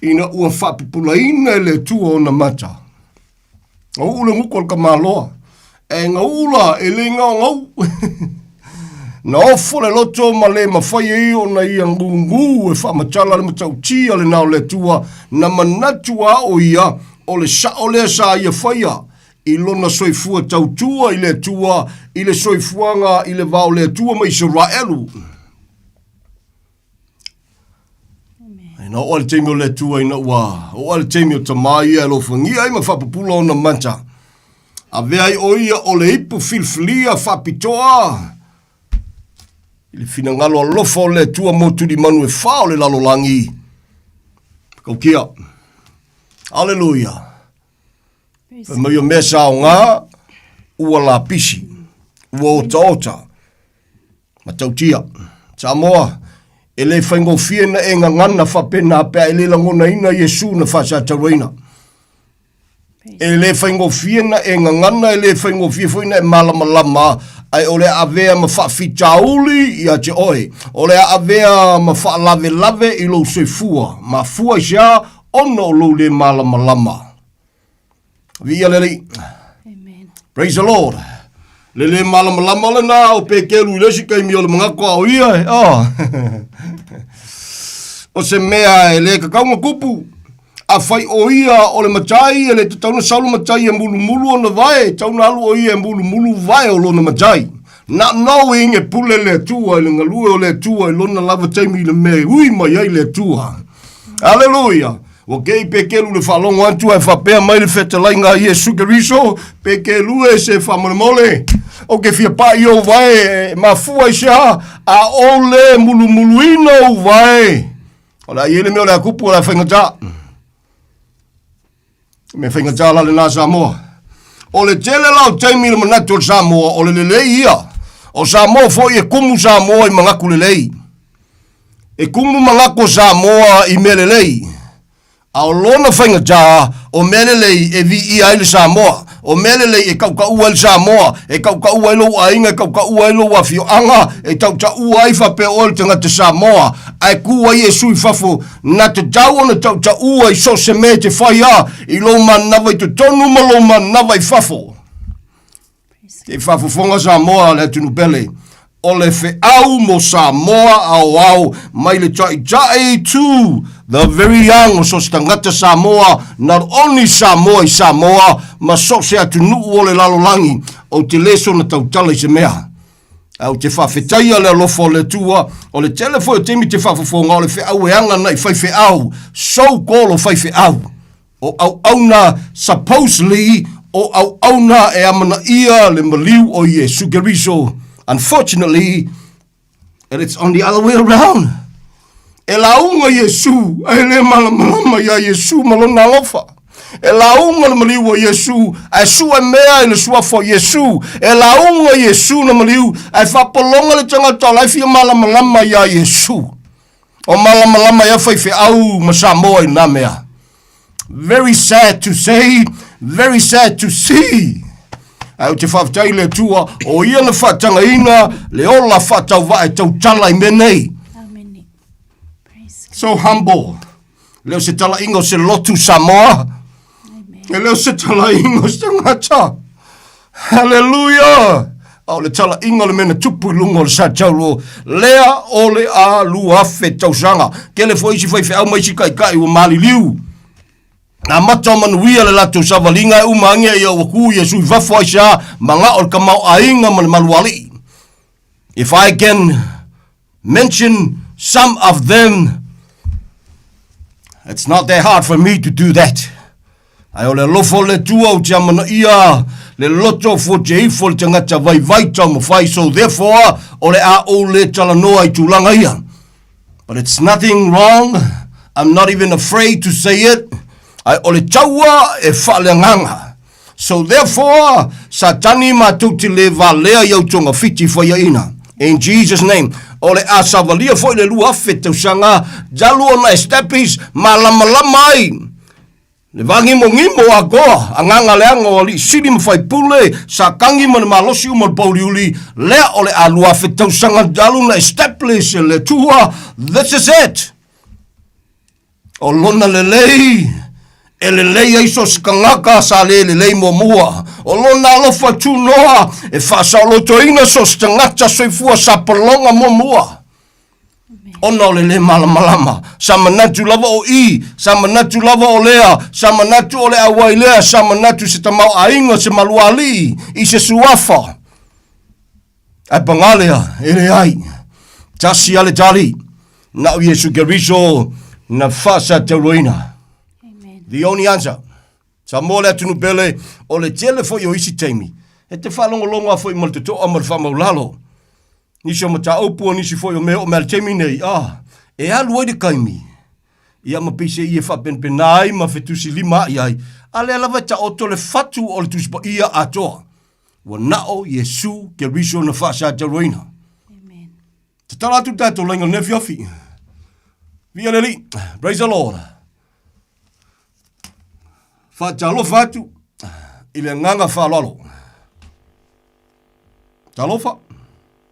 ina ua faapupulaina e le Atua ona mata. Gauu le gutu o le tamaloa, e gauu la e le gaogau. Na ofo le loto ma le mafai ai ona ia gugū e faamatala le matautia lena o le Atua, na manatu a o ia o le sao lea sa ia faia i lona soifua tautua i le Atua, i le soifuaga i le va o le Atua ma Isaraelu. Ina oo le taimi o le Atua ina ua oo le taimi o tamā ia e alofagia ai ma faapupula ona mata. Avea ai o ia o le ipu filifilia faapitoa i le finagalo alofa o le Atua mo tulimanu e fa o le lalolagi. Kaukia. Aleluia. Fai mai o mea sa aoga ua lapisi, ua otaota. Matautia. Samoa, e le faigofie na e gagana faapena pe a e le lagonaina Iesu na faasatauaina. E le faigofie na e gagana, e le faigofie foi na e malamalama, ae o le a avea ma faafitauli ia te oe. O le a avea ma faalavelave i lou soifua. Mafua i se a? Ona o lou le malamalama. Viia le Alii. Amen. Praise the Lord. Le le malamalama lena o Pekelu i le isi taimi o le manatu a o ia e. Oh. o se mea e le tatau na tupu. A fai o ia o le matai, e le tatau na sau le matai e mulumulu ona vae, e tatau na alu o ia e mulumulu vae o lona matai. Not knowing e pule le Atua i le galue o le Atua i lona lava taimi i le mea e ui mai ai le Atua. Hallelujah. Ua kei Pekelu le faalogo atu ae faapea mai le fetalaiga a Iesu Keriso, Pekelu e se faamolemole, ou te fia pai i ou vae, e mafua i se a, a ou le mulumuluina ou vae. O le a i ai le mea o le a tupu o le a faigata. Me faigata la lena Samoa. O le tele la o taimi le manatu o le Samoa, o le lelei ia. O Samoa foi e kumu Samoa i manatu lelei. E kumu manatu o Samoa i mea lelei. A o lona faigata, o mea lelei e viia ai le Samoa. O mea lelei e tautaua ai le Samoa, e tautaua ai lou aiga, e tautaua ai lou afioaga, e tautaua ai faapea oe le tagata Samoa, ae tu ai Iesu i fafo, na tatau ona tautaua i so o se mea e te fai a, i lou manava i totonu ma lou manava i fafo. Te faafofoga Samoa le atunuu pele. O le feau mo Samoa aoao mai le taʻitaʻi to the very young o so o se tagata Samoa, not only Samoa i Samoa ma so o se atunuu o le lalolagi. Ou te lē soona tautala i se mea, ae ou te faafetaia le alofa o le Atua. O le tele foi o taimi te faafofoga o le feau e aga naʻi faifeau, so called o faifeau, o auauna, supposedly o auauna e amanaia le maliu o Iesu Keriso. Unfortunately, and it's on the other way around. E lauga Iesu, ae le malamalama iā Iesu ma lona alofa. E lauga le maliu o Iesu, ae sue mea i le suafa o Iesu. E lauga Iesu na maliu, ae faapologa le tagata o la e fia malamalama iā Iesu. O malamalama ia faifeau ma Samoa i nā mea. Very sad to say, very sad to see. Ae ou te faafetai i le Atua, o ia na faatagaina le ola faatauvaa e tautala i mea nei. Amene. Praise God. So humble. Le o se talaiga o se lotu Samoa. Amen. E le o se talaiga o se tagata. Hallelujah! A o le talaiga o le mea na tupu i luga o le Sataulo, lea o le a 2000 tausaga. Tele foi isi faifeau ma isi taitai ua maliliu. Na amata o manuia le latou savaliga e uma age ia ua ku Iesu i fafo aisea magao le tamaoaiga ma le malualii. If I can mention some of them, it's not that hard for me to do that. Ae o le alofa o le Atua ou te amanaia le loto fuatia ifo le tagata vaivai taumafai, so therefore o le a ou le talanoa i tulaga ia. But it's nothing wrong, I'm not even afraid to say it, ae o le taua e faaleagaga. So therefore, Satani matou te le valea i au togafiti faiaina. In Jesus name. O le a savalia foi le 2000 tausaga talu ona establish malamalama ai le vagimogimo atoa, agaga leaga o alii sili ma faipule, sa tagi ma le malosi uma o le pouliuli, lea o le a 2000 tausaga talu na establish e le Atua. This is it. O lona lelei e lelei ai so o se tagata sa le lelei muamua. O lona alofa tunoa e faasaolotoina so o se tagata soifua sa pologa muamua. Ona o le le malamalama, sa manatu lava o i, sa manatu lava o lea, sa manatu o le auai lea, sa manatu se tamaoaiga, se malualii, i se suafa. Ae pagā lea, e leai. Tasi a le tali, na o Iesu Keriso na faasatauloina. The only answer. Samoa le atunuu pele, o le tele foi o isi taimi, e te faalogologo lava foi ma le totoa ma le faamaulalo. Nisi o mataupu o nisi foi o mea oo mai le taimi nei, ah, e alu ai le taimi, ia ma peiseai e faapenapena ai ma fetusilima ai ai, a lea lava e taoto le fatu o le Tusi Paia atoa. Ua nao Iesu Keriso na faasatauloina. Tatala atu le tatou laina i lenei afiafi. Viia le Alii. Praise the Lord. Faatalofa atu i le agaga faaaloalo. Talofa.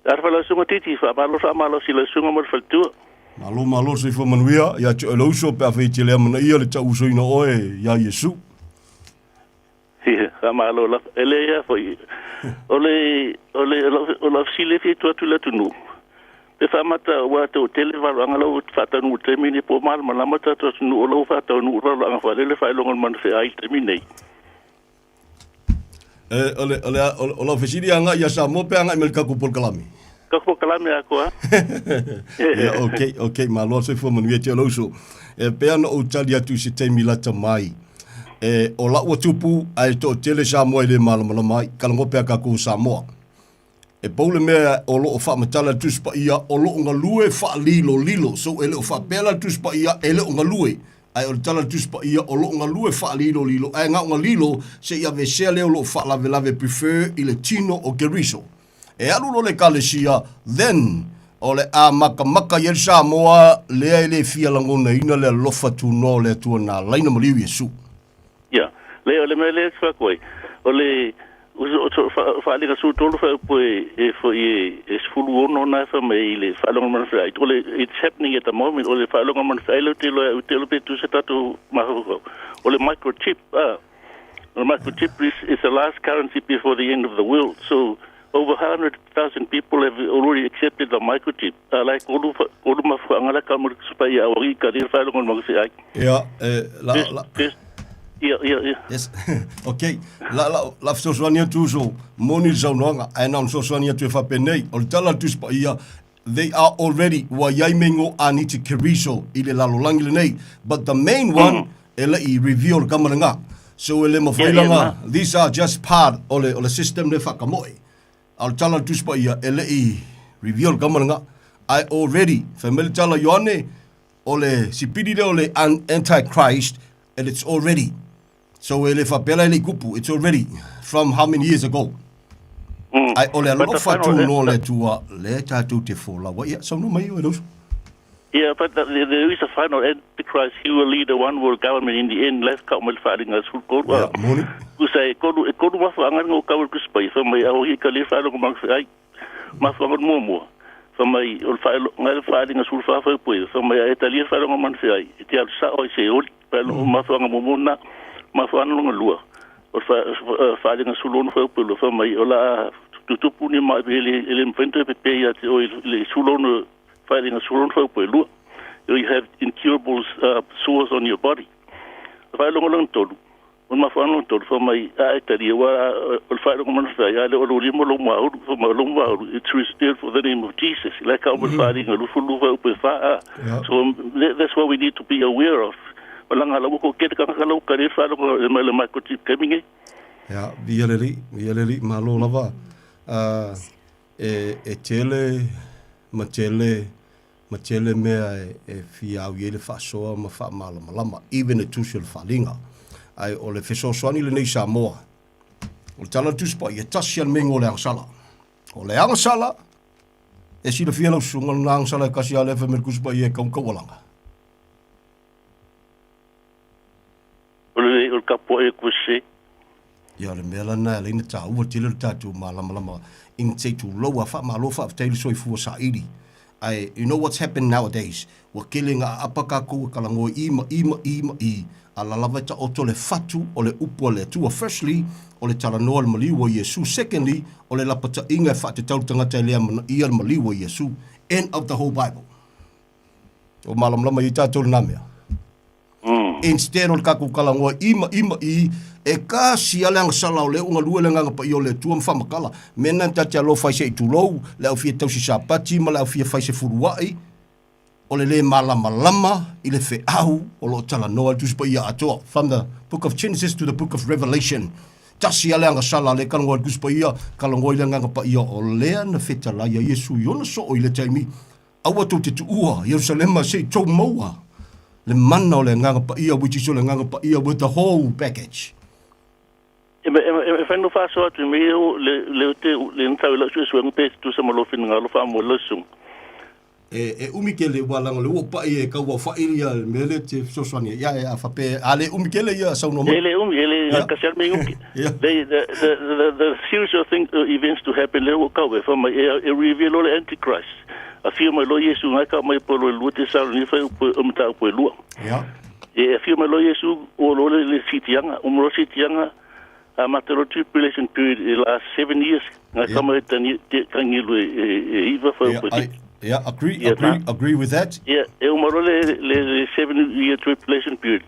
Talofa lau susuga Titi, faamalo faamalosi lau susuga mo le faletua. Malo malo soifua manuia ia te oe le uso pe a fai e te le amanaia le tauusoina o oe iā Iesu. Ia, faamalo lava. E leai lava foi. O le, o le, o lau fesili e fia tuu atu i le atunuu, pe faamata aua te ua tele valoaga la ua faataunuu i le taimi nei, po o malamalama le tatou atunuu o la ua faataunuu le valoaga faalele faailoga o le manufeai i le taimi nei. E, o le, o le, o lau fesili agai ia Samoa pe agai mai le tatou polokalame? Tatou polokalame atoa. Ia, okay, okay, malo le soifua manuia te o le uso. E pei ona ou tali atu i se taimi lata mai. E, o la'u tupu ae to'atele Samoa e le malamalama ai, kalagoa pea tatou Samoa. E pau le mea o lo'o faamatala le Tusi Paia, o lo'o galue faalilolilo. So e le o faapea la le Tusi Paia e le o galue, ae o le tala a le Tusi Paia o lo'o galue faalilolilo, ae na ona lilo se i aveesea lea o lo'o faalavelave prefer i le tino o Keriso. E alu loa le Ekalesia, then o le a makamaka i ai le Samoa lea e le fia lagonaina le alofa tunoa o le Atua na alaina maliu Iesu. Ia, leai, o le mea lea e fai ai, o le faaaliga 13 faaupu e foi e 16 na e fai mai i le faailoga manufeai. O le it's happening at the moment, o le faailoga manufeai lea ou te iloa ou te iloa pe tusa tatou mafaufau. O le microchip, ah, the microchip is the last currency before the end of the world. So, Over 100,000 people have already accepted the microchip. A la e kolu kolu mafuaga la ka mo le Tusi Paia au i ka le faalogo i le magafeai. Ia, e, la, la. Ia, ia, ia. Yes. Ok. La, la, la fesoasoani atu uso, moni le saunoaga, ae na ona fesoasoani atu e faapenei, o le tala a le Tusi Paia, they are already, ua i ai meigo aniti Keriso i le lalolagi lenei, but the main one, e le i reveal le kama lena. So e le mafai langa, these are just part o le, o le system le faakamoe. A o le tala a le Tusi Paia, e le i reveal le kama lena. Ae already, fai mai le tala a Ioane, o le sipili lea o le anti-Christ, and it's already. So e le faapea la e le i kupu, it's already from how many years ago. Ae o le alofa tunoa o le Atua, lea tatou te folau ai. Ia, saunoa mai oe le uso. Yeah, but the, the, there is a final antichrist. He will lead a one world government in the end. Left ka mai le faalinga sul kolu. Yeah, moni. Kusa e kolu e kolu mafuanga ngo ka ul kuspai. Fa mai au hi ka le faalogo mang ai. Mafuanga muamua. Fa mai o le faalogo le faalinga sul fa fa pui. Fa mai e talia faalogo man fe ai. E te alu sa oi se oli. Fa mafuanga muamua na mafuanga longa lua. O le faalinga sul ono fa pui. Fa mai o la tutupu ni mai ele ele mfento pe pe ia te oi le sul ono faalinga sul ono fa pui lua. You have incurable sores on your body. Faalogo lona tolu. O le mafuaaga lona tolu, fai mai a e talia, ua o le faalogo mana fai, a le o lou lima lou maulu, fai mai o lou maulu, it's reserved for the name of Jesus. La ka o le faalinga 22 fa upe fa a. So that's what we need to be aware of. Malanga la ko ke ka ka lau ka le faalogo le mai le microchip coming e. Ia, via le alii, via le alii, malo lava. E, e tele ma tele ma tele mea e, e fia au i ai le faasoa ma faamalamalama, even e tusi o le faaliga. Ae o le fesoasoani lenei Samoa, o le tala o le Tusi Paia, e tasi lava le meiga o le agasala. O le agasala, e silafia lau susuga lena agasala e kasi lava lea fai mai le Tusi Paia e kaukaualaga. O le, o le kapuaʻi e kuse. Ia, o le mea lena e ala ai ona taua tele lo tatou malamalama in se tulou a faamalo faafetai le soifua saili. Ae you know what's happened nowadays, ua kele ina aapa tatou e talanoa i ma i ma i ma i, a la lava e taoto le fatu o le upu a le Atua. Firstly, o le talanoa i le maliu o Iesu. Secondly, o le lapataiga e faatatau le tagata e le amanaia le maliu o Iesu. End of the whole Bible. Ua malamalama i ai tatou i lena mea. Instead o le tatou talanoa i ma i ma i, e kasi lava le agasala o lea ua galue le Agaga Paia o le Atua ma faamatala. Mea na ta te alofa ai se i tulou, le au fia tausi sapati ma le au fia fai se fuluai, o le lē malamalama i le feau o lo o talanoa ai le Tusi Paia atoa. From the book of Genesis to the book of Revelation. Tasi lava le agasala lea e talanoa ai le Tusi Paia, talanoa i le Agaga Paia o lea na fetalai ai Iesu i ona soo i le taimi Aua tou te tuua Ierusalema se i tou maua le mana o le Agaga Paia, which is o le Agaga Paia with the whole package. E e fai no faasoa atu i mea o le le te le na tau i lau suesuega pe tusa ma lou finagalo faamoe lau susuga. E, e umi tele ua laga o le ua paʻi e kau aofaʻi ia le mea lea e te fesoasoani ai. Ia, e a faapea a le umi tele ia saunoa mai. E le umi, e le Ia. kasi lava le mea i uki. Ia. The, the, the, the, the series of things, events to happen lea ua kau e fai mai e, e reveal loa le Antichrist. Afio mai loa Iesu ngai ka mai po lo lua te salo ni fai upu o mataupu e lua. Ia. E afio mai loa Iesu o lo le, le sitianga, o mo sitianga a mata lo tribulation period e last 7 years ngai Ia. ka mai tani te kangilu e, e, e iva fai Ia, upu I, yeah, agree, Ia, agree, na. agree with that. Ia, e uma loa le, le, le 7 year tribulation period.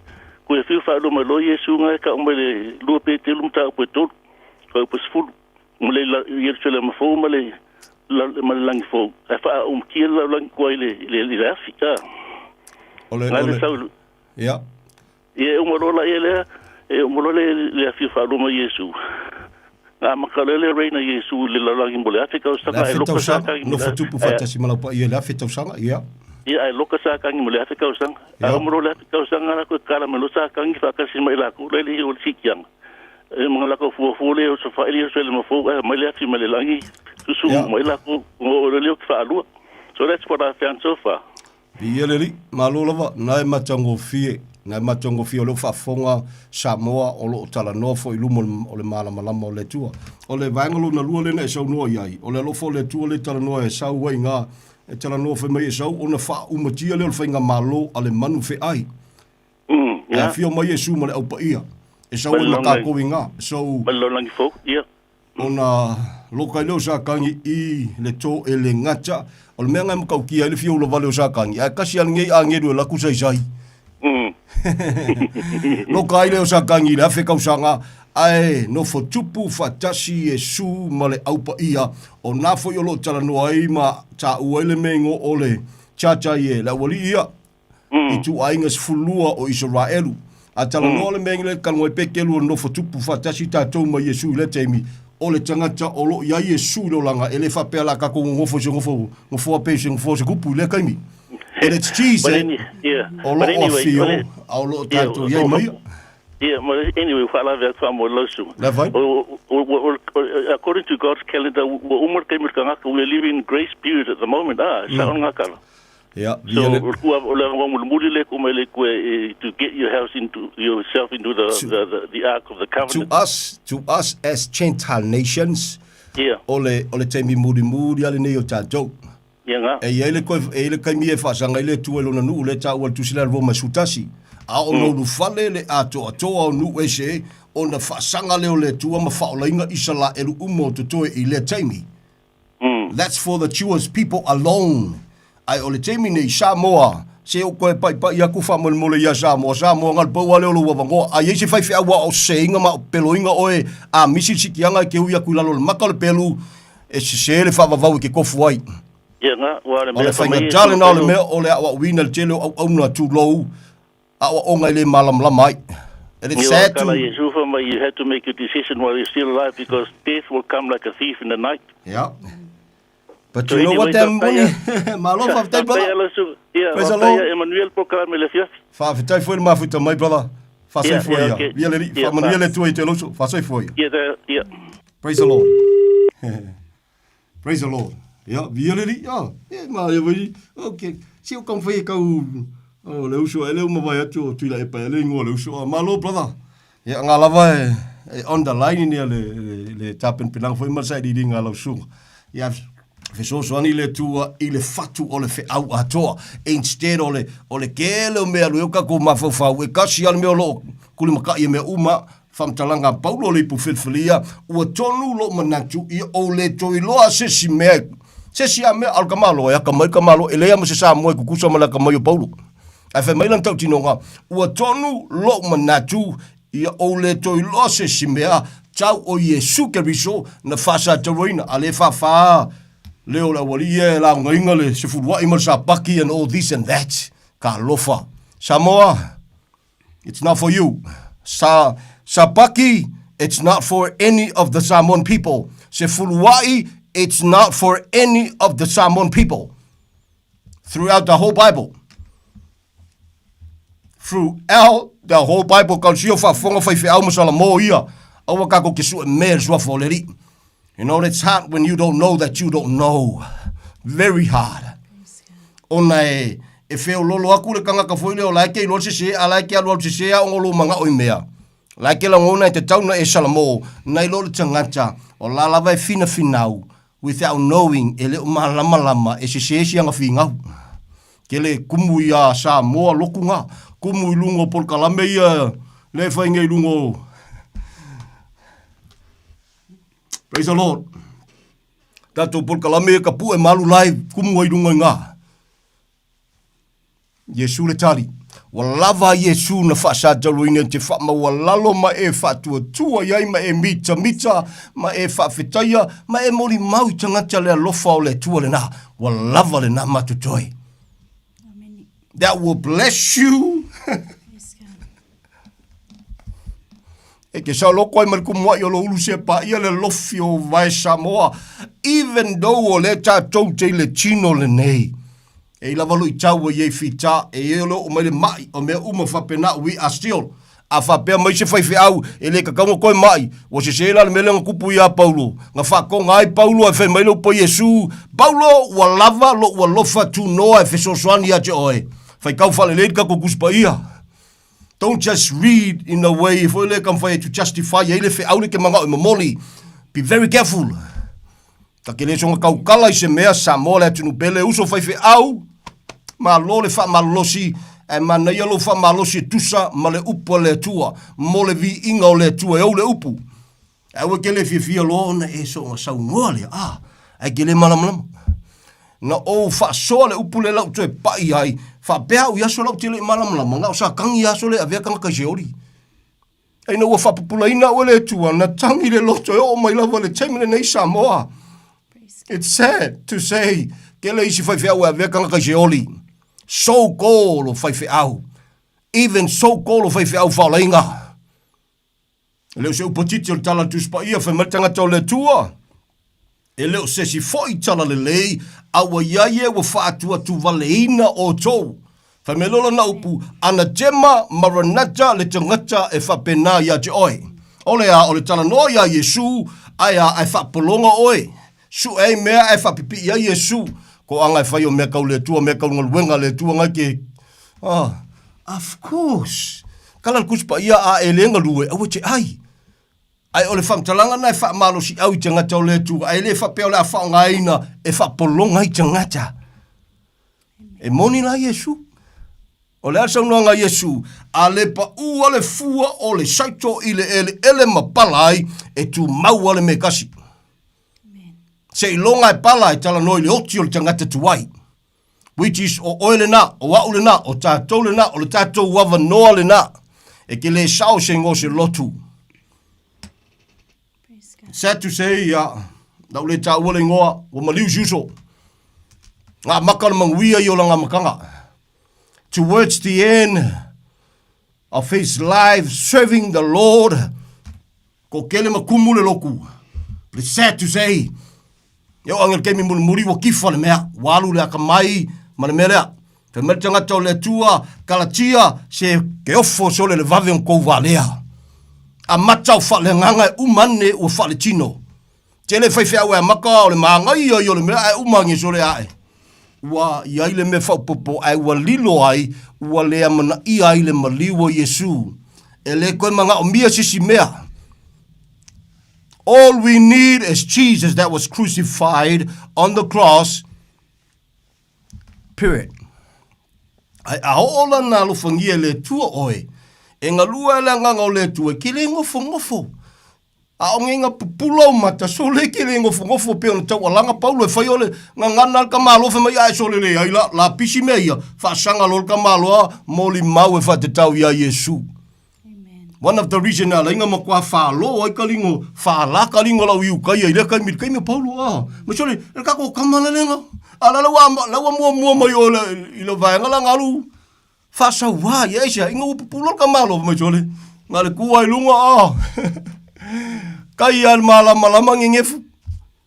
Ko e whiu whaalua mai loa Iesu ngai ka uma le lua pe telu mataupu e tolu, fai upu e sefulu. Ma le la, Ierusalema fou ma le, la, ma le langi fou. Ae whaaumakia le lalolagi kua i le, i le, i le afi. A. O le, Ngai o le le, sau i ia. Ia, e uma loa la ia lea, e uma loa le, le afio whaalua mai Iesu. Ngā maka loa le reina Iesu i le lalolagi mo le afe Le tausaga, ae afe loka sa tausaga, kangi mo le nofo afe. tupu Ae, faatasi ma lau paia i le afe tausaga, ia. Ia, ae loka sa kangi mo le afe tausaga. A Ia. uma loa le afe tausaga, la koe kala mai loa sa kangi whaakasi mai lākou, la le i o le sikianga. E mga lako fuafua le o sa whaili o sa le mafou, ae mai le afi mai le langi, susu Ia. mai lākou, o le leo ki whaalua. So that's what I found so far. Viia le Alii, malo lava, na e matagofie, na e matagofie o lea ua faafofoga Samoa o lo o talanoa foi i luma o le malamalama o le Atua. O le vaega lona lua lea na e saunoa i ai, o le alofa o le Atua lea e talanoa e sau ai ngā, e talanoa fai mai e sau ona faaumatia lea o le faigamalo a le manu feai. E afio mai Iesu ma le au paia, e sau ai ma tatou i ngā. So, Mai le lalolagi fou, ia. Ona Loka i leo Sakagi i le to e le gata. O le mea ngai matautia ai le fia ulavale o Sakagi, ae kasi a lenei agelu e laku saisai. Loka ai leo Sakagi i le afe kausaga, ae nofo tupu faatasi Iesu ma le aupaia. O na foi o loo talanoa ai ma taua ai le mea igoa o le Chacha ie le aualii ia. Ituaiga 12 o Isaraelu. A talanoa le mea le talanoa ai Peteru o nofo tupu faatasi tatou ma Iesu i lea taimi, o le tagata o lo o i ai Iesu i le olaga, e le faapea la tatou nonofo i se nofo nofoa pe se nofoa o se kupu i lea taimi. And it's Jesus But any, yeah. o lo But o anyway, afio ole- a o lo o yeah, tatou i ai ma ia. Yeah, but anyway, whaalave atu wha mo lausu. La vai. According to God's calendar, ua uma le taimi o le tagata, we are living in grace period at the moment, ah, sa mm. ngakala. Ia, So, o le kua, o le anga mulimuli le kuma le kue to get your house into, yourself into the, To- the ark of the To covenant. us, to us as Gentile nations, Yeah, o le, o le taimi mulimuli a lenei o tatou. yeah nga. E i ai le koe, e i ai le kaimi e faasaga ai le Atua i lona nuu lea e taua i le Tusi lea a le Roma e 11. A o ona ulufale le atoatoa o nuu ese, ona faasaga lea o le Atua ma faaolaina Isalaelu uma o totoe i lea taimi. That's for the Jewish people alone. Ae o le taimi nei, Samoa, se o koe paipai aku faamolemole ia Samoa, Samoa nga le pau lava lea o lou avanoa. A i ai se faifeau a o seseina ma o peloina oe a misi le sikiaga e te ui atu i lalo o le maka o le pelu, e sese le faavavau e te tofu ai. Ia nga, ua le O le mea fa mai e faigata lena o le pelu. mea o le aoaoina le tele o auauna tulou aoaoga e le malamalama ai. And it's Ia sad to kala Iesu fa mai, you had to make a decision while you're still alive because death will come like a thief in the night. Yeah. But So you know what anyway, that faafetai moni? Malo faafetai Faafetai brother. Alasu. Ia, Praise the faafetai Lord. Emmanuel polokalame le afiafi. Faafetai foi le mafuta mai brother. Faasoifua Yeah, yeah, ia. okay. Via le alii. Yeah, Faamanuia fa- le Atua i te lauso. Faasoifua ia. Ia, the, ia. Praise the Lord. Praise the Lord. Ia, via le alii. Ah, e maea mai. Okay. Se o taumafai e tau oh, le uso e le uma vai atu o Tuilaepa e le ingoa o le uso. Ah, malo brother. Ia, nga lava e, e on the line ni le, le, le tapenpenaga foi ma le sailiiliga a lau susuga. Ia, fesoasoani le Atua i le fatu o le feau atoa instead o le, o le tele o mea alu ai o tatou mafaufau e kasi lava le mea o lo o kulimakai e mea uma Faamatalaga a Paulo le ipu filifilia, ua tonu lou manatu ia ou le toe iloa se isi mea, se isi lava mea, a o le tamaloa, e atamai le tamaloa, e leai lava ma se Samoa e tutusa ma le atamai o Paulo. Ae fai mai lana tautinoga, ua tonu lou manatu ia ou le toe iloa se isi mea, tau o Iesu Keriso na faasatauraina, a le faafa leo o le aualii ia e laugaina le sefuluai ma le sapaki and all this and that. Talofa. Samoa, It's not for you. Sa, Sapaki, it's not for any of the Samoan people. Sefuluai, it's not for any of the Samoan people. Throughout the whole Bible. Throughout the whole Bible, kau sio faafofoga faifeau ma Salamo ia. Aua tatou te sue mea i le suafa o le Alii. You know, it's hard when you don't know that you don't know. Very hard. Ona e, e feololo aku le tagata foi lea o la e te iloa le sese, a la e te alualu sese a ona o lou manao i mea. La e te lagona e tatau ona e salamo, nai lo le tagata, o la lava e finafinau, without knowing, e le o malamalama, e sese si ana finau. Kele kumu ia Samoa loku nga, kumu i luga o polokalame ia, le fai nei i luga o Praise the Lord. Tatou polokalame ka pue malu lai kumu ai lunga i ngā. Iesu le tali. Ua lava Iesu na faasataluina te faamaualalo ma e faatuatua i ai ma e mitamita ma e faafetaia ma e molimau i tagata le alofa o le Atua lena. Ua lava lena matotoe. That will bless you. E ke saoloko ai ma le kumuaʻi o lo ulu se paia le lofi o vae Samoa, even though o lea tatou te i le tino lenei. E i lava luitau ua i ai fita, e i ai o le oo mai le maʻi, o mea uma faapena, we are still. A faapea mai se faifeau, e le tatau ona toe maʻi, ua sese la le mea lea na tupu iā Paulo. Na faatoga ai Paulo ae fai mai le upu a Iesu, Paulo, ua lava lou alofa tunoa e fesoasoani ia te oe. Faitau faalelei le tatou Tusi Paia. Don't just read in a way foi lea taumafai ai to justify ai le feau le ke manao e momoli. Be very careful. Ta ke le soga taukala i se mea Samoa le atunuu pele uso faifeau, malo le faamalolosi, ae manaia lou faamalosi e tusa ma le upu a le Atua, mo le viiga o le Atua e ou le upu. Aua e te le fiafia loa ona e soona saunoa lea, a, ae e te le malamalama. Na ou faasoa le upu lea la ou toe pai ai, faapea au i aso la ou te le i malamalama, na o sa tagi aso lea e avea tagata i Seoli. Ae ina ua faapupulaina au e le Atua, na tagi le loto e oo mai lava i le taimi lenei i Samoa. It's sad to say, tele isi faifeau e avea tagata i Seoli. So called o faifeau. Even so called o faifeau faolaina. E le o se upu titi o le tala a le Tusi Paia, fai mai le tagata o le Atua, E le o se isi foi tala lelei, a ua i ai e ua faatuatuvaleina outou. Fai mai loa lana upu, Anatema maranata le tagata e faapena ia te oe. O le a, o le talanoa iā Iesu, ae a, ae faapologa oe. Sue ai mea ae faapipii ai Iesu. Ko aga e fai o mea kau le Atua, mea kau galuega a le Atua ngai ke, ah, of course. Kala le Tusi Paia a e le galue, aua te ai. Ae o le faamatalaga na e faamalosiau i tagata o le Atua, ae le faapea o le a faaaogaina e faapologa ai tagata. E moni la Iesu. O le a le saunoaga a Iesu? A le paʻu a le fua o le saito i le eleele ma pala ai, e tumau a le mea kasi. Seiloga e pala e talanoa i le oti o le tagata tuai. Which is o oe lena, o a'u lena, o tatou lena, o le tatou avanoa lena. E ke le sao se igoa o se lotu. Sad to say, ia, lau le taua le igoa, ua maliu si uso. Ngā maka le manuia i o la ngā makanga. Towards the end of his life serving the Lord, ko kele ma kumu le loku. But it's sad to say, E oo ane i le taimi mulimuli ua kifa le mea, ua alu le akamai ma le mea lea. Fai mai le tagata o le Atua, Kalatia, se ke ofo sole le vave o kou valea. Amata o faaleagaga e uma ane ua faaletino. Tele faifeau e amata o le māgaia ia o le mea ae uma ane sole ae. Ua i ai le mea faaopoopo ae ua lilo ai, ua le amanaia ai le maliu o Iesu. E le toe manaomia se isi mea. All we need is Jesus that was crucified on the cross. Period. Ai a oo la na alofagia e le Atua oe, e galua e le agaga o le Atua, ke le gofogofo. A o ngega pupula o mata, sole ke le gofogofo pe ona taualaga Paulo e fai o le gagana le tamaloa fai mai ae sole leai la, la pisi mea ia, faasaga loa le tamaloa molimau e faatatau iā Iesu. One of the reason na alaina matua falo ai ka ligo, fala ka ligo lau i uka ia i lea taimi, le taimi o Paulo, ah. Ma sole, le tatou tama le lega. A la ua, la ua muamua mai o le, i le vaega la galu, faasaua ia aisea, ina ua pupula le tamaloa mai sole. Na le tu ai luga, ah. Kai a le malamalama ngegefu.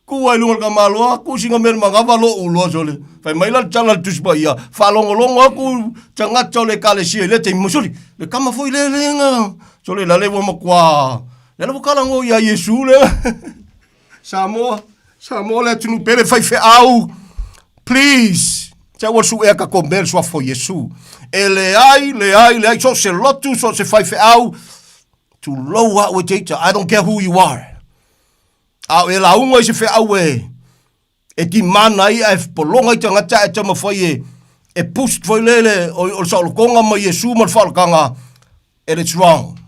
Ku ai luga o le tamaloa, ku sina mea i le manava lo'u loa sole. Fai mai la le tala a le Tusi Paia, faalogologo atu tagata o le Ekalesia i lea taimi, ma sole, le tama foi lea lea na, sole la le ua matua, lea la ua talanoa ia Iesu lea. Samoa, Samoa le atunuu pele faifeau, please, se aua le suea tatou mea i le suafa o Iesu. E leai, leai, leai, so o se lotu, so o se faifeau, tulou au e te ita, I don't care who you are. A o e lauga i se feau e e demand ai ae pologa ai tagata ae taumafai e e push foi lele o, o le saolotoga ma Iesu ma le faaolataga and it's wrong.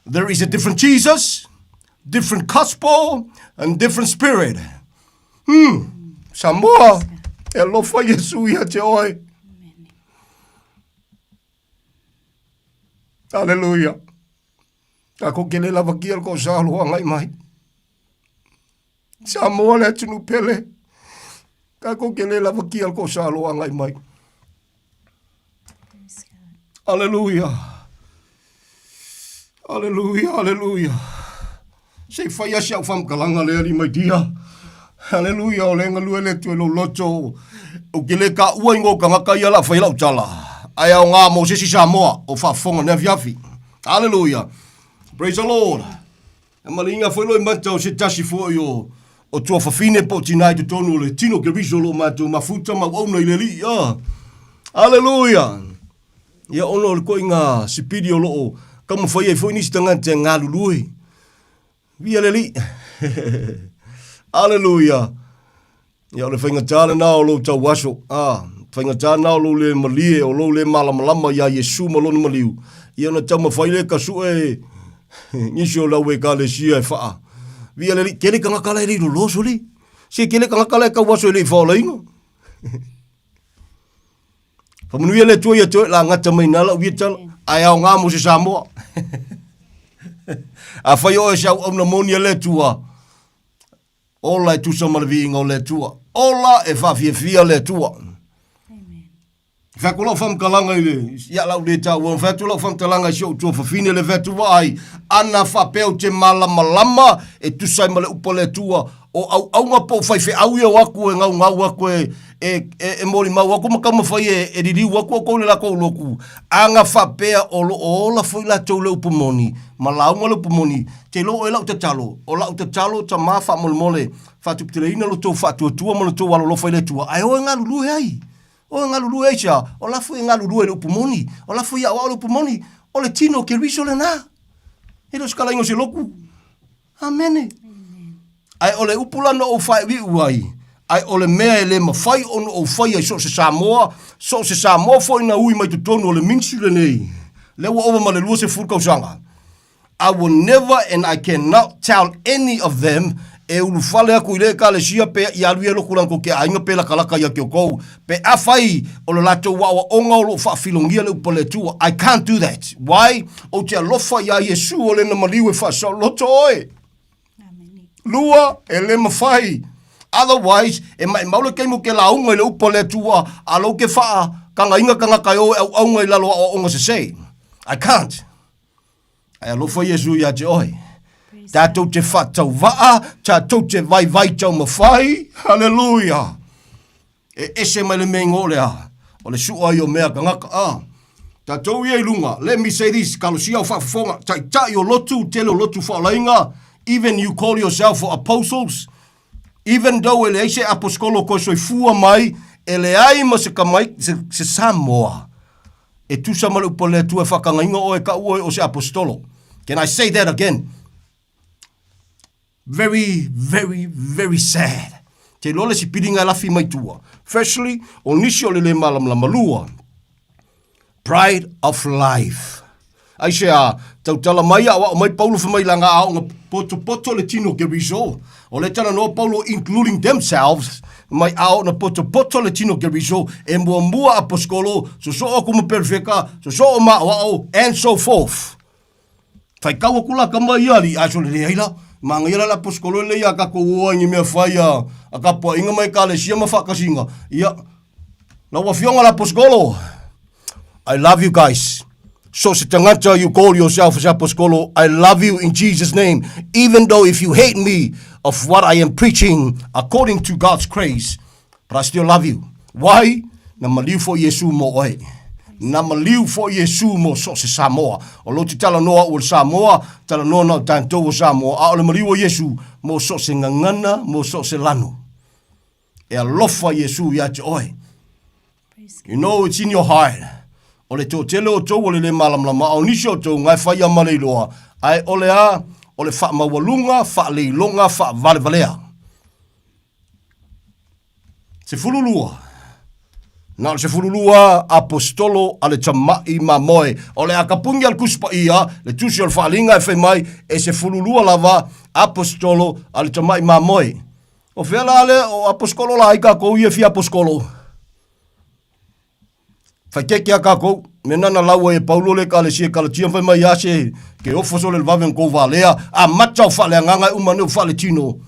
There is a different Jesus, different gospel and different spirit. Samoa, e alofa Iesu ia te oe. Hallelujah. Takou ke le lavakia le kosa o lo agai mai. Samoa le atunuu pele. Takou ke le lavakia le kosa o lo agai mai. Aleluia. Aleluia, aleluia. Se i fai a si au faamatalaga lea alii mai dia. Aleluia, o le galue le Atua i lou loto. Ou te le taua igoa o tagata ia o le a fai lau tala. Ae aoga mo se isi Samoa o faafofoga nei afiafi. Aleluia. Praise the Lord. E maliga foi loi mata o se tasi foi o o tuafafine po o tinā i totonu o le tino Keriso o lo o matou mafuta ma auauna i le Alii. Ah. Aleluia. Ia ona o le koiga sipili o lo o taumafai ai foi nisi tagata e galulue. Via le Alii. Aleluia. Ia o le faigata lena o lou tauaso. Ah, faigata lena o lou le malie, o lou le malamalama iā Iesu ma lona maliu. Ia ona taumafai lea e tasue. Nisi o lau ekalesia e whaa. Via le kele kangaka la e le lolo soli. Se kele kangaka la e kau aso e le whaolainga. Whamanuia le tua ia te oe la ngata mai nā lau ia tala. Ai ao ngā mo se Samoa. A whai oe se au auna moni a le tua. Ola e tusa ma le viiga o le Atua. Ola e faafiafia le Atua. Fai atu lau faamatalaga i le, ia lau le taua, fai atu lau faamatalaga i si ou tuafafine le fai atu vaai, ana faapea ou te malamalama e tusa ai ma le upu a le Atua, o auauna po o faifeau ia o atu e gaugau atu e, e, e, e molimau atu ma taumafai e, e liliu atu outou i le latou lotu, ana faapea o lo o ola foi latou i le upu moni, ma lauga le upu moni, te iloa oe lau tatalo, o lau tatalo tama faamolemole, faatuputeleina lo tou faatuatua ma lo tou alolofa i le Atua, ae o e galulue ai. O e galulue ai sea, o la foi e galulue i le upu moni, o la foi e aoao le upu moni, o le tino o Keriso lena. E le o se kalaiga o se lotu. Amene. Ae o le upu la na ou faaiuiu ai, ae o le mea e le mafai ona ou faia i so o se Samoa, so o se Samoa foi na ui mai totonu o le ministry lenei, lea ua ova ma le 20 tausaga, I will never and I cannot tell any of them e ulufale aku i le ekalesia pe i alu ia loku lango ke aiga pe lakalaka ia ke oukou pe afai o le latou aoaoga o loo faafilogia le upu a le Atua. I can't do that. Why? Ou te alofa iā Iesu o lena maliu e faasaoloto oe. Lua, e le mafai. Otherwise, e maʻimau le taimi o ke lauga i le upu a le Atua, a lou ke faakagaina tagata e o e auauna i lalo o aoaoga sese. I can't. Ae alofa Iesu ia te oe. Tātou te whatauvaa, tātou te vaivai taumawhai. Hallelujah. E ese mai le mea ingoa o le a. O le sua ai o mea kangaka. Ah. Tātou ia i lunga. Let me say this. Kalosia o whaafofoga. Taitai o lotu, tele o lotu whaolainga. Even you call yourself for apostles. Even though e leai se aposkolo koe soifua mai, e leai ma se kamai, se, se Samoa. E tusa ma le upu a le Atua e whakangaiga oe ka oe o se apostolo. Can I say that again? Very, very, very sad. Te iloa le sipilinga e lafi mai tua. Firstly, o nisi o le le malamalama. Lua, pride of life. Aisea, tautala mai aoao mai Paulo fai mai la ngā aoga potopoto le tino ke riso. O le tala noa Paulo including themselves mai aoga potopoto le tino ke riso e muamua aposkolo, sosoo aku ma perfeka, sosoo ma aoao, and so forth. Faitau aku la kama ia alii, ae sole leai la. Manaia la le aposikolo lea ia tatou o ai ni mea fai a, a tapuaiga ma ekalesia ma faatasiga. Ia, lau afioga le aposikolo, I love you guys. So se tagata you call yourself se aposikolo, I love you in Jesus name. Even though if you hate me of what I am preaching according to God's grace, But I still love you. Why? Na maliu foi Iesu mo oe. Na maliu foi Iesu mo so se Samoa. O lo te talanoa au o le Samoa, talanoa na o tatou o Samoa, a o le maliu o Iesu mo so se gagana, mo so se lanu. E alofa Iesu ia te oe. You know it's in your heart. O le toatele o tou o le le malamalama, a o nisi o tou nga e whai a male iloa, ae o le a, o le whaamaualuga, whaaleiloga, whaavalevalea. 12. Na o le 12 aposetolo a le tama'i mamoe. O le a kapugi a le Tusi Paia, le Tusi o le Faaaliga e fai mai, e 12 lava aposetolo a le tama'i mamoe. O fea la le o aposetolo la ai tatou ia e fia aposetolo? Faitete a tatou, me nana lau ai e Paulo le ekalesia i Kalatia ma fai mai ia se ke ofo sole le vave na tou valea, amata o faaleagaga e uma nei o faaletino.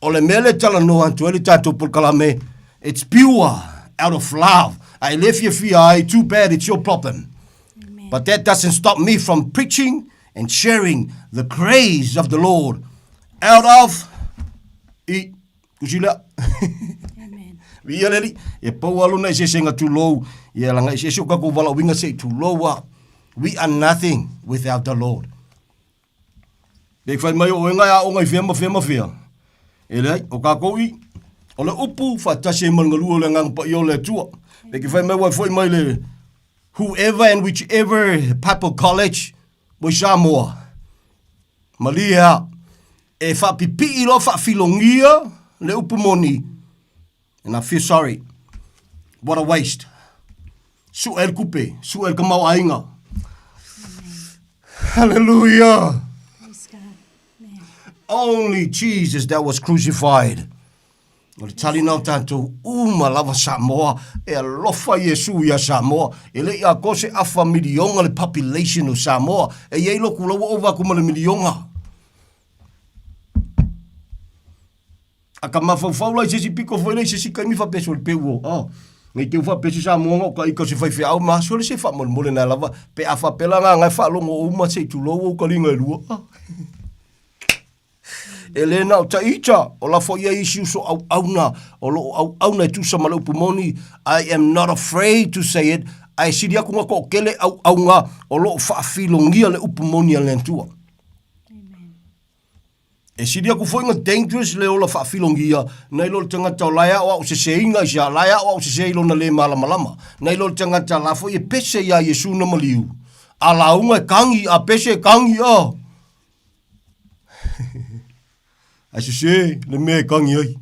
O le mea lea e talanoa atu ai le tatou polokalame, it's pure out of love. A e le fiafia ai, too bad, it's your problem. But that doesn't stop me from preaching and sharing the grace of the Lord out of i Tusi lea. Viia le Alii. E pau lava lona eseesega tulou, ia laga eseese o tatou valaauina se i tulou a. We are nothing without the Lord. Pe fai mai o oe e aoga i fea ma fea ma fea. E leai, o tatou i, o le upu faatasi ai ma le galue o le Agaga Paia o le Atua. Pe ke fai mai ua foi mai le whoever and whichever Bible college mo i Samoa. Malie a, e faapipii loa faafilogia le upu moni, and I feel sorry. What a waste. Sue le kupe, sue le tamaoaiga. Hallelujah. Only Jesus that was crucified. O le tali na o tatou uma lava Samoa, e alofa Iesu ia Samoa. E le i atoa se afa milionga le population o Samoa. E i ai loku la ua ova atu ma le milionga. A ka mafaufau la i se isi piko foi lea i se isi taimi faapea sole pe ua, oh, nei te u faapea se Samoa na o ka ika o se faifeau ma sole se faamolemole na lava pe a faapea la nga e faalogo uma se i tulou ou kaliga e lua. Oh. E le na o taita, o la foi ai isi uso auauna, o loo auauna e tusa ma le upu moni, I am not afraid to say it, ae sili atu nga toatele auauna o loo faafilogia le upu moni a le Atua. E sili atu foi na dangerous le ola faafilogia nai lo le tagata o la e aoao seseina i se a la e aoao sese i lona le malamalama nai lo le tagata la foi e pese iā Iesu na maliu a lauga e kagi a pese e kagi a Ae sese le mea e kagi ai.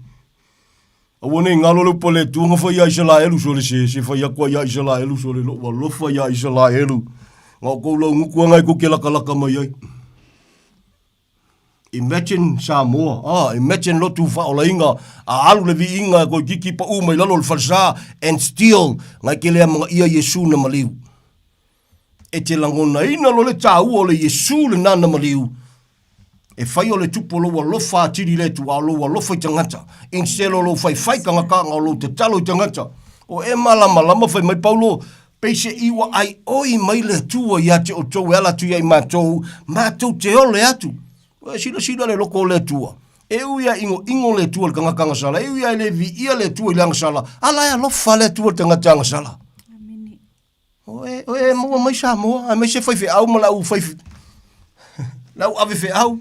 Aua nei ngalo le upu a le Atua na fai ia Isalaelu sole se se fai atu ai ia Isalaelu sole lou alofa ia Isalaelu na o kou laugutu aga e kou ke lakalaka mai ai. Imagine Samoa, ah, imagine lotu faaolaina a alu le viiga e toeitiiti paʻu mai lalo o le falesa and still na e te le amanaia Iesu na maliu. E te lagonaina loa le taua o le Iesu lena na maliu e fai o le tupu o lou alofa atili i le Atua, a o lou alofa i tagata, instead o lou faifai tagata a o lou tatalo i tagata. O e malamalama fai mai Paulo, Peiseʻi ua ʻaiʻoi mai le Atua iā te ʻoutou e ala atu iā i matou, matou te ole atu. Ua e silasila le loko o le Atua. E ui a ʻinoʻino le Atua i le tagata agasala, e ui a e le viia le Atua i le agasala, a la e alofa le Atua i le tagata agasala. O e, o e maua mai Samoa, aemaise faifeau ma lau fai, lau ave feau.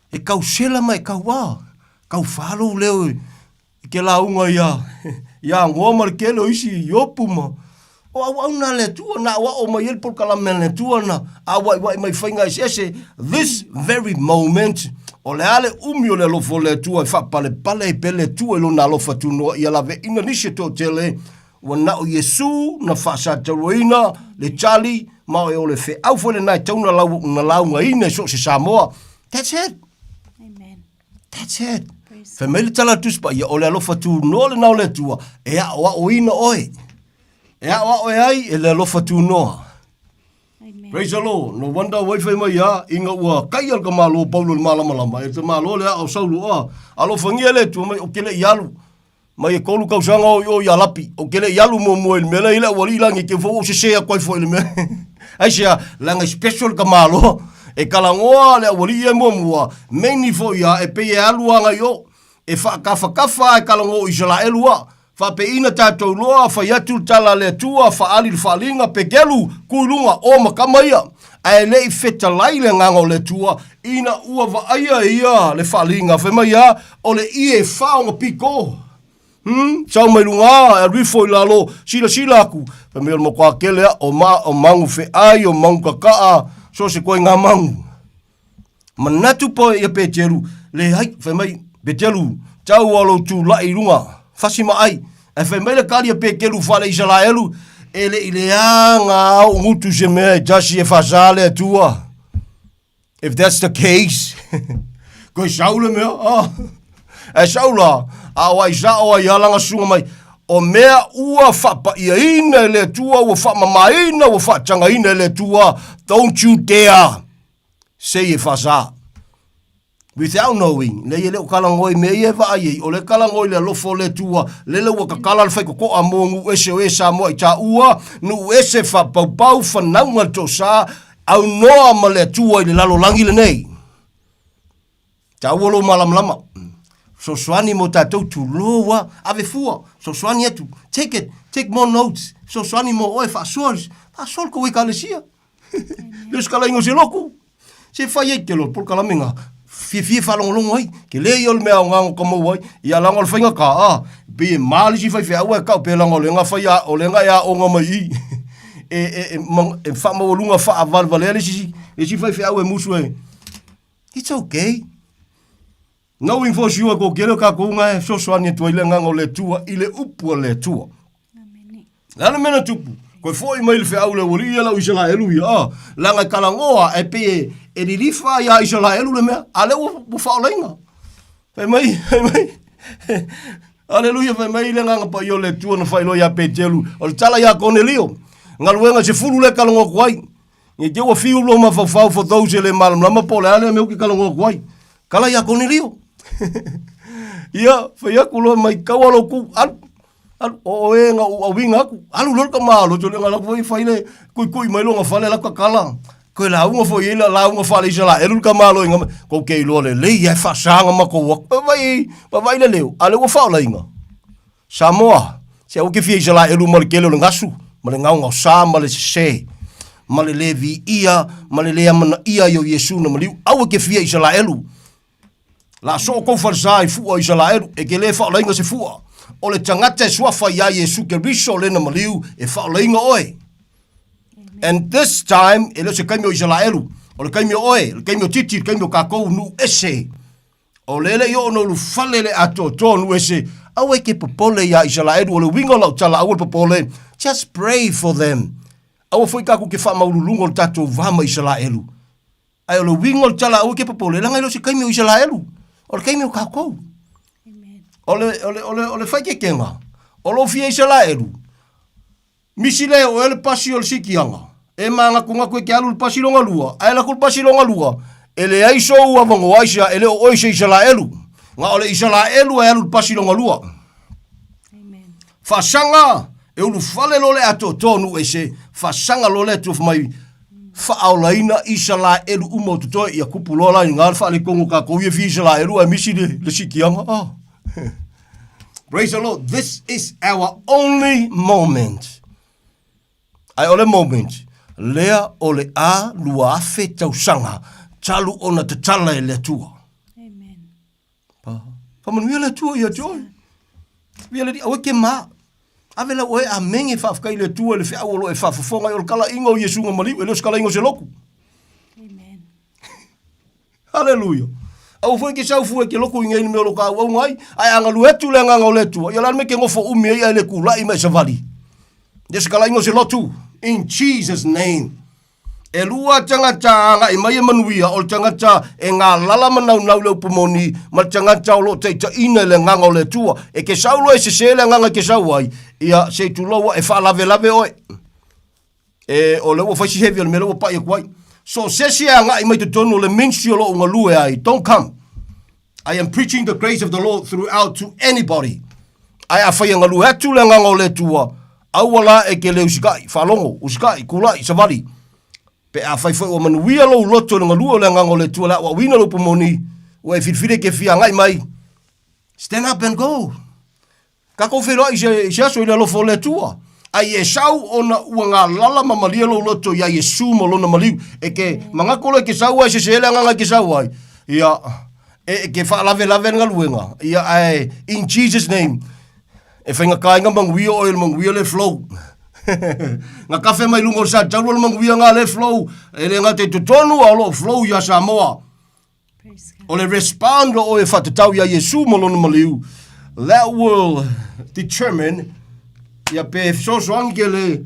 E kausela ma e kauā, kauwhā lou leo i ke lauga ia, ia Agoa ma le kele o isi Iopu ma, o auauna a le Atua, na auao mai ai le polokalame a le Atua na auaiwai mai faiga eseese, this very moment, o le a le umi o le alofa o le Atua e faapalepale ai pea le Atua i lona alofa tunoa ia laveina nisi e toatele, Ua na o Iesu na faasataluaina le tali ma o le feau foi lena e tau na lau na laugaina i so o se Samoa. That's it. Amen. That's it. Fai mai le tala a le Tusi Paia, o le alofa tunoa lena o le Atua, e aoaoina oe. E aoao e ai e le alofa tunoa. Amen. Praise the Lord. No wonder wai fai mai a, inga ua kai al ka malo Paulo le malamalama. E te malo le a o Saulo a. Alofangia le Atua mai o ke le i alu. Mai e kolu kausaga o i o ia Lapi, o ke le i alu muamua i le mea lea i le aualii lagi ke fou o sese atu ai foi i le mea. Aisea, leaga e special ka Malo, e kalagoa le aualii ia muamua, meini foi ia e pei e alu aga i o, e faakafakafa a e kalago o Isalaelu a, faapeina tatou loa, fai atu le tala a le Atua, faali le faaliga, pekelu, ku i luga, o ma kama ia. Ae le i fetalai le Agaga o le Atua, ina ua vaaia e ia le faaliga, fai mai a, o le ie e fa ona piko. Hmm, sau mai luga, e alu ifo i lalo, silasila atu, fai mai o le matua kele a, o, ma, o magu feai, o magu kakaa, so se koe ngā magu. Manatu po ia Peteru, leai, fai mai, Peteru, tau a lou tulaʻi i luga, fasi ma ai. Ae fai mai le kali a Peteru fale Isalaelu, e le i leaga au gutu se mea e tasi e faasā le Atua. If that's the case, koe sau le mea, ah. Ae sau la, a o ai sao ai a langa susuga mai, o mea ua faapa'iaina e le Atua, ua faamamaina, ua faatagaina e le Atua, don't you dare say e faasā. Without knowing, leai e le o talanoa i mea ia e vaai ai, o le talanoa i le alofa o le Atua, lele ua tatala le faitotoa mo nuu ese o e Samoa i taua, nuu ese faapaupau, fanauga le toasa, aunoa ma le Atua i le lalolagi lenei. Taua lou malamalama. Fesoasoani mo tatou tulou a, ave fua, fesoasoani atu, take it, take more notes, fesoasoani mo oe, faasoa, faasoa le tou ekalesia. Le usikalaiga o se loku. Se fai ai te loa polokalame nga fiafia faalogologo ai. Ke le ia o le mea aoga o ka maua ai. Ia laga o le faiga ka a. Pei e ma le isi faifeau ae kau pe laga o le nga fai a o le nga e aoga mai i. E e e, e faamaualuga faavalevalea le isi le isi faifeau e musu e. It's okay. Knowing for sure ko kele ka ko nga e fesoasoani atu ai le agaga o le Atua i le upu a le Atua. Le a le mea na tupu? Koe foʻi mai le feʻau le ualii ia lau Isalaelu ia, a, leaga e kalagoa e pei e, e lilifa iā Isalaelu le mea, a lea ua, ua faaolaina. Fai mai, fai mai, Aleluia, fai mai le agaga paia o le Atua na faailoa iā Peteru, o le tala iā Konelio, galuega 10 lea e kalagoa atu ai. Ne i te i ua fiu lou mafaufau for those e le malamalama po o le a lea mea ou te kalagoa atu ai. Kala iā Konelio. Ia, fai atu loa mai, kaua lou ku, alu, alu, o oe na ou auina atu, alu loa le tama loto le na foi fai le kuikui mai lona fale la kakala. Koe lauga foi ei la lauga faale Isaraelu le tamaloa ina kou te iloa lelei ai faasaga matou atu. Vaai, vaai le leo, a lea ua faaolaina. Samoa, se aua ke fia Isaraelu ma le tele o le gasu, ma le gaogaosa ma le sese, ma le le viia, ma le le amanaia ai o Iesu na maliu. Aua ke fia Isaraelu. La soo kou falesa i fua o Isaraelu, e ke le faaolaina se fua. O le tagata e suafa iā Iesu Keriso lena maliu, e faaolaina oe. And this time, e le o se taimi o Isaraelu, o le taimi o oe, o le taimi o Titi, o le taimi o kākou nuu ese. O le le i oo na ulufale le atoatoa nuu ese, aua e ke popole iā Isaraelu, o le uiga o lau tala aua le popole, just pray for them. Aua foi kākou ke faamaululuga o le tatou va ma Isaraelu. Ae o le uiga o le tala aua e ke popole, leaga e le o se taimi o Isaraelu, o le taimi o kākou. O le, o le, o le, o le faikekega, o lou fia Isaraelu, Misi le o e le pasi o le sikiaga, e mānatunatu e ke alu i le pasi longa lua, ae alu atu i le pasi longa lua, e leai sou avanoa i sea, e le o oe se Isalaelu. Na o le Isalaelu e alu i le pasi longa lua. Faasaga, e ulufale loa le atoatoa o nuu ese, faasaga loa le Atua fai mai, faaolaina Isalaelu uma o totoe, ia kupu loa la i ina le faaletonu o tatou ia fia Isalaelu ae misi le, le sikiaga. Oh. Praise the Lord. This is our only moment. Ai o le moment, lea o le a 2000 tausaga talu ona tatala e le Atua. Amen. Pa. Whamanuia le Atua ia te oe. Via le aue ke ma. Ave lau oe a menge whaafkai le Atua le whiau o lo e whaafafonga i o le kala inga o Iesu nga maliu e le o se kala inga o se loku. Amen. Haleluia. Aua foi ke sau fua i ke loko i nei mea o lo ka auauna ai, ae a galue atu le agaga o le Atua, ia o le a le mea ke nofo umi ai ae le kulaʻi ma e savali. Ia se kalaiga o se lotu. In Jesus name. E lua tagata agai mai e manuia, o le tagata e galala ma naunau le upu moni, ma le tagata o lo o taitaiina i le agaga o le Atua. E ke sau loa e sese le agaga e ke sau ai, ia se i tulou e faalavelave oe. E, o lea ua fai si heavy o le mea lea ua pai atu ai. So se isi e agai mai totonu o le ministry o lou galue ai, don't come. I am preaching the grace of the Lord throughout to anybody. Ae afai e galue atu le agaga o le Atua, aua la e ke le usikai, faalogo, usikai, kulaʻi, savali. Pe afai foi ua manuia lou loto i le galue o le agaga o le Atua le aoaoina lou pumoni, ua e filifili e ke fia agai mai, stand up and go. Tatou feiloai i se, i se aso i le alofa o le Atua. Ai e sau ona ua galala ma malie lou loto iā Iesu ma lona maliu. E ke manatu loa e ke sau ai, sese le agaga e ke sau ai. Ia, e, e ke faalavelave le galuega. Ia, ae, in Jesus name, e faigata ai na manuia oe le manuia le flow. Na kafe mai luga o le sataua le manuia na le flow. E le gata i totonu a o lo o flow iā Samoa. O le respond o oe faatatau iā Iesu ma lona maliu, that will determine ia pe fesoasoani ke le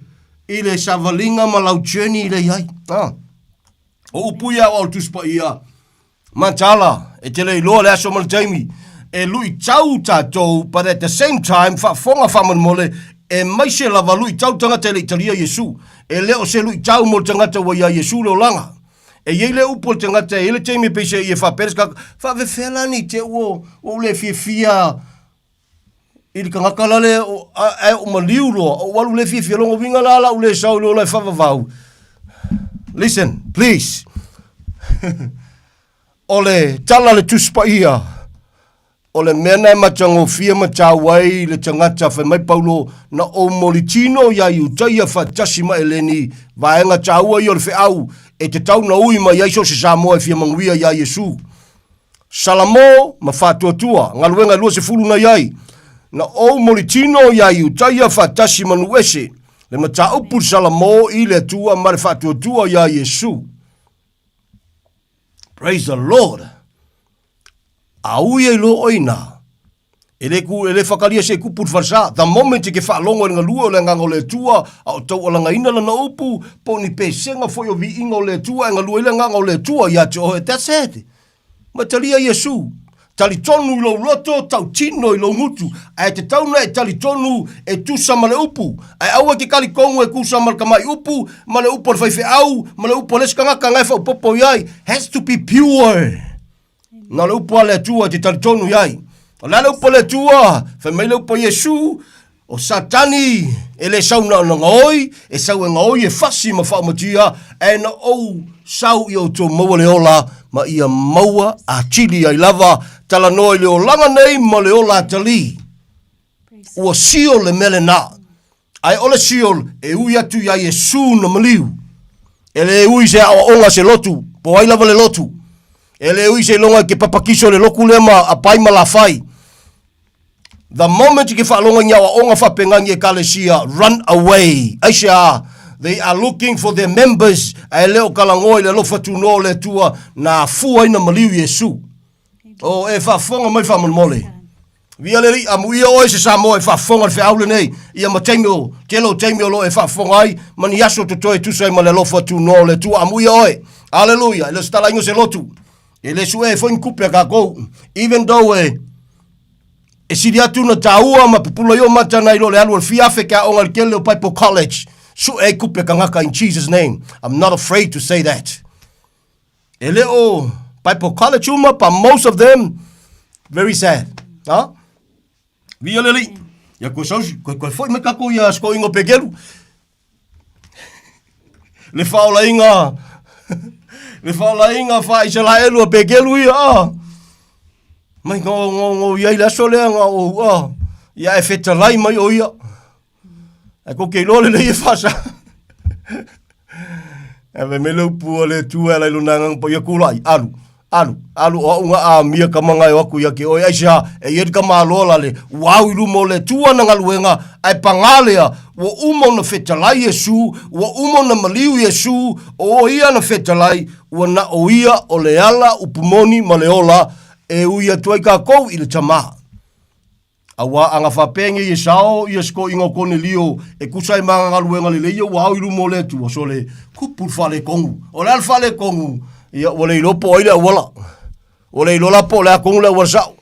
i le savaliga ma lau journey le i ai. Ah. O upu ia o le Tusi Paia, Matala, e te le iloa le aso ma le taimi, e luitau tatou, but at the same time, faafofoga faamolemole, e maise lava luitau tagata e le i talia Iesu. E le o se luitau mo le tagata ua iā Iesu le olaga. E i ai le upu a le tagata, e i ai le taimi peiseai e faapea le tagata, faafefea la nei te ua ou le fiafia i le tagata lale ae ou maliu loa, ou alu le fiafia lona uiga la la ou le sau i le ola e faavavau. Listen, please. O le tala a le Tusi Paia, O le mea na e matagofie ma taua ai le tagata, fai mai Paulo, na ou molitino iā Iutaia faatasi ma Eleni, vaega taua ia o le feau, e tatau na ui mai ai so o se Samoa e fia manuia iā Iesu. Salamo ma Faatuatua, galuega e 20 na i ai. Na ou molitino iā Iutaia faatasi ma Nuese, le mataupu le Salamo i le Atua ma le Faatuatua iā Iesu. Praise the Lord! A ui ai loa oe i ina, E le ku, e le whakaria se kupu le whalesa. The moment e ke whaalogo e le ngalue o le anganga o le Atua, a o taualagaina lana upu, po o ni pesega foi o viiga o le Atua e galue ai le agaga o le Atua ia te oe. That's it. Ma talia Iesu. Talitonu i lou loto, tautino i lou gutu. Ae tatau na e talitonu e tusa ma le upu. Ae aua e ke kalikongo e kusa ma le kamai upu, ma le upu a le faifeau, ma le upu a le isi tagata nga e faaopoopo i ai. Has to be pure. Na o le upu a le Atua e te talitonu i ai. O le a le upu a le Atua? Fai mai le upu a Iesu, o Satani e le sau na ona gaoi, e sau e gaoi e fasi ma faaumatia, ae na ou sau ia outou maua le ola, ma ia maua atili ai lava, talanoa i le olaga nei ma le ola atalii. Ua seal le mea lena. Ae o le seal e ui atu iā Iesu na maliu. E le ui se aoaoga se lotu, po ai lava le lotu. E le ui seiloga i ke papakiso le loku lea ma apai ma lafai. The moment i ke faaloga i ni aoaoga faapena ni ekalesia, run away. Aisea? They are looking for their members, ae le o kalagoa i le alofa tunoa o le Atua na afua ai na maliu Iesu. O e faafofoga mai faamolemole. Via le Alii, amuia oe se Samoa e faafofoga i le feau lenei, ia ma taimi o, tele o taimi o lo o e faafofoga ai, ma ni aso totoe e tusa ai ma le alofa tunoa o le Atua. Amuia oe. Aleluia. E le o se talaiga o se lotu. E le sue ai foi ni kupe a kākou. Even though e, e sili atu na tāua ma pupula i o mata nai lo le alu o le fia afe ke aoga i le kele o Bible College. Sue ai kupe a kangaka in Jesus name. I'm not afraid to say that. E le o Bible College uma, but most of them, very sad. Ha? Via le li. Ia koe sausi, koe koe foi mai kako ia sko ingo pekelu. Le faolainga, le faolainga fa Isalaelu a pekelu ia. Ah. Mai ngo ngo ngo ia i le aso lea nga o ah. Ia e fetalai mai o ia. Ae kou ke iloa lelei e fasa. E me mele upu o le tu e ala i luna ngang po ia kulai, alu, alu, alu o au nga a mia ka manga e o aku ia ke oe ai sea, e ia ka malo la le, ua au i luma o le Atua na galuega, ae pagā lea, ua uma ona fetalai Iesu, ua uma ona maliu Iesu, o ia na fetalai, ua na o ia o le ala upu moni ma le ola, e ui atu ai kākou i le Tama. Auā a ga faapea ia sao ia sikoiga o Konelio e kusa ai ma ga galuega lelei ia ua ao i luma o le Atua, sole, kupu le faaletonu. O le a le faaletonu? Ia, ua le iloa po o ai le auala. Ua le iloa la po o le a tonu le auala sao.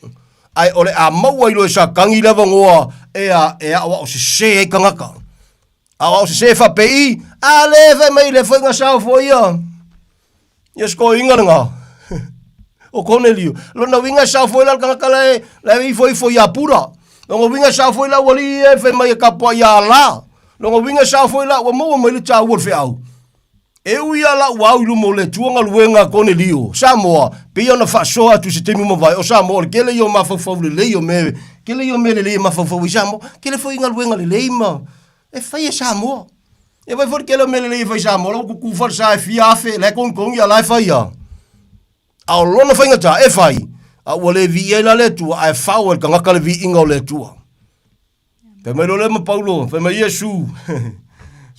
Ae o le a maua ai loa e Satani le avanoa e a, e aoao sesē ai tagata. Aoao sesē faapei, A lē fai mai le foi ga sao foi ia. Ia sikoiga lena. O Konelio. Lona uiga e sao foi la le tagata la e, la e ifo ifo ia Pura. Lona uiga e sao foi la ualii ia e fai mai e tapuai ia Ala. Lona uiga e sao foi la ua maua mai le taua o le feau. E ui lava la ua au i luma o le Atua galuega a Konelio, Samoa, pei ona faasoa atu i se taimi ua mavae, o Samoa o le tele ia o mafaufau lelei o mea, tele ia o mea lelei e mafaufau ai Samoa, tele foi galuega lelei ma e fai e Samoa. E vaai foi le tele o mea lelei e fai i Samoa, la ua tutu falesa e fia afe, la e togitogi a la e fai lava. A o lona faigata e fai, a ua le viia ai la le Atua, ae fao e le tagata le viiga o le Atua. Fai mai loa lea ma Paulo, fai mai Iesu,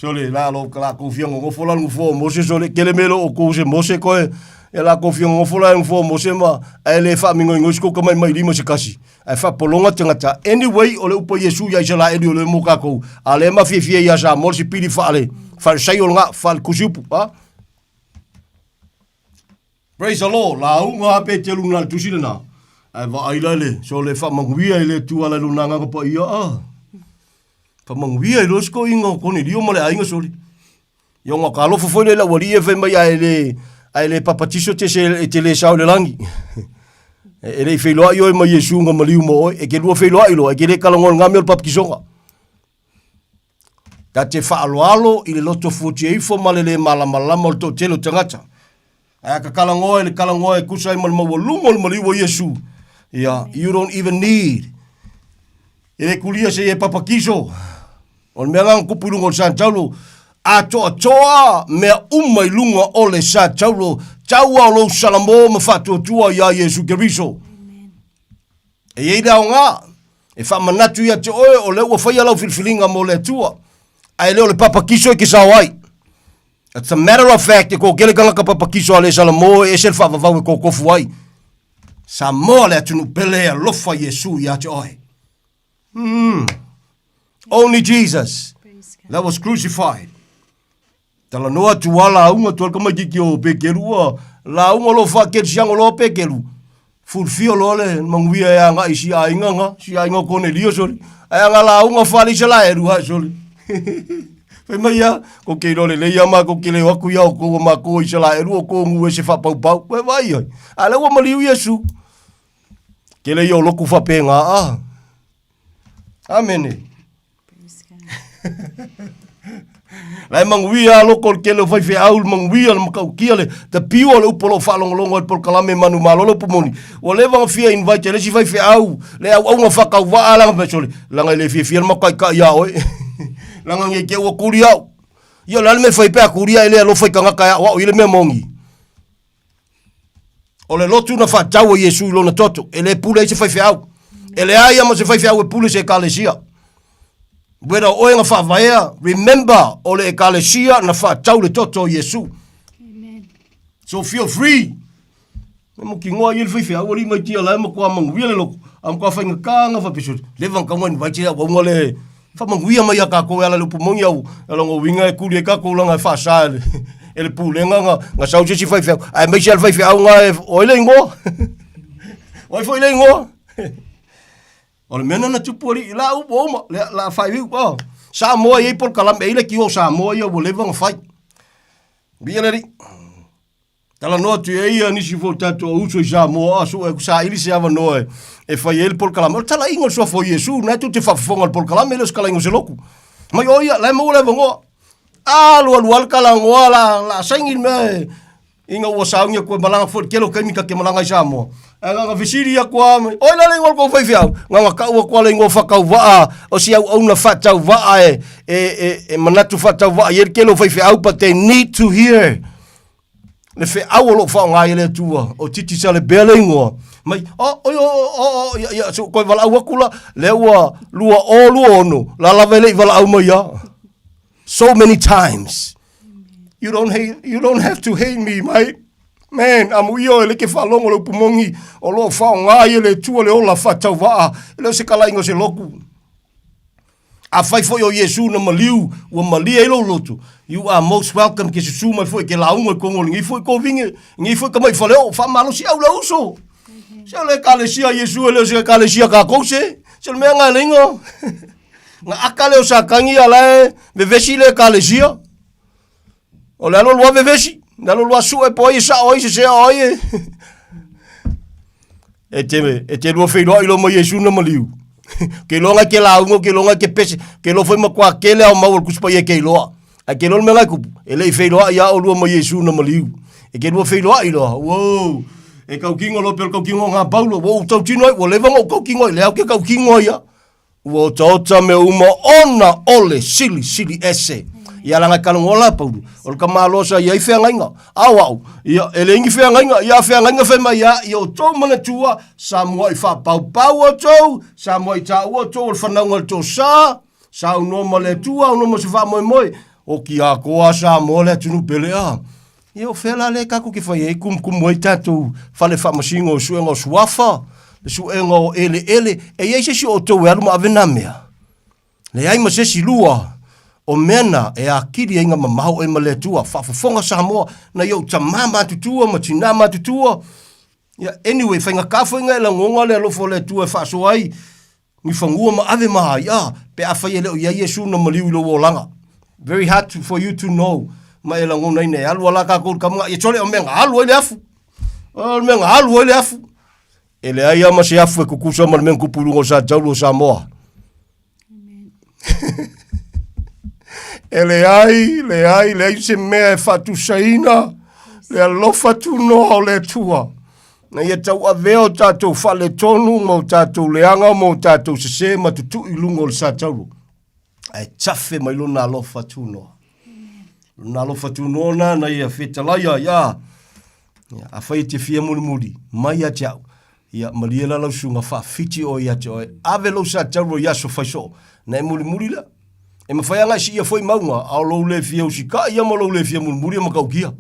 sole, la lo ka lakou fia nonofo la le nofoa o Mose, sole, kele mea lo outou se Mose koe, ia lakou fia nonofo la le nofoa o Mose ma, ae le faamingoinoi se kou tamaimai lima se kasi. Ae faapologa tagata. Anyway, o le upu a Iesu ia Isalaeli o lea mo kakou, a lea ma fiafia ia Samoa le sipili faale, faalesaio lena, faale tusi upu, a? Praise the Lord, lauga a Peteru na le tusi lena. Ae vaai la le, so le faamanuia i le Atua la i lona agaga paia, a. Faamanuia i loa sikoiga o Konelio ma le aiga sole. Ia ona ka alofa foi lea i le aualii e fai mai ae le, ae le papatiso te se e te le sao i le lagi. E, e le i feiloai oe ma Iesu na maliu ma oe. E ke lua feiloai loa, e ke le kalagoa i le nga mea o le papatisoga. Ta te faaaloalo i le loto fuatia ifo ma le lē malamalama o le toatele o tagata. Ae a ka kalagoa i le kalagoa e tusa ai ma le maualuga o le maliu o Iesu, ia, you don't even need. E le kulia se i e papakiso. O le mea lena na tupu i luga o le Sa Taulo, atoatoa mea uma i luga o le Sa Taulo, taua o lou salamo ma faatuatua iā Iesu Keriso. E i ai le aoga e faamanatu ia te oe o lea ua faia lau filifiliga mo le Atua, ae le o le papakiso e ke sao ai. It's a matter of fact, e toatele tagata papakiso a le Salamo e ese le faavavau e totofu ai. Samoa le atunuu pele, alofa Iesu ia te oe. Only Jesus that was crucified. Talanoa atu a lauga atu a le tamaititi o Pekelu ua lauga loa faakelisiano loa Pekelu. Fulufia loa le manuia e agai i si aiga na, si aiga o Konelio soli. Ae aga lauga fale Isalaelu hae soli. Fai mai ia, ko ke iloa lelei ia matou ke le o atu ia outou a matou o Isalaelu o outou o nuu ese faapaupau. Ua e vaai ai. A lea ua maliu Iesu. Tele ia o lotu faapena a. Amene. La e manuia a loko le tele o faifeau le manuia le matautia le tapiu o le upu o lo o faalogologo ai le polokalame manumalo le upu moni. Ua leva ona fia invite e le isi faifeau le auauna faatauvaa leaga fai sole leaga e le fiafia le matou taitai ia oe. Leaga nei te i ua tuli au. Ia o le a le mea e fai pe a tuli ae le alofa i tagata e aoao i le mea moni. O le lotu na faatau e Iesu i lona toto, e le pule ai se faifeau. E leai lava ma se faifeau e pule se ekalesia. Whether o oe na faavaea, remember, o le ekalesia na faatau le toto o Iesu. So feel free. E mokinoa ia le faifeau alii mai tia la e matua manuia le lotu. A matua faigata na faapea, leva na taua invite au auga le Faamanuia mai ia tatou e ala i le upu moni au, e lona uiga e tuli ai tatou leaga e faasa e le, e le pulega na, na sau se isi faifeau, aemaise lava le faifeau na e, o ai le igoa? O ai foi le igoa? O le mea lena na tupu alii, la upu uma, le, la faaiuiu, oh. Samoa e i ai polokalame, e i ai le tio o Samoa ia ua leva ona fai. Viia le Alii. Talanoa atu i ai ia nisi foi o tatou uso i Samoa, a sue atu saili se avanoa e, e fai ai le polokalame. O le talaiga o le suafa o Iesu, na e tou te faafofoga i le polokalame, e le o se talaiga o se lotu. Mai o ia, la e maua le avanoa. A alu alu lava le talanoa, la, la saini le mea e, ina ua sauni atu e malaga foi i le tele o taimi ta te malaga i Samoa. Ae na ona fesili atu lava, mai, oi la le igoa o le tou faifeau? Na ona tau atu lava le igoa faatauvaa o si auauna faatauvaa e, e, e, e manatu faatauvaa i ai le tele o faifeau, but they need to hear le feau o lo o faaaoga ai e le Atua, o Titi Salebea le igoa, mai, o, oi, o, o, o, ia, ia, so, koe valaau atu la, lea ua 2026, la lava e le i valaau mai ia. So many times. You don't hate, you don't have to hate me, mate. Man, amuia oe le ke faalogo le upu moni, o lo o faaaoga ai e le Atua le ola faatauvaa, e le o se kalaiga o se lotu. Afai foi o Iesu na maliu, ua malie ai lou loto, you are most welcome ke susu mai foi ke lauga i tonu o lenei foi kovine, lenei foi tamaiti faleoo, faamalosi au le uso. Se o le ekalesia a Iesu e le o se ekalesia a kakou se, se o le mea nga e leiga. Nga aka lea o Satani a la e vevesi le ekalesia. O le alu alu a vevesi, le alu alu a sue po ai e sao ai sese o ai e. E te, e te lua feiloai lo mai Iesu na maliu. Ke iloa ngai ke lauga, ke iloa ngai ke pese, ke iloa foi matua kele ao mau o le Tusi Paia ke iloa. Ae ke iloa le mea ngai kupu, e le i feiloai ia olua ma Iesu na maliu. E ke lua feiloai loa, uou, e kaukino loa pe o le kaukino o ngā paulo, ua ou tautino ai, ua leva ona ou kaukino ai, le au ke kaukino ai ia. Ua otaota mea uma ona o le silisili ese. Ia laga e kalogoa la Paulu, o le tamaloa sa i ai feagaiga. A o au, ia, e leai ni feagaiga, ia a feagaiga fai mai ia, ia outou manatua, sa mua'i faapaupau outou, sa mua'i taua outou o le fanauga a le tosa, saunoa ma le Atua, aunoa ma se faamoemoe, oki atoa Samoa le atunuu pele a. Ia o fea la lea tatou te fai ai, kumukumu ai tatou fale faamasino o suega o suafa, le suega o eleele, e i ai se isi o outou e alu ma ave nā mea? Leai ma se isi lua o mea na e atili ai na mamao oe ma le Atua. Faafofoga Samoa, nai ou tamā matutua ma tinā matutua. Ia, anyway, faigata foi na e lagona le alofa o le Atua e faasoa ai ni fanua ma ave ma ai, ah, pe afai e le o i ai Iesu na maliu i lou olaga. Very hard to, for you to know. Ma e lagonaina e alu ala kākou i le kamuga. Ia tole o mea na alu ai le afu. O le mea na alu ai le afu. E leai lava ma se afu e kukusa ma le mea na tupu i luga o Sataulu o Samoa. E leai, leai, leai se mea e faatusaina le alofa tunoa o le Atua. Na ia tauavea o tatou faaletonu ma o tatou leaga ma o tatou sesē ma tutui i luga o le Sataulu. Ae tafe mai lona alofa tunoa. Lona alofa tunoa na na ia fetalai ai, a. Ia, afai e te fia mulimuli, mai ia te au. Ia, malie la lau susuga faafiti oe ia te oe. Ave lou Satauro i aso fai soo. Na e mulimuli lea. E mafai lava ona e siia foi mauga, a o lou le fia usikai ia ma lou le fia mulimuli e matautia.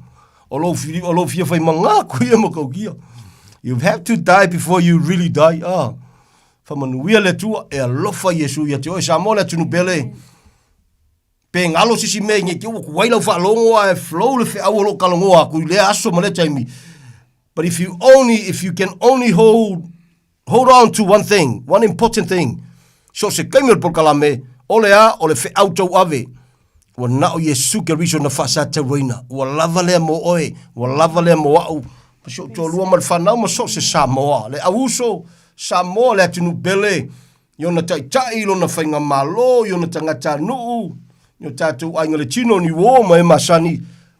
O lou, o lou fia fai maga aku ia e matautia. You have to die before you really die. Ah. Faamanuia le Atua e alofa Iesu ia te oe Samoa le atunuu pele. Pe galo sisi mea i te ua kuai lau faalogo ae flow le feau o lo o talanoa atu i lea aso ma lea taimi. But if you only, if you can only hold, hold on to one thing, one important thing, so se taimi o le polokalame, o le a, o le feau tauave. Ua na o Iesu Keriso na faasatauaina. Ua lava lea mo oe, ua lava lea mo au. Ma si ou toalua ma le fanau ma so o se Samoa. Le auuso, Samoa le atunuu pele, i ona taitai, i lona faigamalo, i ona tagatanuu, i o tatou aiga le tino, ni uō ma e masani,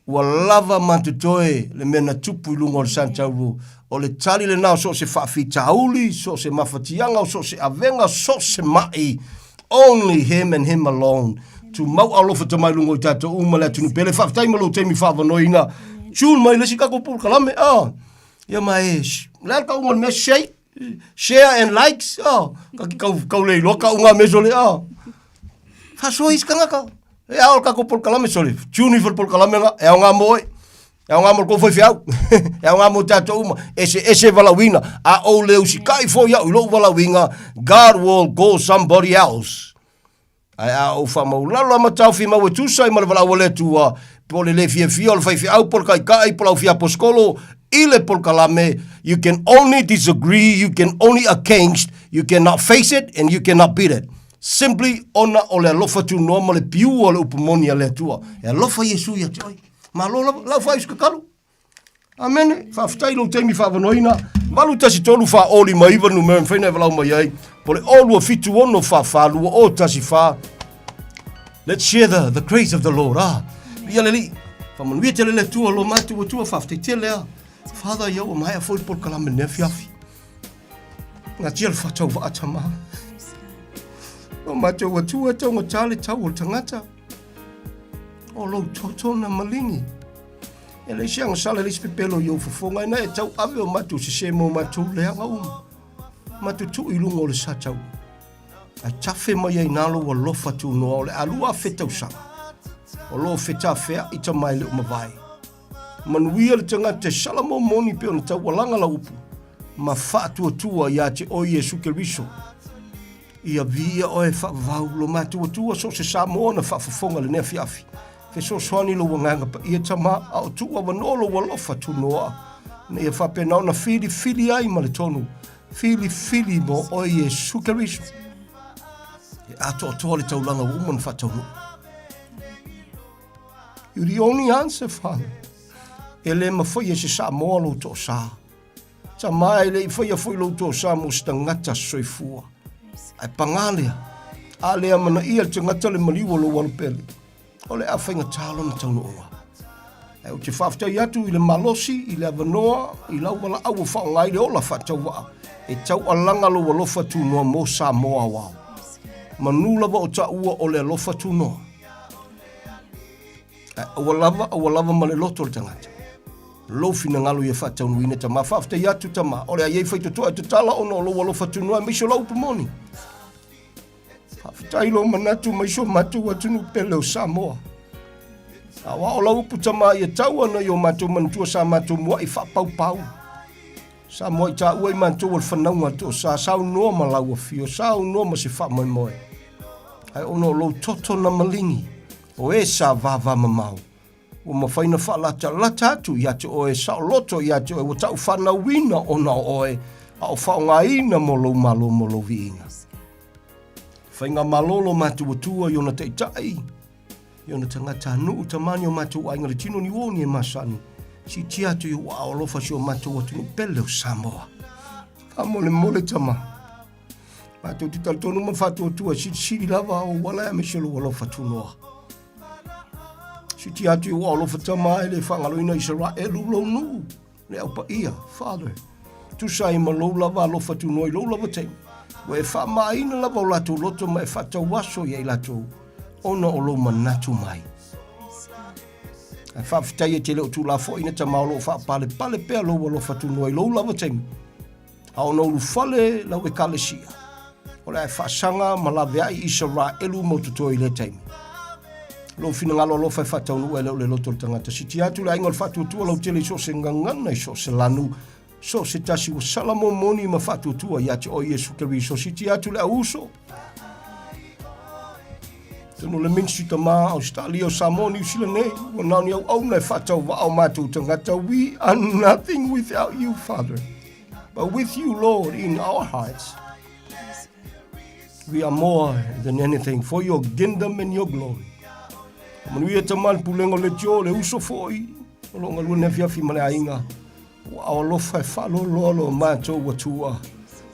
ua lava matotoe le mea na tupu i luga o le Santauro. O le tali lena o so o se faafitauli, so o se mafatiaga, o so o se avega, so o se ma'i. Only him and him alone. Tumau alofa tamai luga o i tatou uma le atunuu pele. Faafetai mo lou taimi faavanoaina. Tune mai le isi tatou polokalame. Ah. Ia ma e, le a le tauga o le mea shake, share and likes, oh, ka ki kau, kau le iloa kauga me sole, oh. Faasoa isi tagata. E ao le tatou polokalame sole, tune ifo le polokalame nga, e ao ngā mo oe. E ao ngā mo le kou faifeau. E ao ngā mo tatou uma. Ese ese valaauina. A ou le usikai foi au i lou valaauina, God will call somebody else. Ae a ou faamaulalo a mataofi mau e tusa ai ma le valaau a le Atua, po o le lē fiafia o le faifeau po o le taitai po o le aufiaposikolo i le polokalame, you can only disagree, you can only against, you cannot face it and you cannot beat it. Simply ona o le alofa tunoa ma le piua o le upu moni a le Atua. E alofa Iesu ia te oe. Malo lava, lau faaiusi tatalo. Amene, faafetai lou taimi faavanoaina. 8 1 3 4 0 5 9 numera e mafai ona e valaau mai ai. Po le 0 2 7 6 4 4 2 0 1 4. Let's share the, the grace of the Lord. Ah, ia le alii. Faamanuia tele le Atua lo matou Atua, faafetai tele ah. Father, ia ua maea foi le polokalame lenei afiafi. Ngatia le faatauvaa tama. Lo matou Atua e taugata le tau o le tagata. O lou toto na maligi. E leai se agasala, e leai se pepelo i ou fofoga, ina e tauave o matou sesē ma o matou leaga uma, matou tuu i luga o le sa taua, ae tafe mai ai nā lou alofa tunoa o le 2000 tausaga, o lo o fetafeaʻi tama e le o mavae. Manuia le tagata e sala momoni pei ona taualaga lau upu, ma faatuatua iā te oe Iesu Keriso. Ia viia oe e faavavau lo matou Atua so o se Samoa na faafofoga lenei afiafi. Fesoasoani lou Agaga Paia Tama, a o tuu avanoa lou alofa tunoa, ina ia faapena ona filifili ai ma le tonu, filifili mo oe Iesu Keriso. E atoatoa le taulaga ua uma ona faataunuu. You're the only answer, Father. E le mafai e se Samoa lou toosā. Tama e le i faia foi lou toosā mo se tagata soifua. Ae pagā lea, a le amanaia le tagata le maliu o lou alopele. O le a faigata lona taunuuga. Ae ou te faafetai atu i le malosi, i le avanoa, i lau valaau ua faaaoga ai le ola faatauvaa e taualaga lou alofa tunoa mo Samoa aoao. Manu lava o taua o le alofa tunoa. Ae aua lava, aua lava ma le loto o le tagata. Lou finagalo ia faataunuuina Tama. Faafetai atu Tama, o le a i ai faitotoa e tatala ona o lou alofa tunoa aemaise o lau upu moni. Faafetai lou manatu mai so matou atunuu pele o Samoa. Aua o lau upu tama ia tau ana i o matou manatua sa matou muaʻi faapaupau. Sa muaʻi taua i matou o le fanauga to sa saunoa ma lau afio, saunoa ma se faamoemoe. Ae ona o lou toto na maligi, o e sa vavamamao, ua mafai na faalatalata atu ia te oe, saoloto ia te oe, ua taufanauina ona o oe, a o faaaogaina mo lou malo mo lou viiga. Faigamalo lo matou Atua i ona taitai, i ona tagatanuu, tamani o matou aiga le tino ni uo ni e masani, siitia atu i ou aao alofa si o matou atunuu pele o Samoa. Faamolemole tama. Matou te talitonu ma faatuatua silisili lava o ou ala aemaise o lou alofa tunoa. Siitia atu i ou aao alofa tama e le faagaloina Isaraelu lou nuu. Le Au Paia, Father, tusa ai ma lou lava alofa tunoa i lou lava taimi, ua e faamaaina lava o latou loto ma e faatauaso ia i latou, ona o lou manatu mai. Ae faafetai e te le o tuulafoaiina tama o lo o faapalepale pea lou alofa tunoa i lou lava taimi, a ona ulufale lau ekalesia, o le a e faasaga ma laveai Isaraelu mau totoe i lea taimi. Lou finagalo alofa e faataunuu ai le o le loto o le tagata. Sitia atu le aiga o le faatuatua lautele i so o se gagana i so o se lanu. So o se tasi ua sala momoni ma faatuatua ia te oe Iesu Keriso, sitia atu le au uso. Tonu le ministry tamā Ausetalia o Samoa Niu Sila nei, ua nao ni auauna e faatauvaa o matou tagata. We are nothing without you, Father. But with you, Lord, in our hearts, we are more than anything for your kingdom and your glory. Manuia tamā le pulega o le tio, le uso foi, o lo o galue nei afiafi ma le aiga. Ua ao alofa e faaloaloa lo matou Atua.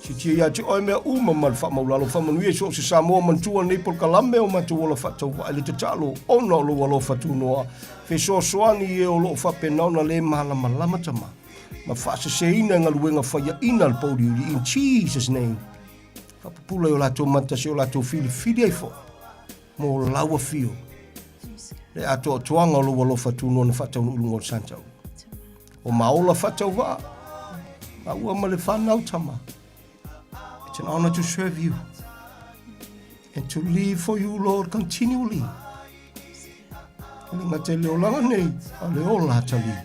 Sitia ia te oe mea uma ma le faamaulalo faamanuia i so o se Samoa manatua lenei polokalame o matou ola faatauvaa i le tatalo ona o lou alofa tunoa. Fesoasoani i e o lo o faapena ona le malamalama tama ma faaseseina i galuega faiaina a le pouliuli in Jesus name. Faapupula i o latou mata se o latou filifili ai foi mo lau afio le atoatoaga o lou alofa tunoa na faataunuu i luga o le santau. O maola faatauvaa, a ua ma le whanau tama. It's an honor to serve you and to live for you, Lord, continually. E le gata i le olaga nei, a le ola atali.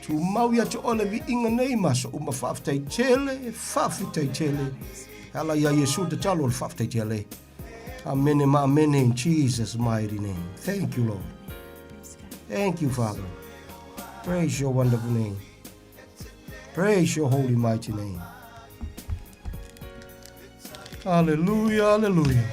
Tumau ia te oe le viiga nei ma so uma faafetai tele, faafetai tele. E ala ia Iesu tatalo o le faafetai tele. Amene ma amene in Jesus' mighty name. Thank you, Lord. Thank you, Father. Praise your wonderful name. Praise your holy mighty name. Hallelujah, hallelujah.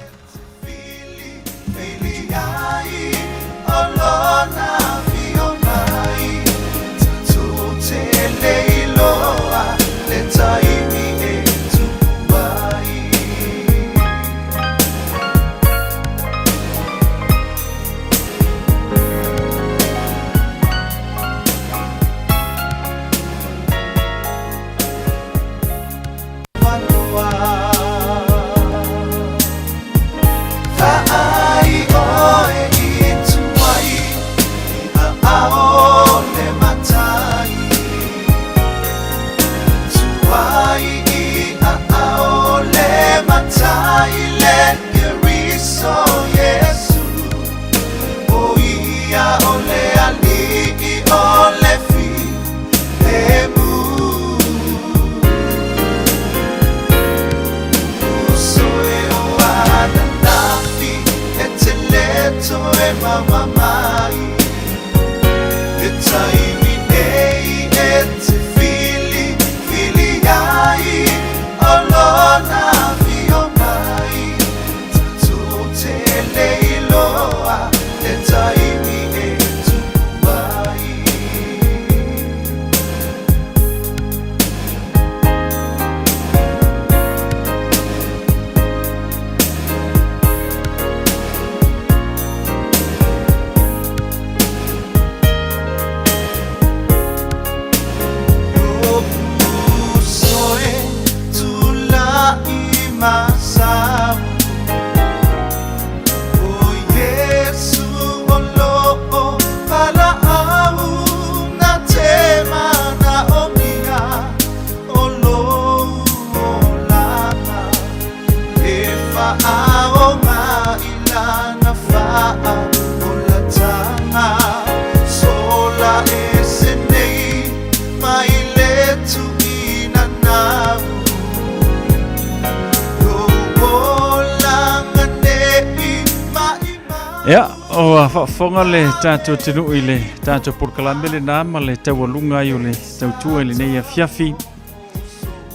Ia, o faafofoga le tatou atunuu i le tatou polokalame lenā ma le taualuga ai o le tautua i lenei afiafi.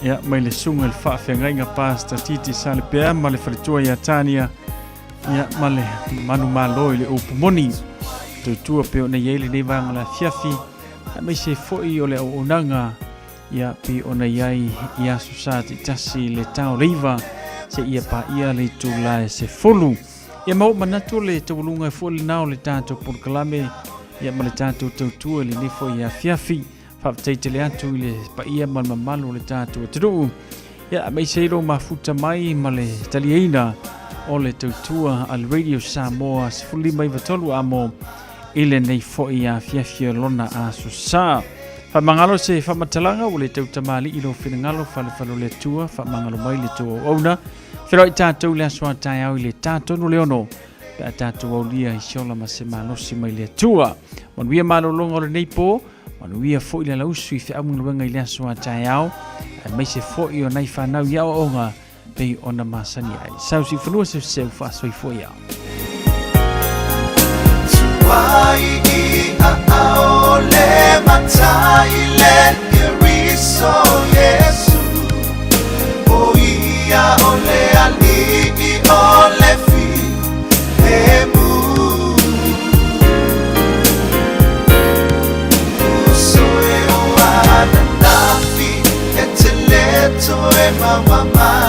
Ia, mai le susuga i le faafeagaiga Pastor Titi Salepea ma le faletua ia Tania, ia, ma le manumalo i le upu moni. Tautua pei ona i ai lenei vaega o le afiafi, aemaise foi o le auaunaga Ia, pei ona i ai i Aso Sa taitasi le tao leiva seia paia le itula e 10. Ia ma ua manatu le taualuga foi lenā o le tatou polokalame ia ma le tatou tautua i lenei foi afiafi. Faafetai tele atu i le paia ma le mamalu o le tatou atunuu. Ia, aemaise ai lou mafuta mai ma le taliaina o le tautua a le Radio Samoa 1593 amo i lenei foi afiafi o lona aso sa. Faamagalo se faamatalaga ua le tautamalii lou finagalo falefale o le Atua, faamagalo mai le tou auauna. Feiloai tatou i le aso a taeao i le 3 le 6 pe a tatou aulia i se ola ma se malosi mai le Atua. Manuia malologa o lenei po. Manuia foi le alausu i feaugaluega i le aso a taeao, aemaise foi o nai fanau i aoaoga pei ona masani ai. Sau si fanua seuseu faasoifua ia. Tuai i a ao le matai le Keriso Iesu O ia o le ali'i o le filemu Uso e o ananafi e te le toe maua mai.